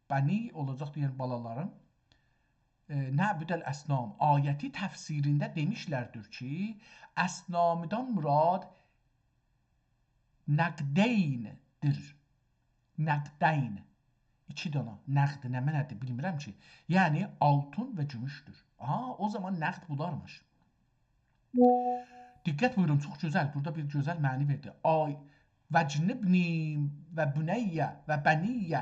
بنی اولاجاقدی، یعنی بالالاریم. ائ، نعبد الاصنام آیتی تفسیرینده دئمیشلردیر کی، اصنامدان مراد نقدین‌دیر. نقدین. ایکی دانا. نقد نمنه‌دیر، بیلمیرم کی. یعنی، آلتین و گوموش‌دور. آها، او زامان نقد بولارمیش. دقت بویورون، چوخ گؤزل. بورادا بیر گؤزل معنی وئردی. آی، و جنبنی و بنی و بنی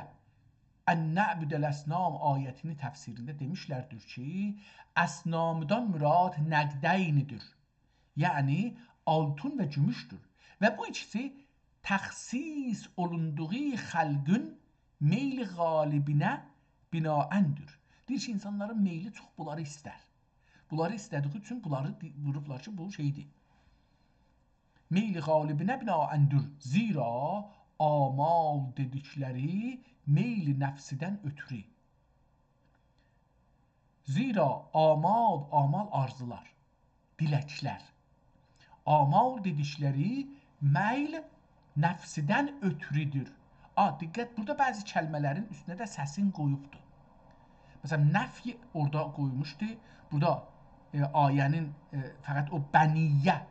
ان نعبد الاصنام آیتینی تفسیرینده دئمیشلردیر کی، اصنامدان مراد نقدین‌دیر. یعنی آلتین و گوموش‌دور. و بو ایکیسی تخصیص اولوندوغو خلقین میل غالبینه بناءً‌دیر. دئییر کی، انسانلارین میلی چوخ بونلاری ایستر. بونلاری ایسته‌دیگی اوچون بونلاری دی-، ووروبلار کی، بو شئی‌دیر. میل غالبینه بناءً‌دیر. زیرا آمال دئدیکلری میل نفسدن اؤتورو. زیرا آمال، آمال آرزولار، دیلکلر. آمال دئدیکلری میل نفسدن اؤتورودور. آ، دقت، بورادا بعضی کلمه‌لرین اوستونه ده سسین قویوبدور. مثلا، نفی اورادا قویموشدو. بورادا، ائ، آیه‌نین، ائ، فقط او بنیه،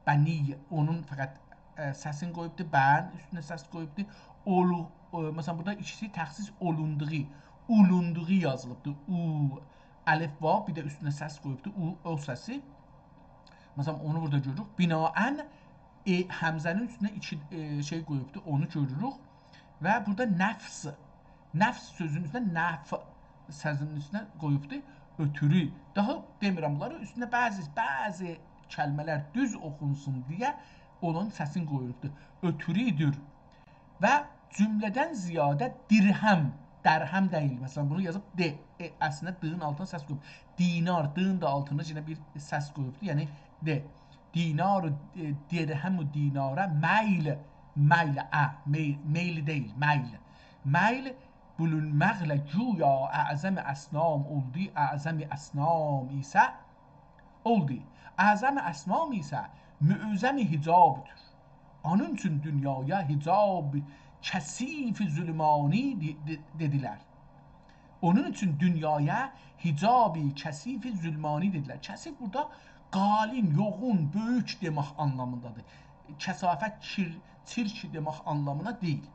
بنیه، اونون فقط، ائ، سسین قویوبدو، بن اوستونه سس قویوبدو. اولو-، ائ، مثلا، بورادا ایکیسی تخصیص اولوندوغو، اولوندوغو یازیلیبدی. او، الف، واو، بیر ده اوستونه سس قویوبدو. او، او سسی. مثلا، اونو بورادا گؤروروک. بناءً، ائ، همزه‌نین اوستونه ایکی، ائ، شئی قویوبدو، اونو گؤروروک. و بورادا نفس، نفس سؤزونون اوستونه نف سسینین اوستونه قویوبدو، اؤتورو. داها دئمیرم بونلاری، اوستونه بعضی، بعضی کلمه‌لر دوز اوخونسون دئیه اونون سسین قویوبدو. اؤتورودور. و جمله‌دن زیاده درهم، درهم دئییل. مثلا، بونو یازیب د، ائ، اصلینده دین آلتینا سس قویوب. دینار، دین ده آلتینا یئنه بیر سس قویوبدو. یعنی، د. دینار، ائ، درهم و دیناره میل، میل، ا، میل، میل دئییل، میل. میل بولونماقلا گویا اعظم اصنام اولدو، اعظم اصنام ایسه اولدو. اعظم اصنام ایسه معظم حجاب‌دور. اونون اوچون دونیایا حجاب کثیف ظلمانی دئ-، دئ-، دئدیلر. اونون اوچون دونیایا حجاب کثیف ظلمانی دئدیلر. کثیف بورادا قالین، یوغون، بؤیوک دئمک آنلامیندادیر. کثافت، کیر-، چیرک دئمک آنلامینا دئییل.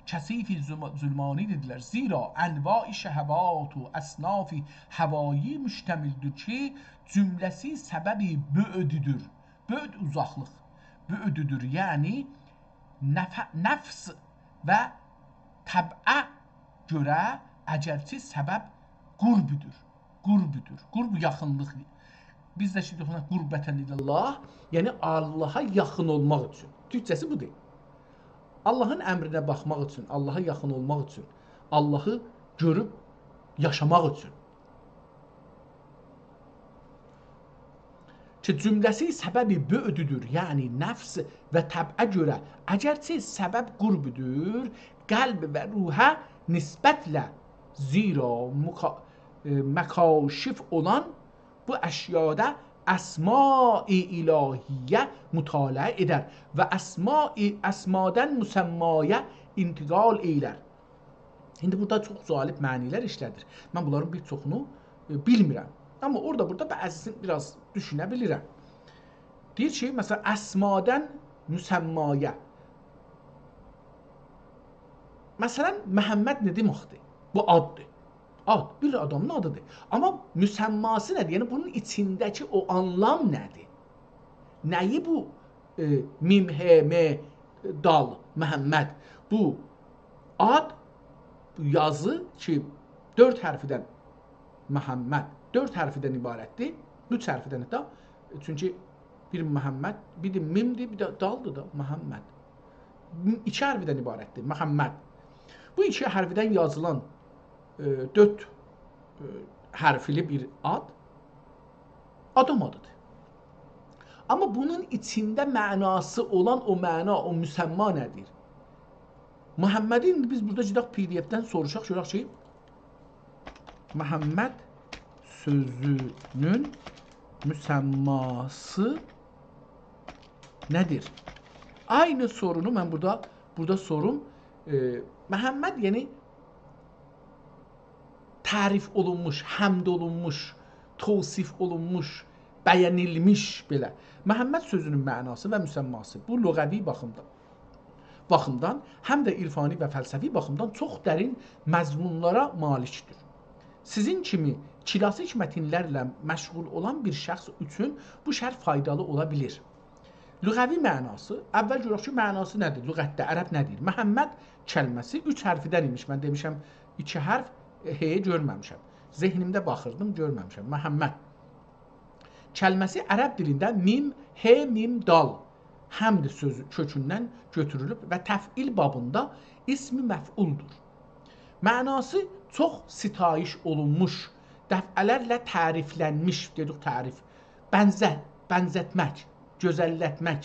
کثیف ظلم-، ظلمانی دئدیلر. زیرا انواع شهوات و اصناف هوایی مشتمل‌دور کی، جمله‌سی سبب بعددیر. بعد اوزاقلیق، بعددیر. یعنی نف-، نفس و طبعه گؤره اگرچه سبب قربدور. قربدور. قرب یاخینلیق. بیز ده شئی دئییریک، «قربةً الی الله»، یعنی آللاها یاخین اولماق اوچون. تورکجه‌سی بودور. آللاهین امرینه باخماق اوچون، آللاها یاخین اولماق اوچون، آللاهی گؤروب یاشاماق اوچون. کی، جمله‌سی سبب بعددیر، یعنی نفس و طبعه گؤره، اگرچه سبب قربدور، قلب و روحه نسبتله، زیرا مکا-، ائ، مکاشف اولان بو اشیادا اسماء الهیه مطالعه ائدر و اسماء، اسمادن مسمایا انتقال ائیلر. ایندی بورادا چوخ جالب معنی‌لر ایشله‌دیر. من بونلارین بیر چوخونو، ائ، بیلمیرم. آمما اورادا بورادا بعضی‌سینی بیر آز دوشونه بیلیرم. دئییر کی، مثلا، اسمادن مسمایا. مثلا، محمد نه دئمکدیر؟ بو آددیر. آد، بیر آدامین آدیدیر. آمما مسماسی نه‌دیر؟ یعنی بونون ایچینده‌کی او آنلام نه‌دیر؟ نه‌یی بو، ائ، میم، ه، م، دال، محمد؟ بو آد، بو یازی کی، دؤرد حرفدن، محمد، دؤرد حرفدن عبارتدیر. اوچ حرفدن حتی. چونکی بیر محمد، بیر ده میمدیر، بیر ده دالدیر دا، محمد. م-، ایکی حرفدن عبارتدیر، محمد. بو ایکی حرفدن یازیلان، ائ، دؤرد، ائ، حرفلی بیر آد، آدام آدیدیر. آمما بونون ایچینده معناسی اولان او معنا، او مسما نه‌دیر؟ محمدی ایندی بیز بورادا گئدک پی دی اف‌دن سوروشاق، گؤرک کی، محمد سؤزونون مسماسی نه‌دیر؟ عینی سورونو من بورادا، بورادا سوروم. ائ، محمد، یعنی تعریف اولونموش، حمد اولونموش، توصیف اولونموش، بینیلمیش بئله. محمد سؤزونون معناسی و مسماسی بو لغوی باخیمدان، باخیمدان، هم ده عرفانی و فلسفی باخیمدان چوخ درین مضمونلارا مالیکدیر. سیزین کیمی کلاسیک متنلرله مشغول اولان بیر شخص اوچون بو شرح فایدالی اولا بیلیر. لغوی معناسی، اول گؤرک کی، معناسی نه‌دیر؟ لغتده عرب نه دئییر؟ محمد کلمه‌سی اوچ حرفدن ایمیش. من دئمیشم، ایکی حرف، ائ، ه‌یی گؤرمه‌میشم. ذهنیمده باخیردیم، گؤرمه‌میشم. محمد کلمه‌سی عرب دیلینده میم، ه، میم، دال، حمد سؤزو کؤکوندن گؤتورولوب و تفعیل بابیندا اسم مفعولدور. معناسی چوخ ستایش اولونموش، دفعه‌لرله تعریفلنمیش، دئدیک تعریف، بنزه-، بنزتمک، گؤزللتمک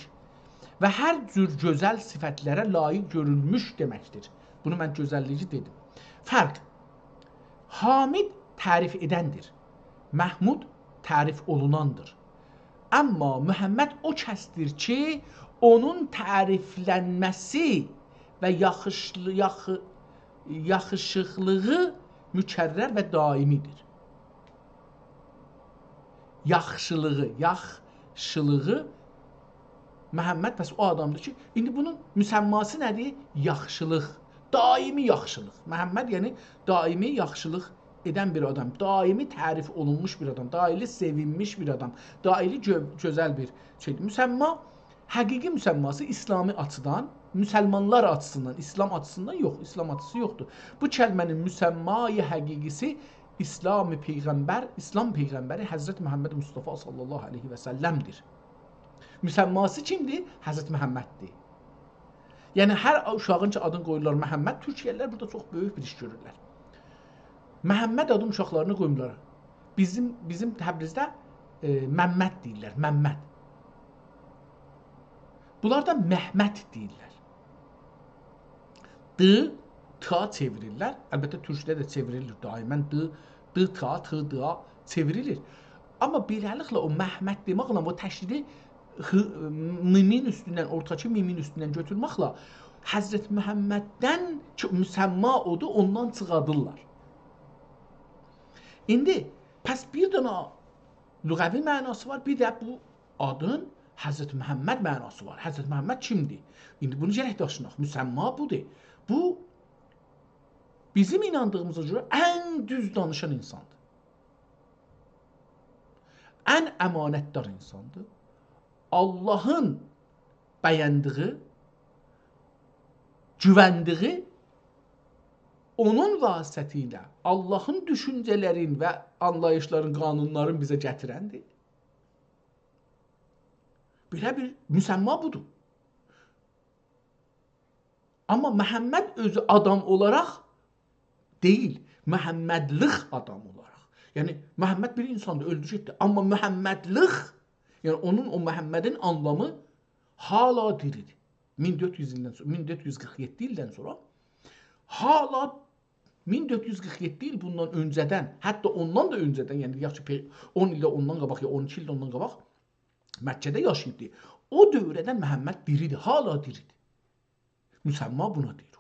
و هر جور گؤزل صفتلره لایق گؤرولموش دئمکدیر. بونو من گؤزللیگی دئدیم. فرق. حامد تعریف ائدندیر. محمود تعریف اولوناندیر. آمما محمد او کسدیر کی، اونون تعریفلنمه‌سی و یاخیشلی-، یاخی-، یاخیشیقلیغی مکرر و دائمی‌دیر. یاخشیلیغی، یاخشیلیغی محمد، پس او آدامدیر کی، ایندی بونون مسماسی نه‌دیر؟ یاخشیلیق. دائمی یاخشیلیق. محمد، یعنی دائمی یاخشیلیق ائدن بیر آدام، دائمی تعریف اولونموش بیر آدام، دائمی سئوینمیش بیر آدام، دائمی گؤ-، گؤزل بیر شئیدیر. مسما، حقیقی مسماسی اسلامی آچیدان، مسلمانلار آچیسیندان، اسلام آچیسیندان یوخ، اسلام آچیسی یوخدور. بو کلمه‌نین مسمای حقیقی‌سی اسلام پیغمبر، اسلام پیغمبری حضرت محمد مصطفی صلی الله علیه و سلم‌دیر. مسماسی کیمدیر؟ حضرت محمددیر. یعنی، هر اوشاغین کی، آدینی قویورلار محمد، تورکیه‌لی‌لر بورادا چوخ بؤیوک بیر ایش گؤرورلر. محمد آدین اوشاقلارینا قویمورلار. بیزیم، بیزیم تبریزده، ائ، ممد دئییرلر، ممد. بونلار دا مهمد دئییرلر. د، تا چئویریرلر. البته، تورکده ده چئوریلیر دائما. د، د، تا، ت، دا چئوریلیر. آمما بئله‌لیکله او مهمد دئمکله، او تشدیدی ح، میمین اوستوندن، اورتاکی میمین اوستوندن گؤتورمکله حضرت محمددن کی، مسما اودور، اوندان چیخادیرلار. ایندی، پس بیر دنه لغوی معناسی وار، بیر ده بو آدین حضرت محمد معناسی وار. حضرت محمد کیمدیر؟ ایندی بونو گرک داشیناق. مسما بودور. بو، بیزیم ایناندیغیمیزا گؤره ان دوز دانیشان اینساندیر. ان امانتدار اینساندیر. آللاهین بیندیگی، گووندیگی، اونون واسطه‌سی ایله آللاهین دوشونجه‌لرین و آنلاییشلارین، قانونلارین بیزه گتیرندیر. بئله بیر مسما بودور. آمما محمد اؤزو آدام اولاراق دئییل، محمدلیق آدام اولاراق. یعنی، محمد بیر اینساندیر، اؤلدو گئتدی. آمما محمدلیق، یعنی اونون، او محمدین آنلامی هالا دیریدیر. مین دؤرد یوز ایلدن سونرا، مین دؤرد یوز قیرخ یئددی ایلدن سونرا هالا مین دؤرد یوز قیرخ یئددی ایل بوندان اؤنجه‌دن، حتی اوندان دا اؤنجه‌دن، یعنی دئیک کی، پئ، اون ایل ده اوندان قاباق، یا اون ایکی ایل ده اوندان قاباق مکه‌ده یاشاییبدی. او دؤوره‌دن محمد دیریدیر، هالا دیریدیر. مسما بونا دئییریک.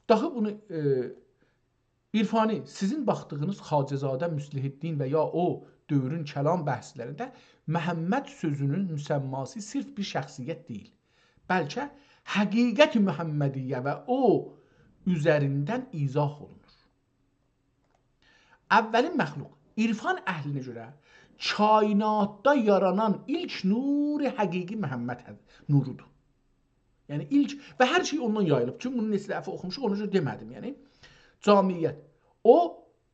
داخی بونو، ائ، عرفانی، سیزین باخدیغینیز خواجه‌زاده، مصلح‌الدین و یا او دؤورون کلام بحثلرینده محمد سؤزونون مسماسی صرف بیر شخصیت دئییل، بلکه حقیقت محمدیه و او اوزریندن ایضاح اولونور. اولین مخلوق، عرفان اهلینه گؤره کائناتدا یارانان ایلک نور حقیقی محمد هه-، نورودور. یعنی ایلک و هر شئی اوندان یاییلیب. چونکی بونو نئچه دفعه اوخوموشوق، اونا گؤره دئمه‌دیم، یعنی. جامعیت. او،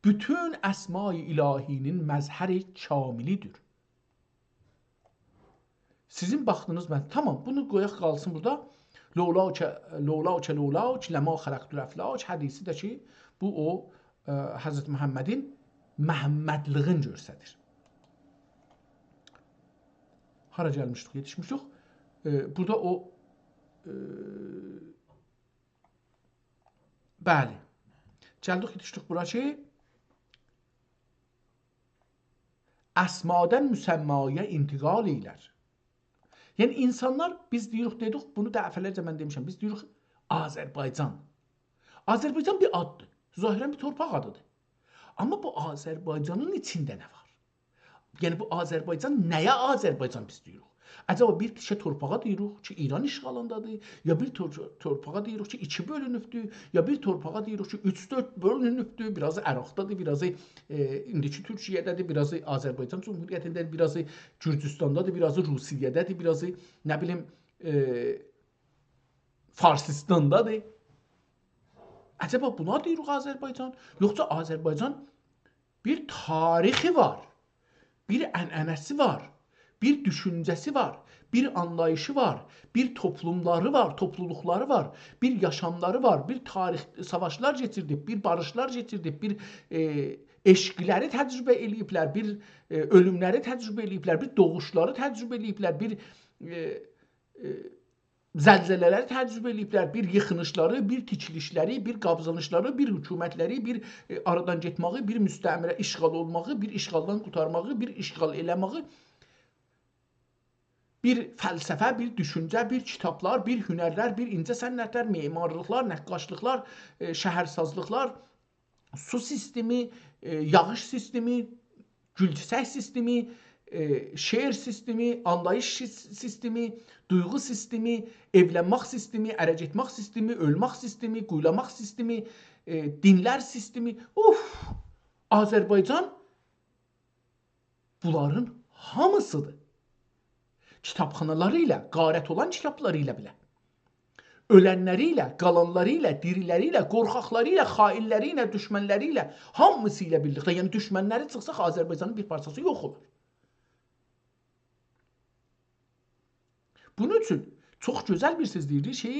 بوتون اسمای الهی‌نین مظهر کاملی‌دیر. سیزین باخدینیز، من، تامام، بونو قویاق قالسین بورادا. لولاک، لولاک، لولاک، لما خلقت الافلاک حدیثی ده کی، بو او، ائ، حضرت محمدین محمدلیغین گؤستریر. هارا گلمیشدیک، یئتیشمیشدیک. ائ، بورادا او، ائ، بلی. گلدیک، یئتیشدیک بورا کی، اسمادن مسمایا انتقال ائیلر. یعنی، اینسانلار، بیز دئییریک، دئدیک، بونو دفعه‌لرجه من دئمیشم، بیز دئییریک، آذربایجان. آذربایجان بیر آددیر. ظاهراً بیر تورپاق آدیدیر. آمما بو آذربایجانین ایچینده نه وار؟ یعنی، بو آذربایجان، نه‌یه آذربایجان بیز دئییریک؟ عجبا بیر تیکه تورپاغا دئییریک کی، ایران اشغالیندادیر، یا بیر تور-، تورپاغا دئییریک کی، ایکی بؤلونوبدور، یا بیر تورپاغا دئییریک کی، اوچ-دؤرد بؤلونوبدور، بیرازی عراقدادیر، بیرازی، ائ، ایندیکی تورکیه‌ده‌دیر، بیرازی آذربایجان جمهوریتینده‌دیر، بیرازی گورجوستاندادیر، بیرازی روسیه‌ده‌دیر، بیرازی، نه بیلیم، ائ، فارسیستاندادیر. عجبا بونا دئییریک آذربایجان؟ یوخسا آذربایجان بیر تاریخی وار، بیر عنعنه‌سی وار، بیر دوشونجه‌سی وار، بیر آنلاییشی وار، بیر توپلوملاری وار، توپلولوقلاری وار، بیر یاشاملاری وار، بیر تاریخ، ساواشلار کئچیردیب، بیر باریشلار کئچیردیب، بیر، ائ، عشقلری تجربه ائله‌ییبلر، بیر، ائ، اؤلوملری تجربه ائله‌ییبلر، بیر دوغوشلاری تجربه ائله‌ییبلر، بیر، ائ، ائ، زلزله‌لری تجربه ائله‌ییبلر، بیر ییخیلیشلاری، بیر تیکیلیشلری، بیر قابزانیشلاری، بیر حکومتلری، بیر، ائ، آرادان گئتمه‌یی، بیر مستعمره اشغال اولماغی، بیر اشغالدان قورتارماغی، بیر اشغال ائله‌مه‌یی، بیر فلسفه، بیر دوشونجه، بیر کیتابلار، بیر هنرلر، بیر اینجه صنعتلر، معمارلیقلار، نقاشلیقلار، ائ، شهرسازلیقلار، سو سیستمی، ائ، یاغیش سیستمی، گول‌چیچک سیستمی، ائ، شعر سیستمی، آنلاییش سی-، سیستمی، دویغو سیستمی، ائولنمک سیستمی، اره گئتمک سیستمی، اؤلمک سیستمی، قویولاماق سیستمی، ائ، دینلر سیستمی. اوف! آذربایجان بونلارین هامیسیدیر. کیتابخانالاری ایله، غارت اولان کیتابلاری ایله بئله. اؤلنلری ایله، قالانلاری ایله، دیریلری ایله، قورخاقلاری ایله، خائنلری ایله، دوشمنلری ایله، هامیسی ایله بیرلیکده، یعنی دوشمنلری چیخسا، آذربایجانین بیر پارچاسی یوخ اولار. بونون اوچون چوخ گؤزل بیر سؤز دئییر کی،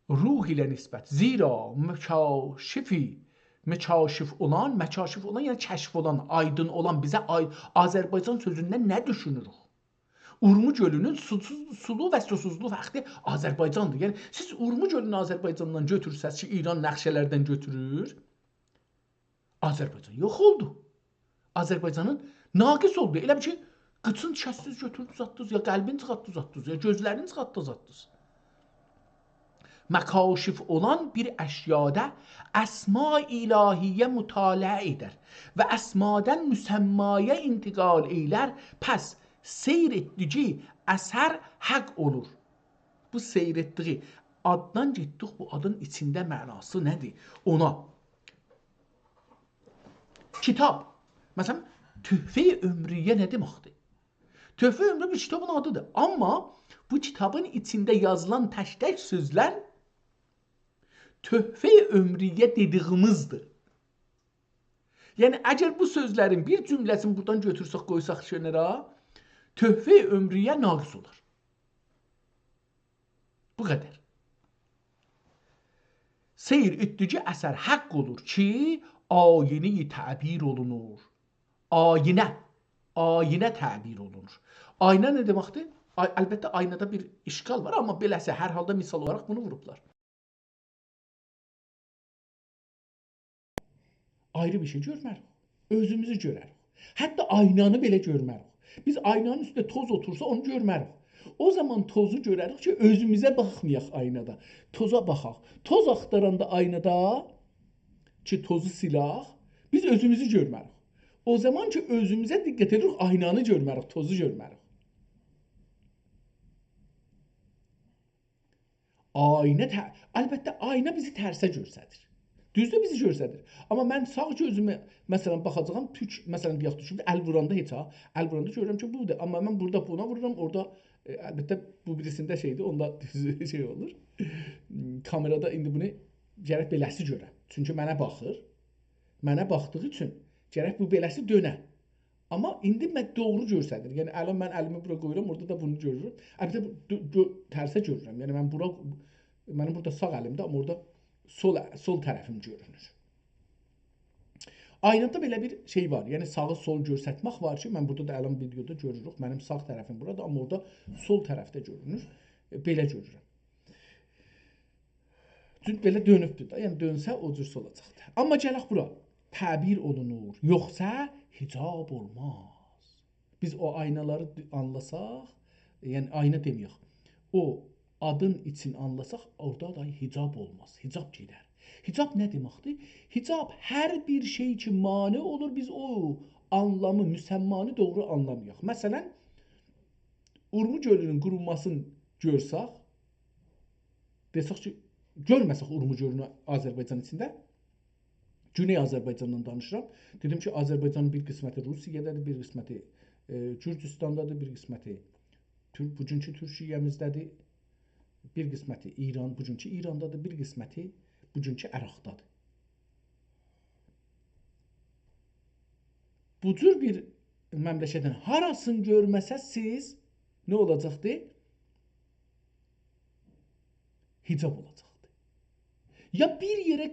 روح ایله نسبت. زیرا مکاشفی، مکاشف اولان، مکاشف اولان، یعنی کشف اولان، آیدین اولان، بیزه آی-، آذربایجان سؤزوندن نه دوشونوروک؟ اورمو گؤلونون سوسوز، سولو و سوسوزلوق فخری آذربایجاندیر. یعنی، سیز اورمو گؤلونو آذربایجاندان گؤتورسز کی، ایران نقشه‌لردن گؤتورور، آذربایجان یوخ اولدو. آذربایجانین ناقص اولدو. ائله بیل کی، قیچین کسدینیز، گؤتوردونوز، آتدینیز، یا قلبینی چیخارتدینیز، آتدینیز، یا گؤزلرینی چیخارتدینیز، آتدینیز. مکاشف اولان بیر اشیادا اسمای الهیه مطالعه ائدر و اسمادن مسمایا انتقال ائیلر، پس سیر ائتدیگی اثر حق اولور. بو سیر ائتدیگی آددان گئتدیک، بو آدین ایچینده معناسی نه‌دیر؟ اونا. کیتاب. مثلا، تحفهٔ عمریه نه دئمکدیر؟ تحفهٔ عمریه بیر کیتابین آدیدیر. آمما بو کیتابین ایچینده یازیلان تک-تک سؤزلر تحفهٔ عمریه دئدیگیمیزدیر. یعنی، اگر بو سؤزلرین بیر جمله‌سینی بورادان گؤتورسک، قویساق کنارا، تحفهٔ عمریه ناقص اولار. بو قدر. سیر ائتدیگی اثر حق اولور کی، آینه‌ی تعبیر اولونور. آینه. آینه تعبیر اولونور. آینه نه دئمکدیر؟ آی-، البته، آینادا بیر اشکال وار، آمما بئله‌سی، هر حالدا مثال اولاراق بونو ووروبلار. آیری بیر شئی گؤرمه‌ریک. اؤزوموزو گؤرریک. حتی آینانی بئله گؤرمه‌ریک. بیز آینانین اوستونده توز اوتورسا، اونو گؤرمه‌ریک. او زامان توزو گؤرریک کی، اؤزوموزه باخمایاق آینادا. توزا باخاق. توز آختاراندا آینادا کی، توزو سیلاق، بیز اؤزوموزو گؤرمه‌ریک. او زامان کی، اؤزوموزه دقت ائدیریک، آینانی گؤرمه‌ریک، توزو گؤرمه‌ریک. آینه ته-، البته، آینه بیزی ترسه گؤرسدیر. دوزدور، بیزی گؤرسدیر. آمما من ساغ گؤزومه، مثلا، باخاجاغام، توک، مثلا، دئیک، دوشوب، ال ووراندا هئچ ها. ال ووراندا گؤرورم کی، بودور. آمما من بورادا بونا وورورام، اورادا، ائ، البته، بو بیریسینده شئیدیر، اوندا دوز شئی اولور. کامئرادا ایندی بونو گرک بئله‌سی گؤره. چونکی منه باخیر. منه باخدیغی اوچون گرک بو بئله‌سی دؤنه. آمما ایندی من دوغرو گؤرسدیر. یعنی، الان من الیمی بورا قویورام، اورادا دا بونو گؤرورم. البته، بو، دؤ-، گؤ-، ترسه گؤرورم. یعنی، من بورا، منیم بورادا ساغ الیمده، آمما اورادا سول، سول طرفیم گؤرونور. آینادا بئله بیر شئی وار. یعنی، ساغی سول گؤرستمک وار کی، من بورادا دا الان ویدئودا گؤروروک. منیم ساغ طرفیم بورادیر، آمما اورادا سول طرفده گؤرونور. ائ، بئله گؤرورم. چونکی بئله دؤنوبدور دا، یعنی دؤنسه او جور اولاجاقدیر. آمما گلک بورا. تعبیر اولونور، یوخسا حجاب اولماز. بیز او آینالاری د-، آنلاساق، یعنی آینا دئمه‌یک، او آدین ایچین آنلاساق، اورادا دا حجاب اولماز، حجاب گئدر. حجاب نه دئمکدیر؟ حجاب هر بیر شئی کی، مانع اولور، بیز او آنلامی، مسمانی دوغرو آنلامایاق. مثلا، اورمو گؤلونون قوروماسینی گؤرسک، دئسک کی، گؤرمه‌سک اورمو گؤلونو آذربایجان ایچینده، گونئی آذربایجاندان دانیشیرام. دئدیم کی، آذربایجانین بیر قسمتی روسیه‌ده‌دیر، بیر قسمتی، ائ، گورجوستاندادیر، بیر قسمتی تور-، بوگونکو تورکیه‌میزده‌دیر، بیر قسمتی ایران، بوگونکو ایراندادیر، بیر قسمتی بوگونکو عراقدادیر. بو جور بیر مملکتین هاراسینی گؤرمه‌سز سیز، نه اولاجاقدی؟ حجاب اولاجاقدی. یا بیر یئره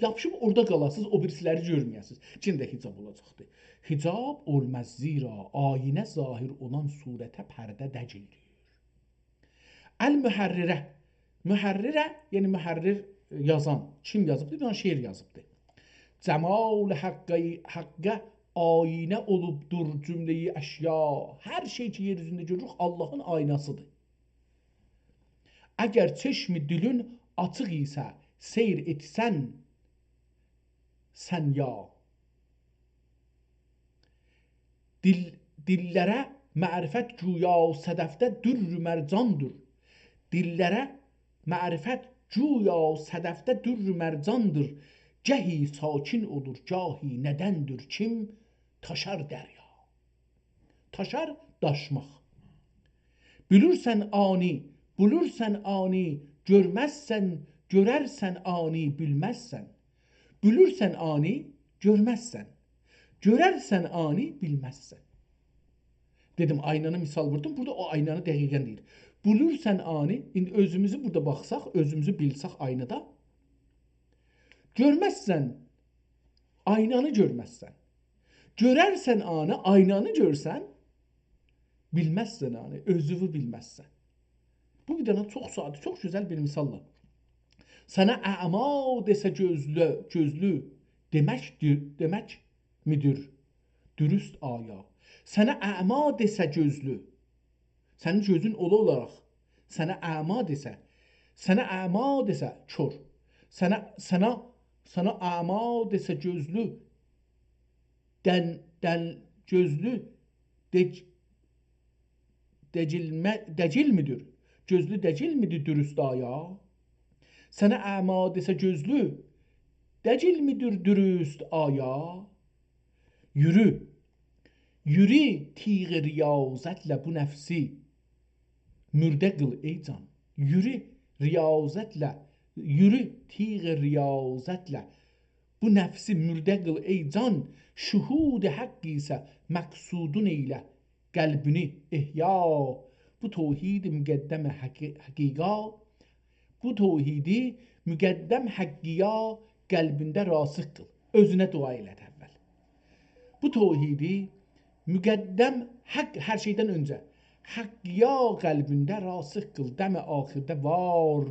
یاپیشیب اورادا قالاسینیز، او بیریسی‌لری گؤرمه‌یه‌سینیز. یئنه ده حجاب اولاجاقدی. حجاب اولماز زیرا آینه ظاهر اولان صورته پرده دگیلدیر. المحرره. محرره، یعنی محرر یازان. کیم یازیبدی؟ بیر دنه شعر یازیبدی. جمال حقه، حقه آینه اولوبدور جمله‌ی اشیا. هر شئی کی، یئر اوزونده گؤروروک، آللاهین آیناسیدیر. اگر چشم دیلین آچیق ایسه، سیر ائتسن سن یا. دیل، دیللره معرفت گویا صدفده درّ مرجاندیر. دیللره معرفت گویا صدفده درّ مرجاندیر. گهی ساکن اولور، گاهی ندندیر کیم تاشار دریا. تاشار، داشماق. بیلیرسن آنی، بیلیرسن آنی، گؤرمزسن، گؤررسن آنی، بیلمزسن. بیلیرسن آنی، گؤرمزسن. گؤررسن آنی، بیلمزسن. دئدیم، آینانی مثال ووردوم. بورادا او آینانی دقیقا دئییر. بیلیرسن آنی، ایندی اؤزوموزو بورادا باخساق، اؤزوموزو بیلسک آینادا، گؤرمزسن، آینانی گؤرمزسن. گؤررسن آنی، آینانی گؤرسن، بیلمزسن آنی، اؤزووو بیلمزسن. بو بیر دنه چوخ ساده، چوخ گؤزل بیر مثالدیر. سنه اعمی دئسه گؤزلو، گؤزلو دئمک، دئمک میدیر دوروست آیا؟ سنه اعمی دئسه گؤزلو، سنین گؤزون اولا اولاراق سنه اعمی دئسه، سنه اعمی دئسه، کور، سنه، سنه، سنه اعمی دئسه گؤزلو، دن، دن، گؤزلو، دگ، دگیلمه، دگیلمیدیر؟ گؤزلو دگیلمیدیر دوروست آیا؟ سنه اعمی دئسه گؤزلو، دگیلمیدیر دوروست آیا؟ یورو، یورو تیغ ریاضتله بو نفسی مرده قیل، ای جان. یورو ریاضتله، یورو تیغ ریاضتله بو نفسی مرده قیل، ای جان. شهود حق ایسه مقصودون ائیله قلبینی احیا. بو توحید مقدم حقی-، حقیقا، بو توحیدی مقدم حقیقا قلبینده راسخ قیل. اؤزونه دعا ائله‌دی اول. بو توحیدی مقدم حق، هر شئیدن اؤنجه، حقیقا قلبینده راسخ قیل. دم آخرده وار،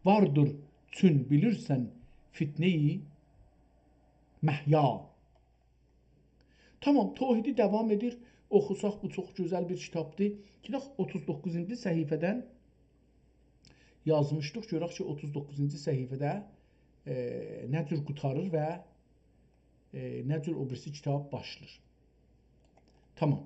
واردیر چون بیلیرسن فتنه‌ی محیا. تامام، توحیدی داوام ائدیر. اوخوساق، بو چوخ گؤزل بیر کیتابدیر. گئدک اوتوز دوققوزونجو صفحه‌دن یازمیشدیق. گؤرک کی، اوتوز دوققوزونجو صفحه‌ده، ائ، نه جور قوتاریر و، ائ، نه جور او بیریسی کیتاب باشلاییر. تامام.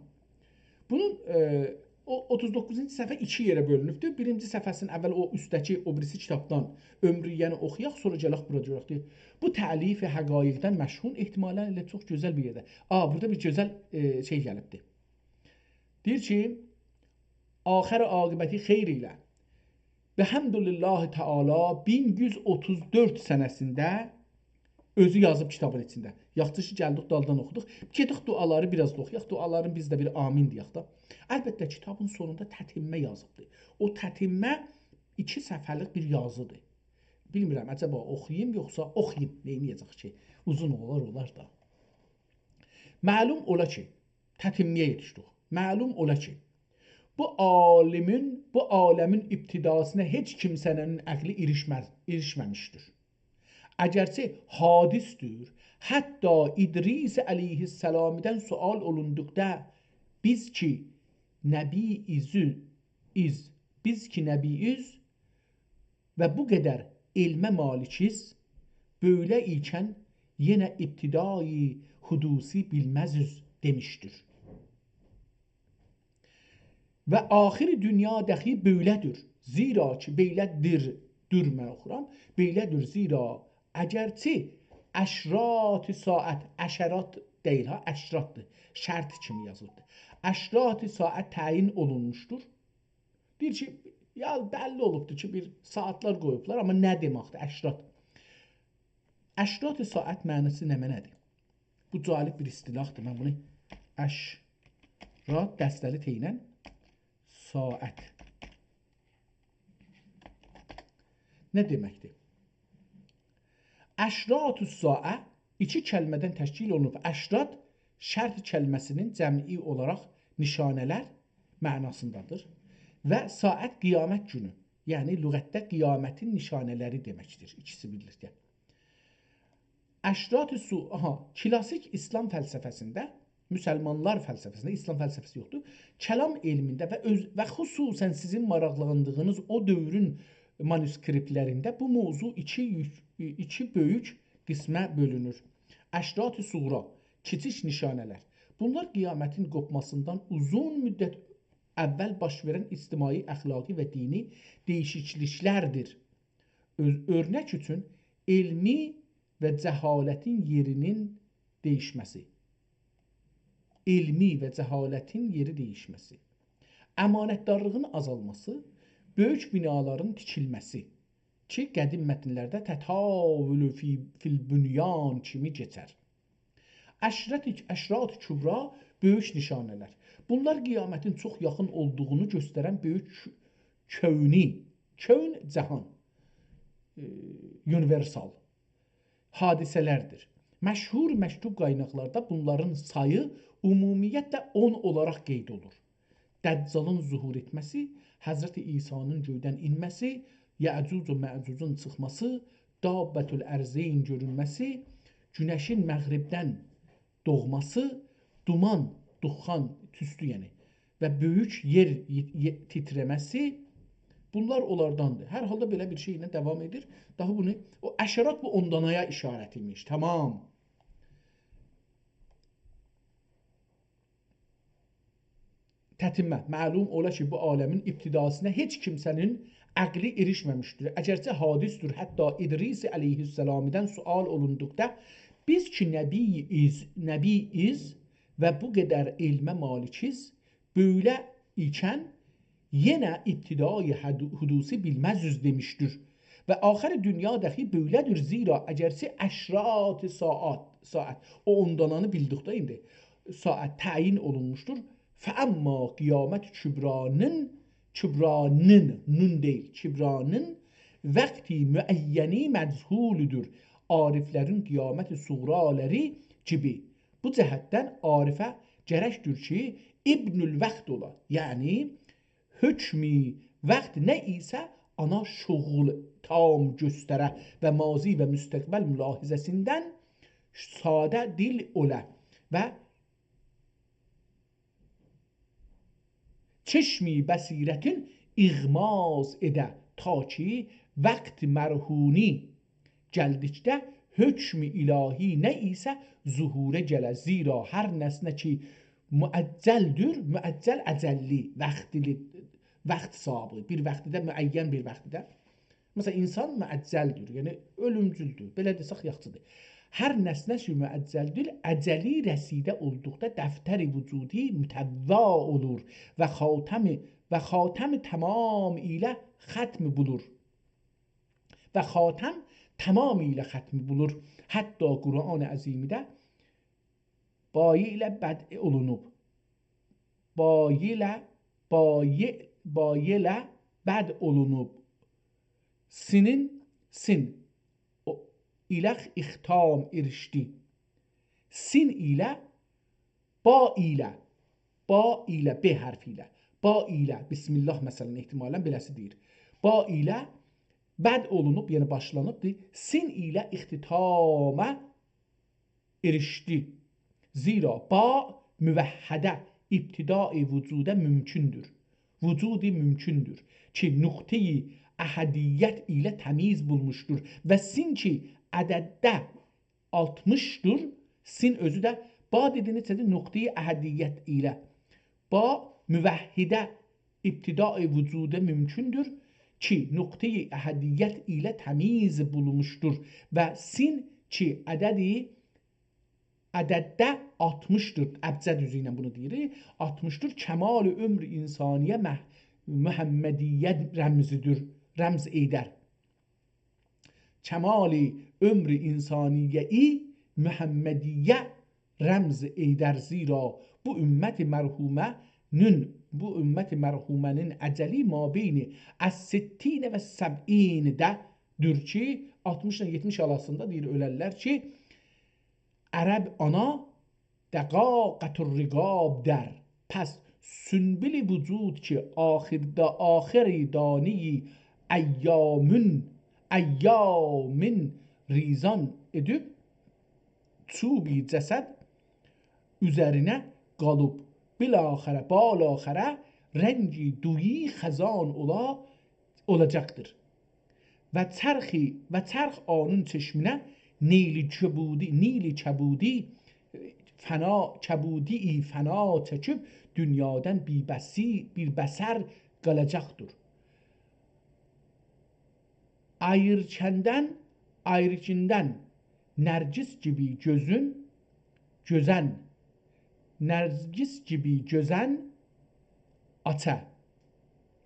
بونون، ائ، او اوتوز دوققوزونجو صفحه ایکی یئره بؤلونوبدور. بیرینجی صفحه‌سینی اول او اوستده‌کی، او بیریسی کیتابدان، عمریه‌نی اوخویاق، سونرا گلک بورا گؤرک. دئییر، بو تألیف حقایقدن مشحون، احتمالاً ائله چوخ گؤزل بیر یئرده. آ، بورادا بیر گؤزل، ائ، شئی گلیبدیر. دئییر کی، آخر عاقبتی خیر ایله، بحمد الله تعالی، مین یوز اوتوز دؤرد سنه‌سینده اؤزو یازیب کیتابین ایچینده. یاخشی کی، گلدیک دالدان اوخودوق. گئدک دعالاری بیر آز دا اوخویاق. دعالارین بیز ده بیر آمین دئیک ده. البته، کیتابین سونوندا تتمه یازیبدیر. او تتمه ایکی صفحه‌لیک بیر یازیدیر. بیلمیرم، عجبا اوخویوم، یوخسا اوخویوم. نئینیه‌جک کی؟ اوزون اولار، اولار دا. معلوم اولا کی، تتمه‌یه یئتیشدیک. معلوم اولا کی، بو عالمین، بو عالمین ابتداسینا هئچ کیمسه‌نین عقلی ایریشمز، ایریشمه‌میشدیر. اگرچه حادثدیر، حتی ادریس علیه‌السلامیدن سؤال اولوندوقدا، بیز کی نبی‌ییز، ایز، بیز کی نبی‌ییز، و بو قدر علمه مالیکیز، بؤیله ایکن یئنه ابتدای حدوثی بیلمزیز دئمیشدیر. و آخر دنیا دخی بؤیله‌دیر. زیرا کی، بئیله‌دیر، دور من اوخورام، بئیله‌دیر، زیرا اگرچه اشراط ساعت، اشرات دئییل ها، اشراطدیر، شرط کیمی یازیلیبدیر. اشراط ساعت تعیین اولونموشدور. دئییر کی، یا بللی اولوبدور کی، بیر ساعاتلار قویوبلار، آمما نه دئمکدیر اشراط؟ اشراط ساعت معناسی نمنه‌دیر؟ بو جالب بیر اصطلاحدیر. من بونو اشراط دسته‌لی ت ایله ساعت نه دئمکدیر؟ اشراط الساعه ایکی کلمه‌دن تشکیل اولونوب. اشراط شرط کلمه‌سینین جمعی اولاراق نشانه‌لر معناسیندادیر. و ساعت قیامت گونو، یعنی لغتده قیامتین نشانه‌لری دئمکدیر. ایکیسی بیرلیکده. اشراط سو، آها، کلاسیک ایسلام فلسفه‌سینده، مسلمانلار فلسفه‌سینده، ایسلام فلسفه‌سی یوخدور، کلام علمینده و اؤز، و خصوصاً سیزین ماراقلاندیغینیز او دؤورون مانوسکریپتلرینده بو موضوع ایکی یوک، ایکی بؤیوک قسمه بؤلونور. اشراط صغری، کیچیک نشانه‌لر. بونلار قیامتین قوپماسیندان اوزون مدت اول باش وئرن اجتماعی، اخلاقی و دینی دییشیکلیکلردیر. اؤز، اؤرنک اوچون، علمی و جهالتین یئرینین دییشمه‌سی. علمی و جهالتین یئری دییشمه‌سی. امانتدارلیغین آزالماسی، بؤیوک بینالارین تیکیلمه‌سی کی، قدیم متنلرده تطاول فی، فی البنیان کیمی کئچر. اشرت، اشراط کبری، بؤیوک نشانه‌لر. بونلار قیامتین چوخ یاخین اولدوغونو گؤسترن بؤیوک کؤنی، کؤن جهان، ائ، یونیورسال حادثه‌لردیر. مشهور مکتوب قایناقلاردا بونلارین سایی عمومیتله اون اولاراق قید اولور. دجالین ظهور ائتمه‌سی، حضرت عیسی‌نین گؤیدن ائنمه‌سی، یأجوج و مأجوجون چیخماسی، دابة الارضین گؤرونمه‌سی، گونشین مغربدن دوغماسی، دومان، دخان، توستو یعنی، و بؤیوک یئر یئ-، یئ-، تیتره‌مه‌سی، بونلار اونلارداندیر. هر حالدا بئله بیر شئی ایله داوام ائدیر. داها بونو، او اشرات بو اون دانایا اشارت ایمیش. تمام. تتمه. معلوم اولا کی، بو عالمین ابتداسینا هئچ کیمسه‌نین عقلی ایریشمه‌میشدیر. اگرچه حادثدیر، حتی ادریس علیه‌السلامیدن سؤال اولوندوقدا، بیز کی نبی‌ییز، نبی‌ییز و بو قدر علمه مالیکیز، بؤیله ایکن یئنه ابتدای حدو-، حدوثی بیلمزیز دئمیشدیر. و آخر دنیا دخی بؤیله‌دیر، زیرا اگرچه اشراط ساعت، ساعت، او اون دانانی بیلدیک ده ایندی، ساعت تعیین اولونموشدور، فاما قیامت کبری‌نین، کبری‌نین، نون دئییل، کبری‌نین وقتی معینی مجهولدور، عارفلرین قیامت صغرالاری کیمی. بو جهتدن عارفه گرکدیر کی، ابن الوقت اولا، یعنی حکم وقت نه ایسه اونا شغل تام گؤستره و ماضی و مستقبل ملاحظه‌سیندن ساده دل اولا و چشم بصیرتین اغماض ائده، تا کی وقت مرهونی گلدیکده حکم الهی نه ایسه ظهوره گله. زیرا هر نسنه کی معجل‌دور، معجل اجللی، واختلی، واخت صاحابی، بیر واختده، معین بیر واختده. مثلا، اینسان معجل‌دور، یعنی اؤلومجول‌دور، بئله دئسک یاخشی‌دیر. هر نسنه‌شی معجل‌دور، اجلی رسیده اولدوقدا دفتر وجودی مطوی اولور و خاتم، و خاتم تمام ایله ختم بولور. و خاتم تمام ایله ختم بولور. حتی قرآن عظیمده بایع ایله بدع اولونوب. بایع ایله، بایع، بایع ایله بدع اولونوب. سینین، سین، او، ایله اختام ایریشدی. سین ایله، با ایله، با ایله، ب حرفی ایله، با ایله، بسم الله مثلا، احتمالا بئله‌سی دئییر. با ایله بدع اولونوب، یعنی باشلانیبدیر. سین ایله اختتاما ایریشدی. زیرا با موحده ابتدای وجوده ممکن‌دور. وجودی ممکن‌دور کی، نقطه‌ی احدیت ایله تمیز بولموشدور و سین کی، عددده آلتمیش‌دور، سین اؤزو ده با دئدی، نئچه‌دیر؟ نقطه‌ی احدیت ایله. با موحده ابتدای وجوده ممکن‌دور کی، نقطه‌ی احدیت ایله تمیز بولونموشدور و سین کی، عددی، عددده آلتمیش‌دیر، ابجد اوزو ایله بونو دئییر، آلتمیش‌دیر، کمال عمر انسانیه مح-، محمدیه رمزی‌دیر، رمز ائدر. کمال عمر انسانیه‌یی محمدیه رمز ائدر، زیرا بو امت مرحومه‌نین، بو امت مرحومه‌نین اجلی مابین الستین و السبعین‌ده‌دیر کی، آلتمیش ایله یئتمیش آراسیندا دئییر، اؤلرلر کی، عرب آنا دقاقة الرقاب در. پس سنبل وجود کی، آخرده، آخر دانه‌ی ایامین، ایامین ریزان ائدیب، چوبی جسد اوزرینه قالیب، بالاخره، بالاخره رنگی دویی خزان اولا، اولاجاقدیر. و چرخی، و چرخ آنون چشمینه نیل کبودی، نیل کبودی، فنا، کبودی فنا چکیب دونیادان بیر بسی-، بیر بصر قالاجاقدیر. آییرکندن، آییرکندن نرگس کیمی گؤزون، گؤزن، نرگس کیمی گؤزن آچا.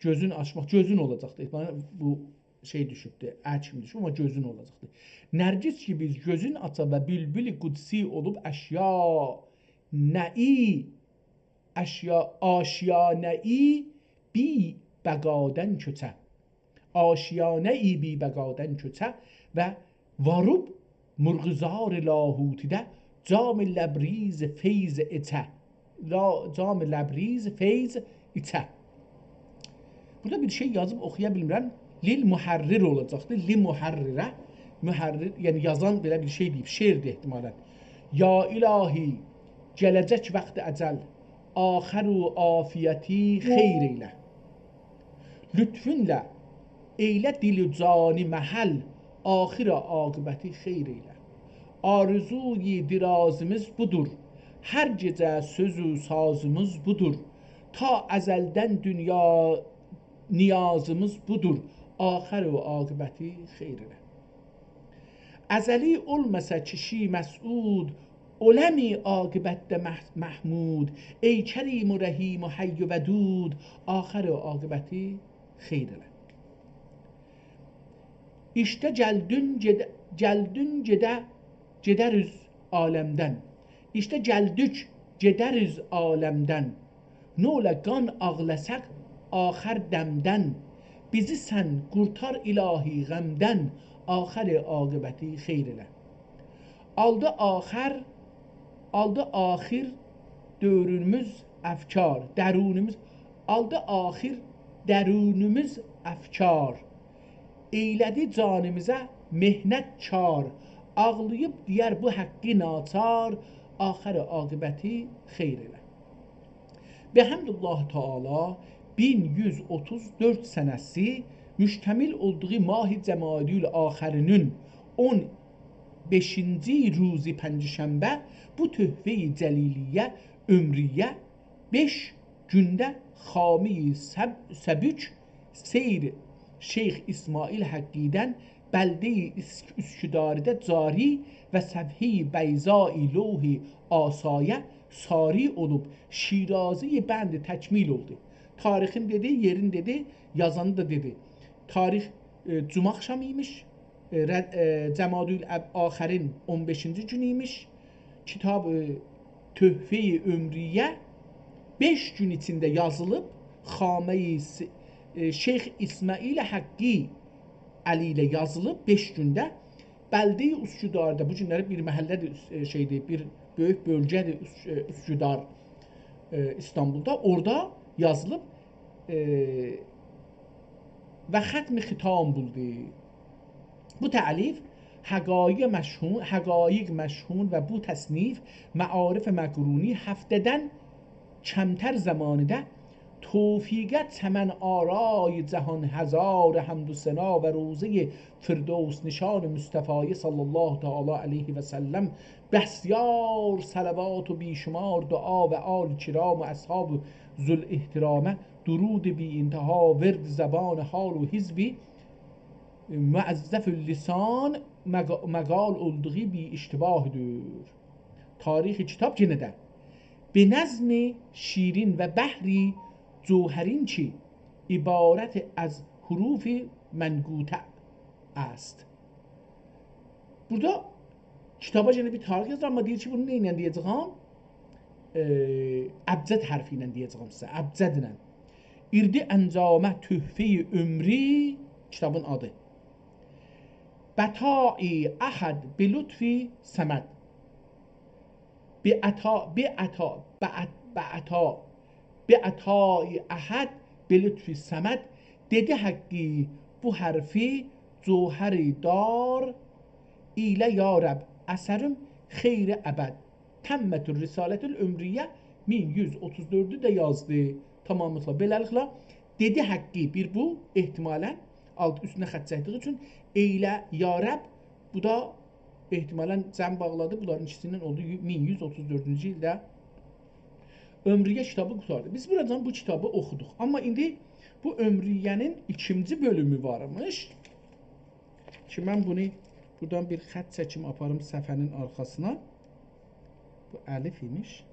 گؤزون آچماق، گؤزون اولاجاقدیر. باخ، بو شئی دوشوبدور، ا کیمی دوشوب، آمما گؤزون اولاجاقدیر. نرگس کیمی گؤزون آچا و بلبل قدسی اولوب آشیانه‌یی، آشیا-، آشیانه‌یی بی‌بقادان کؤچه. آشیانه‌یی بی‌بقادان کؤچه و واریب مرغزار لاهوتی‌ده جام لبریز فیض ایچه. لا-، جام لبریز فیض ایچه. بورادا بیر شئی یازیب، اوخویا بیلمیرم. للمحرر اولاجاقدی. للمحرره. محرر، یعنی یازان بئله بیر شئی دئییب. شعردیر احتمالا. یا الهی، گله‌جک وقت اجل، آخر و عافیتی خیر ائیله. لطفونلا ائیله دل و جانی محل، آخر عاقبتی خیر ائیله. آرزوی درازیمیز بودور، هر گئجه سؤز و سازیمیز بودور. تا ازلدن دونیا نیازیمیز بودور، آخر و عاقبتی خیر ائیله. ازلی اولماسا کیشی مسعود، اوله‌می عاقبتده مح-، محمود؟ ای کریم و رحیم و حی و ودود، آخر و عاقبتی خیر ائیله. ایشته گلدین گئده-، گلدین گئده-، گئدریز عالمدن. ایشته گلدیک، گئدریز عالمدن. نولا قان آغلاساق آخر دمدن، بیزی سن قورتار الهی غمدن، آخر عاقبتی خیر ائیله. آلدی آخر، آلدی آخر دؤرونوموز افکار، درونوموز، آلدی آخر درونوموز افکار. ائیله‌دی جانیمیزا محنت کار، آغلاییب دئیر بو حقی ناچار، آخر عاقبتی خیر ائیله. به حمد الله تعالی، مین یوز اوتوز دؤرد سنه‌سی مشتمل اولدوغو ماه جمادی الآخرینین اون بئشینجی روز پنجشنبه بو تحفه‌ی جلیلیه عمریه بئش گونده خامه‌ی سب-، سبک سیر شیخ اسماعیل حقی‌دن بلده‌ی اس-، اسکدارده جاری و صفحه‌ی بیضای لوح آسایه ساری اولوب، شیرازه‌ی بند تکمیل اولدو. تاریخین دئدی، یئرین دئدی، یازانی دا دئدی. تاریخ، ائ، جمعه آخشامی ایمیش، ائ، ر-، ائ، جمادی الآخرین اون بئشینجی گونو ایمیش. کیتاب، ائ، تحفه‌ی عمریه بئش گون ایچینده یازیلیب، خامه‌ی س-، ائ، شیخ اسماعیل حقی الی ایله یازیلیب بئش گونده. بلده‌ی اسکداردا، بو گونلری بیر محله‌دیر، اس-، ائ، شئیدیر، بیر بؤیوک بؤلگه‌دیر اس-، ائ، اسکدار، ائ، ایستانبولدا. اورادا یازیلیب، ائ، و ختم ختام بولدو. بو تألیف حقایق مشهون، حقایق مشهون و بو تصنیف معارف مقرونی هفته‌دن کمتر زمانیده توفیقه چمن آرای جهان هزار حمد و ثنا و روضه‌ی فردوس نشان مصطفی صلی الله تعالی علیه و سلم بسیار صلوات و بی‌شمار دعا و آل کرام و اصحاب ذوالاحترامه درود بی‌انتها ورد زبان حال و حزب معزز اللسان مق-، مقال اولدوغو بی‌اشتباهدیر. تاریخ کیتاب یئنه ده به نظم شیرین و بحر جوهرین کی عبارت از حروف منقوطه است. بورادا کیتابا یئنه بیر تاریخ یازیر، آمما دئییر کی، بونو نه ایله دئیه‌جه‌یم؟ ائ، ابجد حرفی ایله دئیه‌جه‌یم سیزه، ابجدله. ایردی انجامه تحفه‌ی عمری، کیتابین آدی. بطای احد به لطف صمد. به عطا، به عطا، به عط-، به عطا، به عطای احد، به لطف صمد، دئدی حقی بو حرفی جوهری دار ایله یا رب، اثرم خیر ابد. تمت الرسالة العمریة مین یوز اوتوز دؤردو ده یازدی. تماملیقلا، بئله‌لیکله، دئدی حقی بیر بو، احتمالاً، آلت اوستونه خط چکدیگی اوچون، ایله یا رب، بو دا احتمالاً جمع باغلادی. بونلارین ایکیسیندن اولدو یو-، مین یوز اوتوز دؤردونجو ایلده عمریه کیتابی قوتاردی. بیز بورادان بو کیتابی اوخودوق. آمما ایندی بو عمریه‌نین ایکینجی بؤلومو وارمیش. کی، من بونو بورادان بیر خط چکیم، آپاریم صفحه‌نین آرخاسینا. بو الف ایمیش.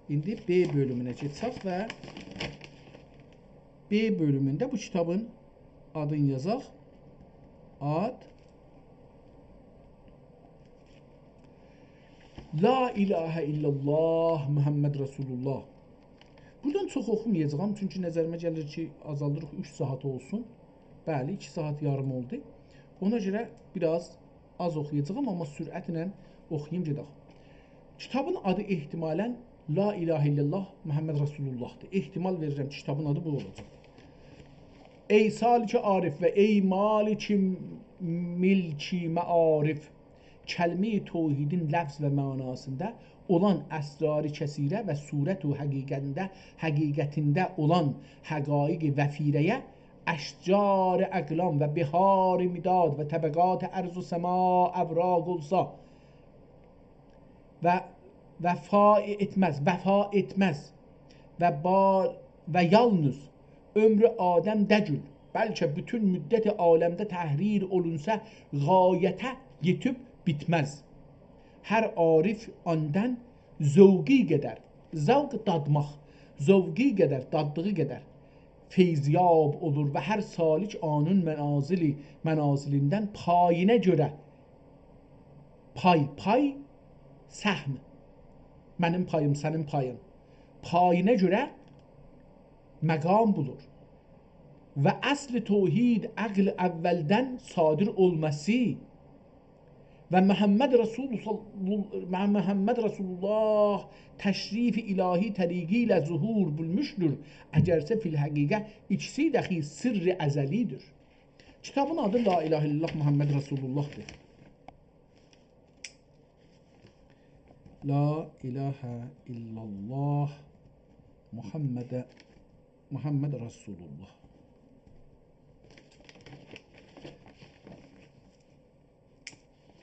ایندی ب بؤلومونه کئچک و ب بؤلومونده بو کیتابین آدینی یازاق. آد: لا اله الا الله محمد رسول الله. بورادان چوخ اوخومایاجاغام، چونکی نظریمه گلیر کی، آزالدیریق اوچ ساعات اولسون. بلی، ایکی ساعات یاریم اولدو. اونا گؤره بیر آز آز اوخویاجاغام، آمما سرعتله اوخویوم گئدک. کیتابین آدی احتمالاً لا اله الا الله محمد رسول الله‌دیر. احتمال وئریرم کی، کیتابین آدی بو اولاجاق. ای سالک عارف و ای مالک ملک معارف، کلمه‌ی توحیدین لفظ و معناسیندا اولان اسرار کثیره و صورت و حقیقتینده، حقیقتینده اولان حقایق وفیره‌یه اشجار اقلام و بحار مداد و طبقات ارض و سما اوراق اولسا و وفا ائتمز، وفا ائتمز و با-، و یالنیز عمر آدم دگیل، بلکه بوتون مدت عالمده تحریر اولونسا، غایته یئتیب بیتمز. هر عارف آندان ذوقی قدر، ذوق دادماق، ذوقی قدر، داددیغی قدر فیض‌یاب اولور و هر سالک آنین منازلی، منازلیندن پایینا گؤره، پای، پای، سهم، منیم پاییم، سنین پایین، پایینا گؤره مقام بولور. و اصل توحید عقل اولدن صادر اولماسی و محمد رسول صل-، و محمد رسول الله تشریف الهی طریقی ایله ظهور بولموشدور. اگرچه فی الحقیقه ایکیسی داخی سر ازلی‌دیر. کیتابین آدی لا اله الا الله محمد رسول الله‌دیر. لا اله الا الله محمد، محمد رسول الله.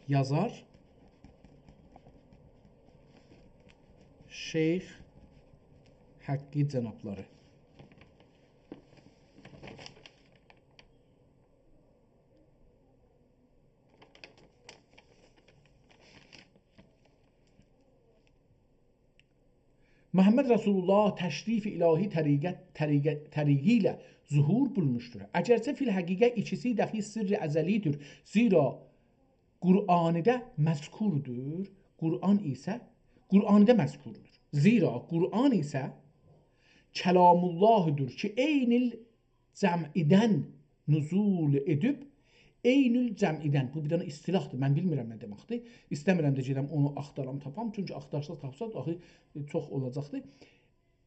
یازار شیخ حقی جنابلاری. محمدرسول‌الله تشریف الهی طریقت، طریقت، طریقی ایله ظهور بولموشدور. اگرچه فی‌الحقیقه ایکیسی دخیل سرّ ازلی‌دیر. زیرا قرآنی‌ده مذکوردور. قرآن ایسه، قرآنی‌ده مذکوردور. زیرا قرآن ایسه کلام‌الله‌دیر کی، عین الجمعی‌دن نزول ائدیب، عین الجمعی‌دن، بو بیر دنه اصطلاحدیر، من بیلمیرم نه دئمکدیر. ایسته‌میرم ده گئدم اونو آختارام، تاپام، چونکی آختارساز، تاپساز، آخی چوخ اولاجاقدیر.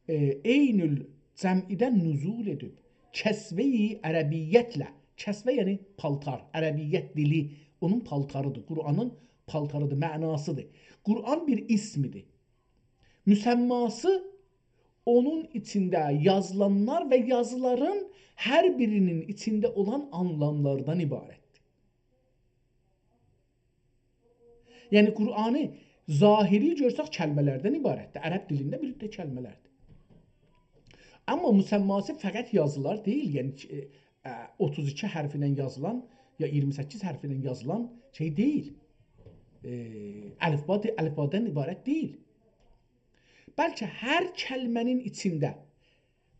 ائ، عین الجمعی‌دن نزول ائدیب، کسوه‌ی عربیتله، کسوه یعنی پالتار، عربیت دیلی اونون پالتاریدیر، قرآنین پالتاریدیر، معناسیدیر. قرآن بیر اسمدیر. مسماسی اونون ایچینده یازیلانلار و یازیلارین هر بیرینین ایچینده اولان آنلاملاردان عبارتدیر. یعنی قرآنی ظاهری گؤرسک کلمه‌لردن عبارتدیر. عرب دیلینده بیر ده کلمه‌لردیر. آمما مسماسی فقط یازیلار دئییل، یعنی کی، ائ، ائ، اوتوز ایکی حرف ایله یازیلان یا اییرمی سککیز حرف ایله یازیلان شئی دئییل. ائ، الفبا دئ-، الفبادان عبارت دئییل. بلکه هر کلمه‌نین ایچینده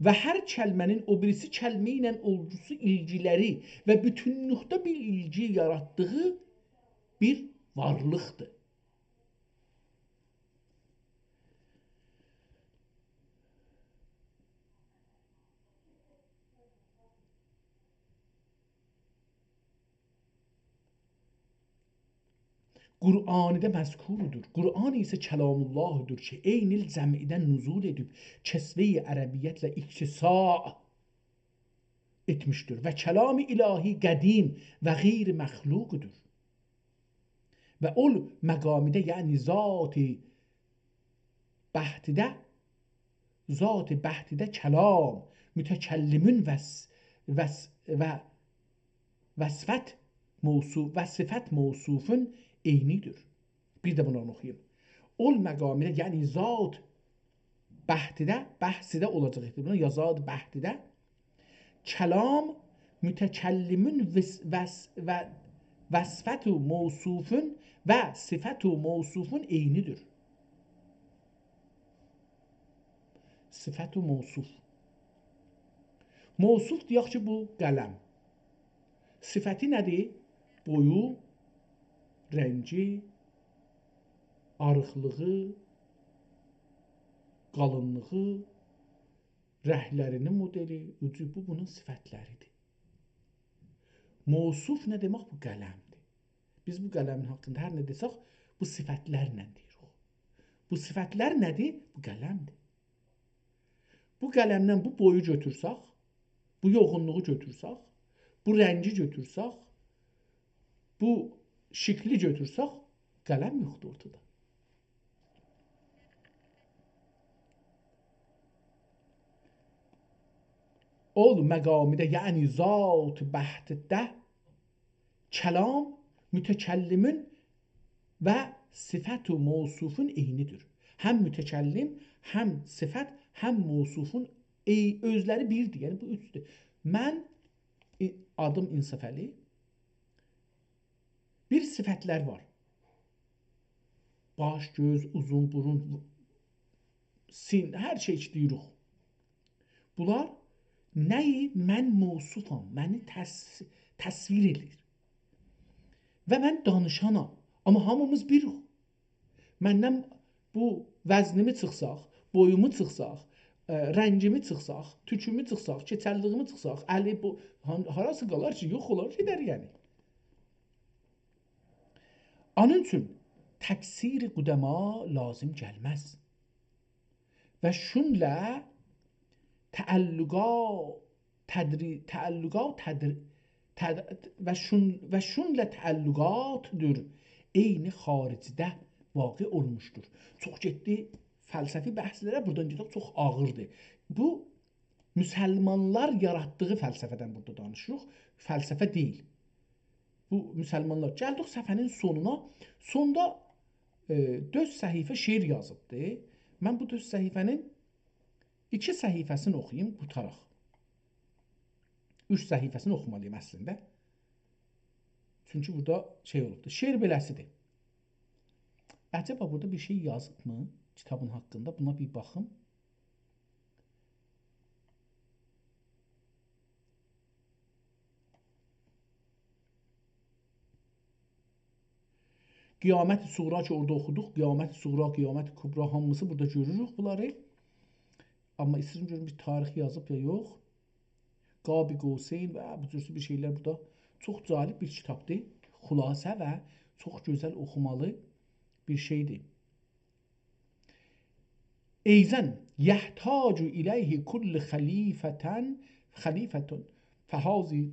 و هر کلمه‌نین او بیریسی کلمه ایله اولگوسو، ایلگیلری و بوتونلوکده بیر ایلگی یاراتدیغی بیر وارلیقدیر. قرآنی‌ده مذکوردور. قرآن ایسه کلام‌الله‌دیر کی، عین الجمعی‌دن نزول ائدیب، کسوه‌ی عربیتله اکتساء ائتمیشدیر. و کلام الهی قدیم و غیر مخلوقدور. و اول مقامی‌ده، یعنی ذات بحتی‌ده، ذات بحتی‌ده کلام، متکلمون و ص-، و ص-، و، و صفت موصو-، و صفت موصوفون عینی‌دیر. بیر ده بونو اوخویوم. اول مقامی‌ده، یعنی ذات بحتی‌ده، بحثی‌ده اولاجاق احتمالاً، یا ذات بحتی‌ده کلام متکلمون و ص-، و ص-، و، و صفت موصوفون و صفت موصوفون عینی‌دیر. صفت موصوف. موصوف دئیک کی، بو قلم. صفتی نه‌دیر؟ بویو، رنگی، آریقلیغی، قالینلیغی، رنگلرینین مدلی، اوجو، بو بونون صفتلری‌دیر. موصوف نه دئمک؟ بو قلمدیر. بیز بو قلمین حاقیندا هر نه دئسک، بو صفتلرله دئییریک. بو صفتلر نه‌دیر؟ بو قلمدیر. بو قلمدن بو بویو گؤتورسک، بو یوغونلوغو گؤتورسک، بو رنگی گؤتورسک، بو شکلی گؤتورسک، قلم یوخدور اورتادا. اول مقامی‌ده، یعنی ذات بحتی‌ده کلام متکلمون و صفت و موصوفون عینی‌دیر. هم متکلم، هم صفت، هم موصوفون ای-، اؤزلری بیردیر. یعنی بو اوچدور. من، ای-، آدیم انصافعلی. بیر صفتلر وار. باش، گؤز، اوزون بورون، سین، هر شئی کی دئییریک. بونلار نه‌یی؟ من موصوفام، منی تس-، تصویر ائله‌ییر. و من دانیشانام. آمما هامیمیز بیریک. مندن بو وزنیمی چیخساق، بویومو چیخساق، ائ، رنگیمی چیخساق، توکومو چیخساق، کئچللیگیمی چیخساق، الی، بو، هان-، هاراسی قالار کی، یوخ اولار، گئدر یعنی. اونون اوچون تقصیر قدما لازیم گلمز. و شونله تعلقا تدری-، تعلقا تدر-، تد-، و شون-، و شونله تعلقاتدیر عین خارجده واقع اولموشدور. چوخ گئتدی فلسفی بحثلره، بورادان گئدک، چوخ آغیردیر. بو مسلمانلار یاراتدیغی فلسفه‌دن بورادا دانیشیریق. فلسفه دئییل. بو مسلمانلار. گلدیک صفحه‌نین سونونا. سوندا، ائ، دؤرد صفحه شعر یازیبدی. من بو دؤرد صفحه‌نین ایکی صفحه‌سینی اوخویوم، قوتاراق. اوچ صفحه‌سینی اوخومالی‌یام اصلینده. چونکی بورادا شئی اولوبدور. شعر بئله‌سیدیر. عجبا بورادا بیر شئی یازیبمی کیتابین حاقیندا؟ بونا بیر باخیم. قیامت صغری کی اورادا اوخودوق، قیامت صغری، قیامت کبری، هامیسی بورادا گؤروروک بونلاری. آمما ایسته‌ییرم گؤروم بیر تاریخ یازیب یا یوخ. قاب قوسین و بو جور بیر شئیلر بورادا. چوخ جالب بیر کیتابدیر. خلاصه و چوخ گؤزل اوخومالی بیر شئیدیر. أيضا يحتاج إليه كل خليفة، خليفة، فهذه،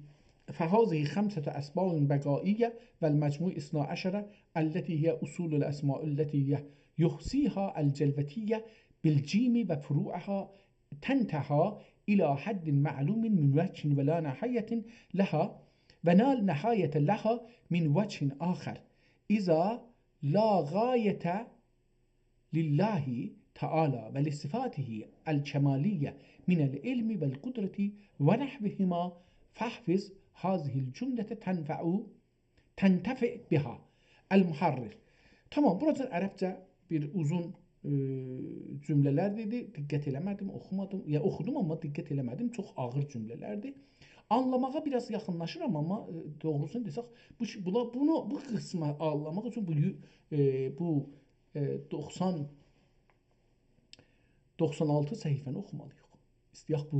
فهذه خمسة أسباب بقائية والمجموع اثنا عشر، التي هي أصول الأسماء التي ي-، يحصيها الجلوتي بالجيم وفروعها تنتهى إلى حد معلوم من وجه ولا نهاية لها، ولا نهاية لها من وجه آخر، إذا لا غاية لله تعالى ولصفاته الكمالية من العلم والقدرة ونحوهما، فاحفظ هذه الجملة تنفع، تنتفع بها. المحرر. تامام، بوراجان عربجه بیر اوزون، ائ، جمله‌لر دئدی. دقت ائله‌مه‌دیم، اوخومادیم. یا اوخودوم، آمما دقت ائله‌مه‌دیم. چوخ آغیر جمله‌لردیر. آنلاماغا بیر آز یاخینلاشیرام، آمما، ائ، دوغروسونو دئسک، بو، بو، بونو، بو قیسمی آنلاماق اوچون بو، ائ، بو، ائ، دوخسان، دوخسان آلتی صفحه‌نی اوخومالی‌ییق. ایسته‌یک بو،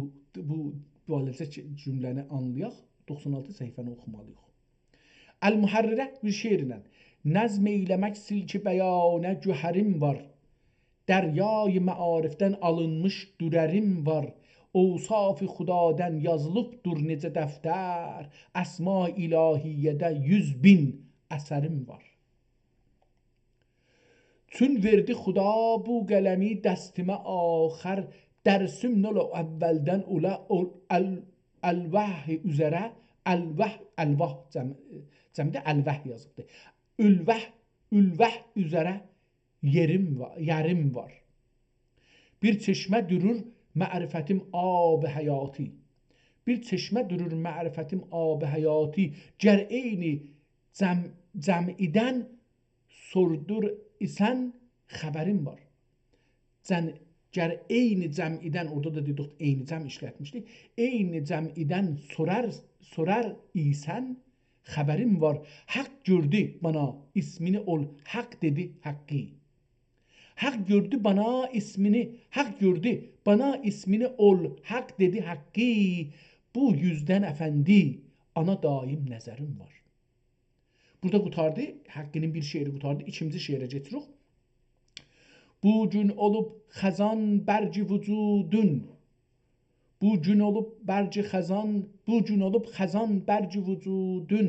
بو بالاجا جمله‌نی آنلایاق، دوخسان آلتی صفحه‌نی اوخومالی‌ییق. المحرره بیر شعرله: نظم ائیله‌مک سیلک بیانه گوهریم وار، دریای معارفدن آلینمیش درریم وار، اوصاف خدادن یازیلیبدیر نئجه دفتر، اسمای الهیه‌ده یوز مین اثریم وار. چون وئردی خدا بو قلمی دستیمه آخر، درسیم نول اوّلدن اولا، اول-، ال-، الواح اوزره، الواح، الواح جم-، جمعده الواح یازیبدی. الواح، الواح اوزره یئریم وا-، یئریم وار. بیر چشمه دورور معرفتیم آب حیاتی. بیر چشمه دورور معرفتیم آب حیاتی. گر عینی جم-، جمعیدن سوردور ایسن خبریم وار. جن-، گر عینی جمعیدن، اورادا دا دئدیک، عینی جمع ایشلتمیشدیک. عینی جمعیدن سورار، سورار ایسن خبریم وار. حق گؤردو بانا اسمینی اول، حق دئدی حقی. حق گؤردو بانا اسمینی، حق گؤردو بانا اسمینی اول، حق دئدی حقی. بو یوزدن افندی، آنا دایم نظریم وار. بورادا قوتاردی، حقی‌نین بیر شعری قوتاردی، ایکینجی شعره کئچیریک. بو گون اولوب خزان برگ وجودون، بو گون اولوب برگ خزان، بو گون اولوب خزان برگ وجودون،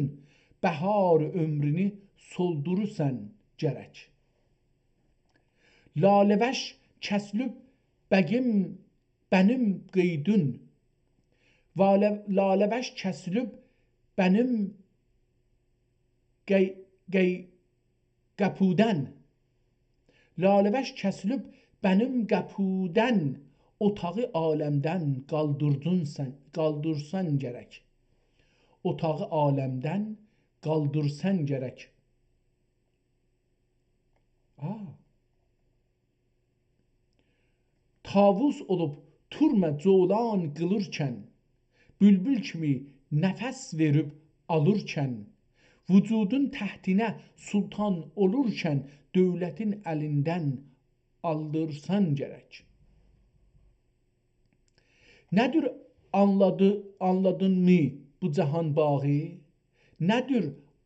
بهار عؤمرونو سولدوروسان گرک. لاله‌وش کسیلیب بگیم بنیم قیدون. واله-، لاله‌وش کسیلیب بنیم قی-، قی-، قاپودن. لاله‌وش کسیلیب بنیم قاپودن، اوتاغی عالمدن قالدیردون سن، قالدیرسان گرک. اوتاغی عالمدن قالدیرسان گرک. آ. طاووس اولوب تورنا جولان قیلیرکن، بولبول کیمی نفس وئریب آلیرکن، وجودون تحتینه سلطان اولورکن، دؤولتین الیندن آلدیرسان گرک. نه‌دیر آنلادی-، آنلادین‌می بو جهان باغی؟ نه‌دیر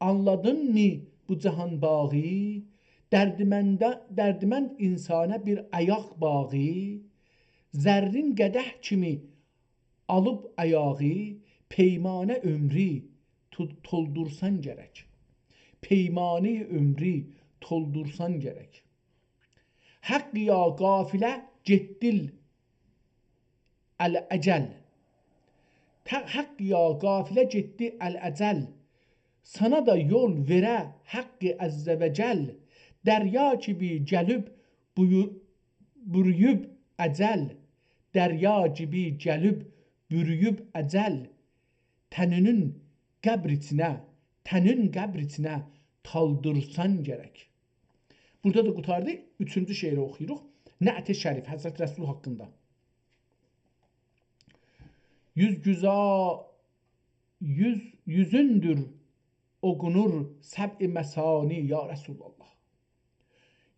آنلادین‌می بو جهان باغی؟ دردمنده-، دردمند انسانه بیر آیاق باغی. زرین قدح کیمی آلیب آیاغی، پیمانه عؤمرو تو-، تولدورسان گرک. پیمانه عؤمرو تولدورسان گرک. حق یا قافله گئتدی الاجل. ته-، حق یا قافله گئتدی الاجل. سانا دا یول وئره حق عز و جل، دریا کیمی گلیب بویو-، بورویوب اجل، دریا کیمی گلیب بورویوب اجل، تنینین قبر ایچینه، تنین قبر ایچینه تالدیرسان گرک. بورادا دا قوتاردی. اوچونجو شعری اوخویوروق. نعت شریف، حضرت رسول حاقیندا. یوز گوزا-، یوز، یوزوندور اوقونور سبع مثانی، یا رسول الله.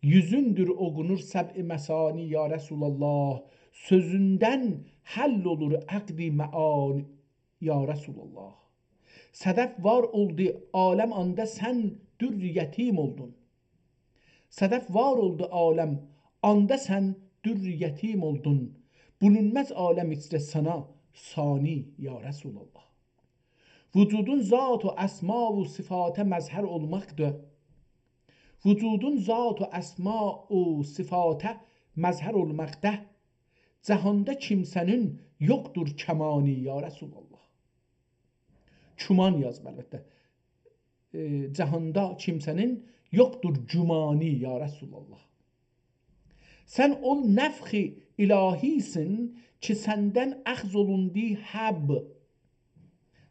یوزوندور اوقونور سبع مثانی، یا رسول الله. سؤزوندن حل اولور عقد معانی، یا رسول الله. صدف وار اولدو عالم، آندا سن در یتیم اولدون. صدف وار اولدو عالم، آندا سن در یتیم اولدون. بولونماز عالم ایچره سانا ثانی، یا رسول الله. وجودون ذات و اسما و صفاته مظهر اولماقدا، وجودون ذات و اسما و صفاته مظهر اولماقدا، جهاندا کیمسه‌نین یوخدور کمانی، یا رسول الله. کمان یازیب، البته. ائ، جهاندا کیمسه‌نین یوخدور گمانی، یا رسول الله. سن او نفخ الهی‌سن کی، سندن اخذ اولوندو حب.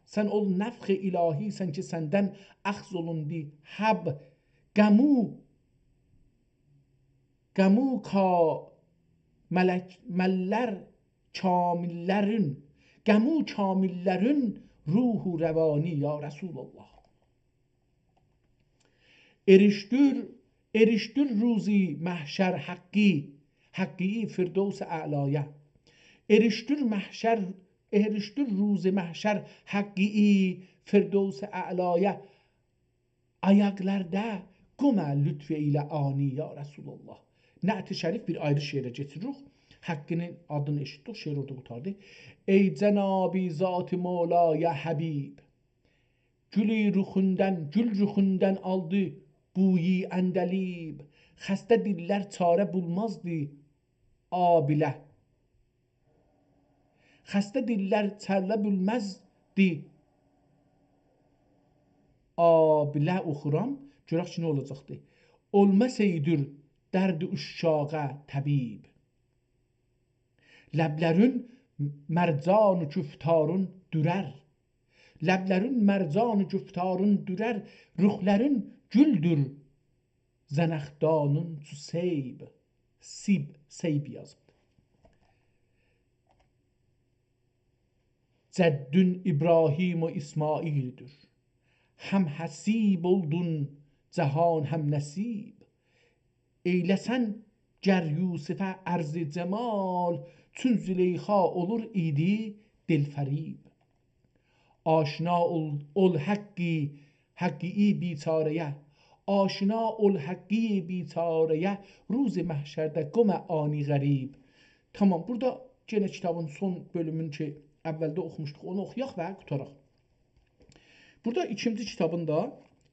سن او نفخ الهی‌سن کی، سندن اخذ اولوندو حب. قمو، قمو کا-، ملک، ملر کامللرین، قمو کامللرین روح و روانی، یا رسول الله. اریشدیر، اریشدیر روز محشر حقی، حقی فردوس اعلایا. اریشدیر محشر، اریشدیر روز محشر حقی فردوس اعلایا. آیاقلاردا قوم لطف ائیله آنی، یا رسول الله. نعت شریف، بیر آیری شعره کئچیریک. حقی‌نین آدینی ائشیتدیک، شعر اورادا قوتاردی. ای جناب ذات مولای حبیب، گل رخوندن، گل رخوندن آلدی بوی عندلیب. خسته دیللر چاره بولمازدی آبیله. خسته دیللر چاره بولمزدی آبیله. اوخورام، گؤرک کی، نه اولاجاقدی. اولماسایدی درد عشاقه طبیب. لبلرین مرجان و گفتارین دورر. لبلرین مرجان و گفتارین دورر، رخلرین گولدور زنخدانین چو سیب. سیب، سیب یازیبدیر. جدّون ابراهیم و اسماعیلدیر. هم حسیب اولدون جهان، هم نصیب. ائیله‌سن گر یوسفه عرض جمال، چون زلیخا اولور ایدی دلفریب. آشنا اول، اول حقی، حقی بیچاره‌یه. آشنا اول حقی بیچاره‌یه، روز محشرده قوم آنی غریب. تامام، بورادا یئنه کیتابین سون بؤلومونو کی، اولده اوخوموشدوق، اونو اوخویاق و قوتاراق. بورادا ایکینجی کیتابین دا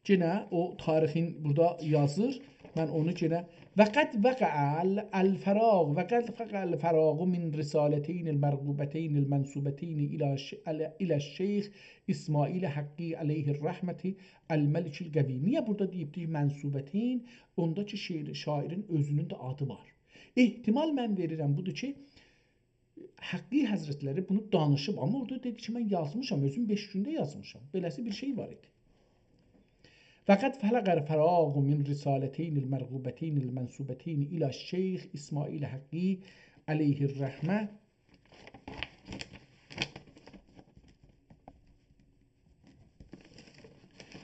یئنه او تاریخین بورادا یازیر. من اونو یئنه، و قد وقع ال-، الفراغ، و قد وقع الفراغ من رسالتین المرغوبتین المنسوبتین الی ش-، الی، الی الشیخ اسماعیل حقی علیه الرحمة الملک القوی. نییه بورادا دئییبدی منسوبتین؟ اوندا کی، شعر، شاعرین اؤزونون ده آدی وار. احتمال من وئریرم بودور کی، حقی حضرتلری بونو دانیشیب، آمما اورادا دئدی کی، من یازمیشام، اؤزوم بئش گونده یازمیشام. بئله‌سی بیر شئی وار ایدی. و قد وقع الفراغ من رسالتین المرغوبتین المنسوبتین الی الشیخ اسماعیل حقی علیه الرحمة.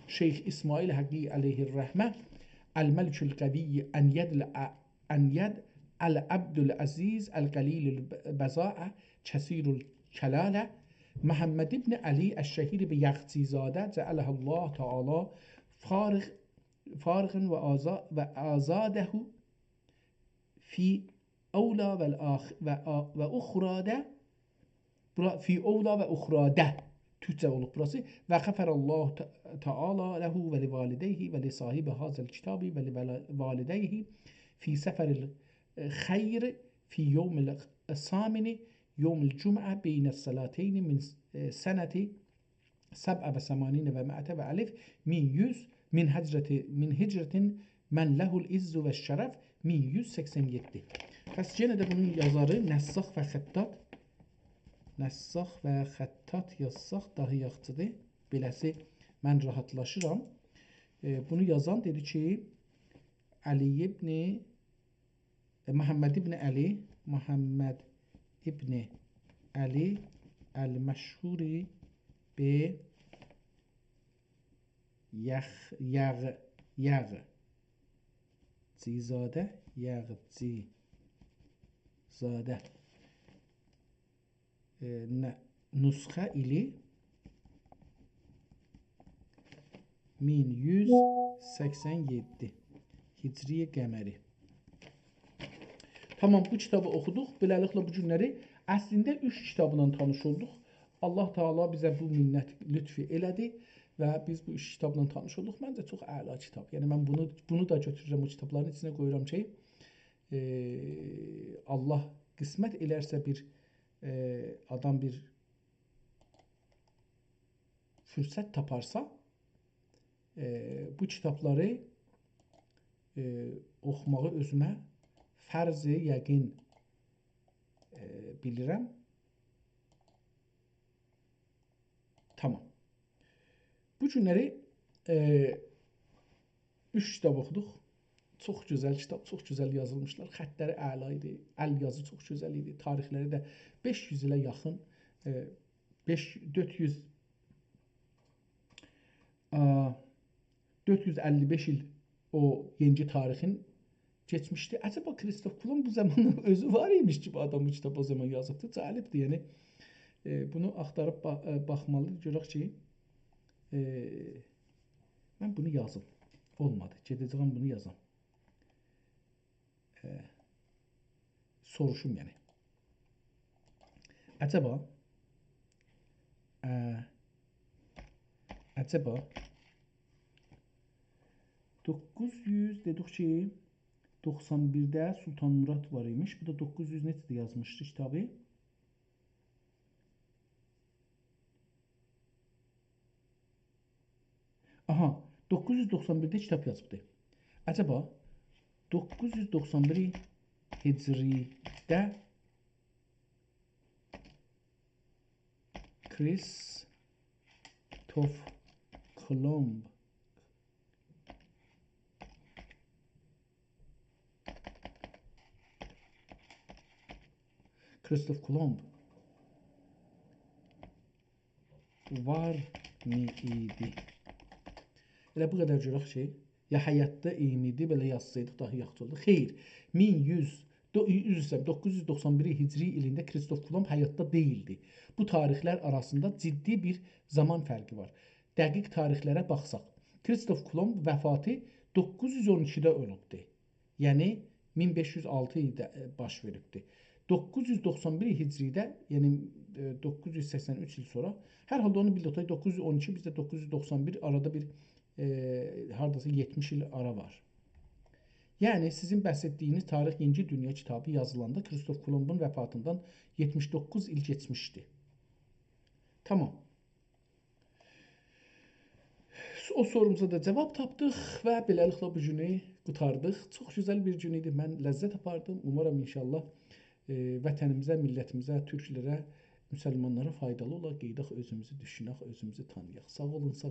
شیخ اسماعیل حقی علیه الرحمة، الملک القوی، ان ید الع-، ان ید العبد العزیز القلیل البضاعة کثیر الکلالة، محمد ابن علی الشهیر به یخچی‌زاده، جعله الله تعالی فارغ، فارغا و آزا-، و آزاده فی اولی و الآخ-، و آ-، و اخراده. بورا فی اولی و اخراده. تورکجه اولوب بوراسی. و غفر الله ت-، تعالی له و لوالدیه و لصاحب هذا الکتاب و لوالدیه فی سفر الخیر فی یوم الثامن یوم الجمعة بین الصلاتین من س-، سنة سبع و ثمانین و مائة و الف، مین یوز، من هجرة، من هجرة من له العز و الشرف، مین یوز سکسن یئددی. پس یئنه ده بونون یازاری نساخ و خطاط، نساخ و خطاط یازساق داها یاخشیدیر. بئله‌سی من راحتلاشیرام. ائ، بونو یازان دئدی کی، علی ابن، ائ، محمد ابن علی، محمد ابن علی المشهور به یخ-، یغ-، یغ-، جی‌زاده، یغجی‌زاده. ائ، نه، نسخه ایلی مین یوز سکسن یئددی هجری قمری. تامام، بو کیتابی اوخودوق. بئله‌لیکله، بو گونلری اصلینده اوچ کیتابلا تانیش اولدوق. الله تعالی بیزه بو منت، لطفی ائله‌دی و بیز بو اوچ کیتابلا تانیش اولدوق. منجه، چوخ اعلا کیتاب. یعنی، من بونو، بونو دا گؤتورورم، او کیتابلارین ایچینه قویورام کی، ائ، الله قسمت ائلرسه، بیر، ائ، آدام بیر فرصت تاپارسا، ائ، بو کیتابلاری، ائ، اوخوماغی اؤزومه فرض یقین، ائ، بیلیرم. تامام. بو گونلری، ائ، اوچ کیتاب اوخودوق. چوخ گؤزل کیتاب، چوخ گؤزل یازیلمیشلار. خطلری اعلا ایدی، ال یازی چوخ گؤزل ایدی. تاریخلری ده بئش یوز ایله یاخین، ائ، بئش، دؤرد یوز، آ، دؤرد یوز اللی بئش ایل او یئنیجی تاریخین کئچمیشدی. عجبا کریستوف کولومب بو زامان اؤزو وار ایمیش کی، بو آدام بو کیتابی او زامان یازیبدی. جالبدیر، یعنی، ائ، بونو آختاریب با-، ائ، باخمالیدیر. گؤرک کی، ائ، من بونو یازیم. اولمادی. گئده‌جه‌یم بونو یازام. ائ، سوروشوم، یعنی. عجبا، ائ، عجبا دوققوز یوز، دئدیک کی، دوخسان بیرده سلطان مراد وار ایمیش. بو دا دوققوز یوز نئچه‌ده یازمیشدی کیتابی؟ آها، دوققوز یوز دوخسان بیرده کیتاب یازیبدی. عجبا، دوققوز یوز دوخسان بیر هجریده کریستوف کولومب، کریستوف کولومب وارمی ایدی؟ ائله بو قدر گؤرک کی، یا حیاتدا ایمیدی، بئله یازسایدیق داها یاخشی اولدو. خیر، مین یوز، دو-، عذر ایسته‌ییرم، دوققوز یوز دوخسان بیر هجری ایلینده کریستوف کولومب حیاتدا دئییلدی. بو تاریخلر آراسیندا جدی بیر زامان فرقی وار. دقیق تاریخلره باخساق، کریستوف کولومب وفاتی دوققوز یوز اون ایکیده اولوبدو. یعنی، مین بئش یوز آلتی ایلده، ائ، باش وئریبدی. دوققوز یوز دوخسان بیر هجریده، یعنی، ائ، دوققوز یوز سکسن اوچ ایل سونرا، هر حالدا اونو بیل توتاق، دوققوز یوز اون ایکی، بیزده دوققوز یوز دوخسان بیر، آرادا بیر، ائ، هارداسا یئتمیش ایل آرا وار. یعنی، سیزین بحث ائتدیگینیز تاریخ یئنیجی دونیا کیتابی یازیلاندا کریستوف کولومبون وفاتیندان یئتمیش دوققوز ایل کئچمیشدی. تامام. او سوروموزا دا جاواب تاپدیق و بئله‌لیکله بو گونو قوتاردیق. چوخ گؤزل بیر گون ایدی. من لذت آپاردیم. اومارام ان‌شاءالله، ائ، وطنیمیزه، میللتیمیزه، تورکلره، مسلمانلارا فایدالی اولا. قئییداق اؤزوموزو، دوشونک، اؤزوموزو تانییاق. ساغ اولون، ساغ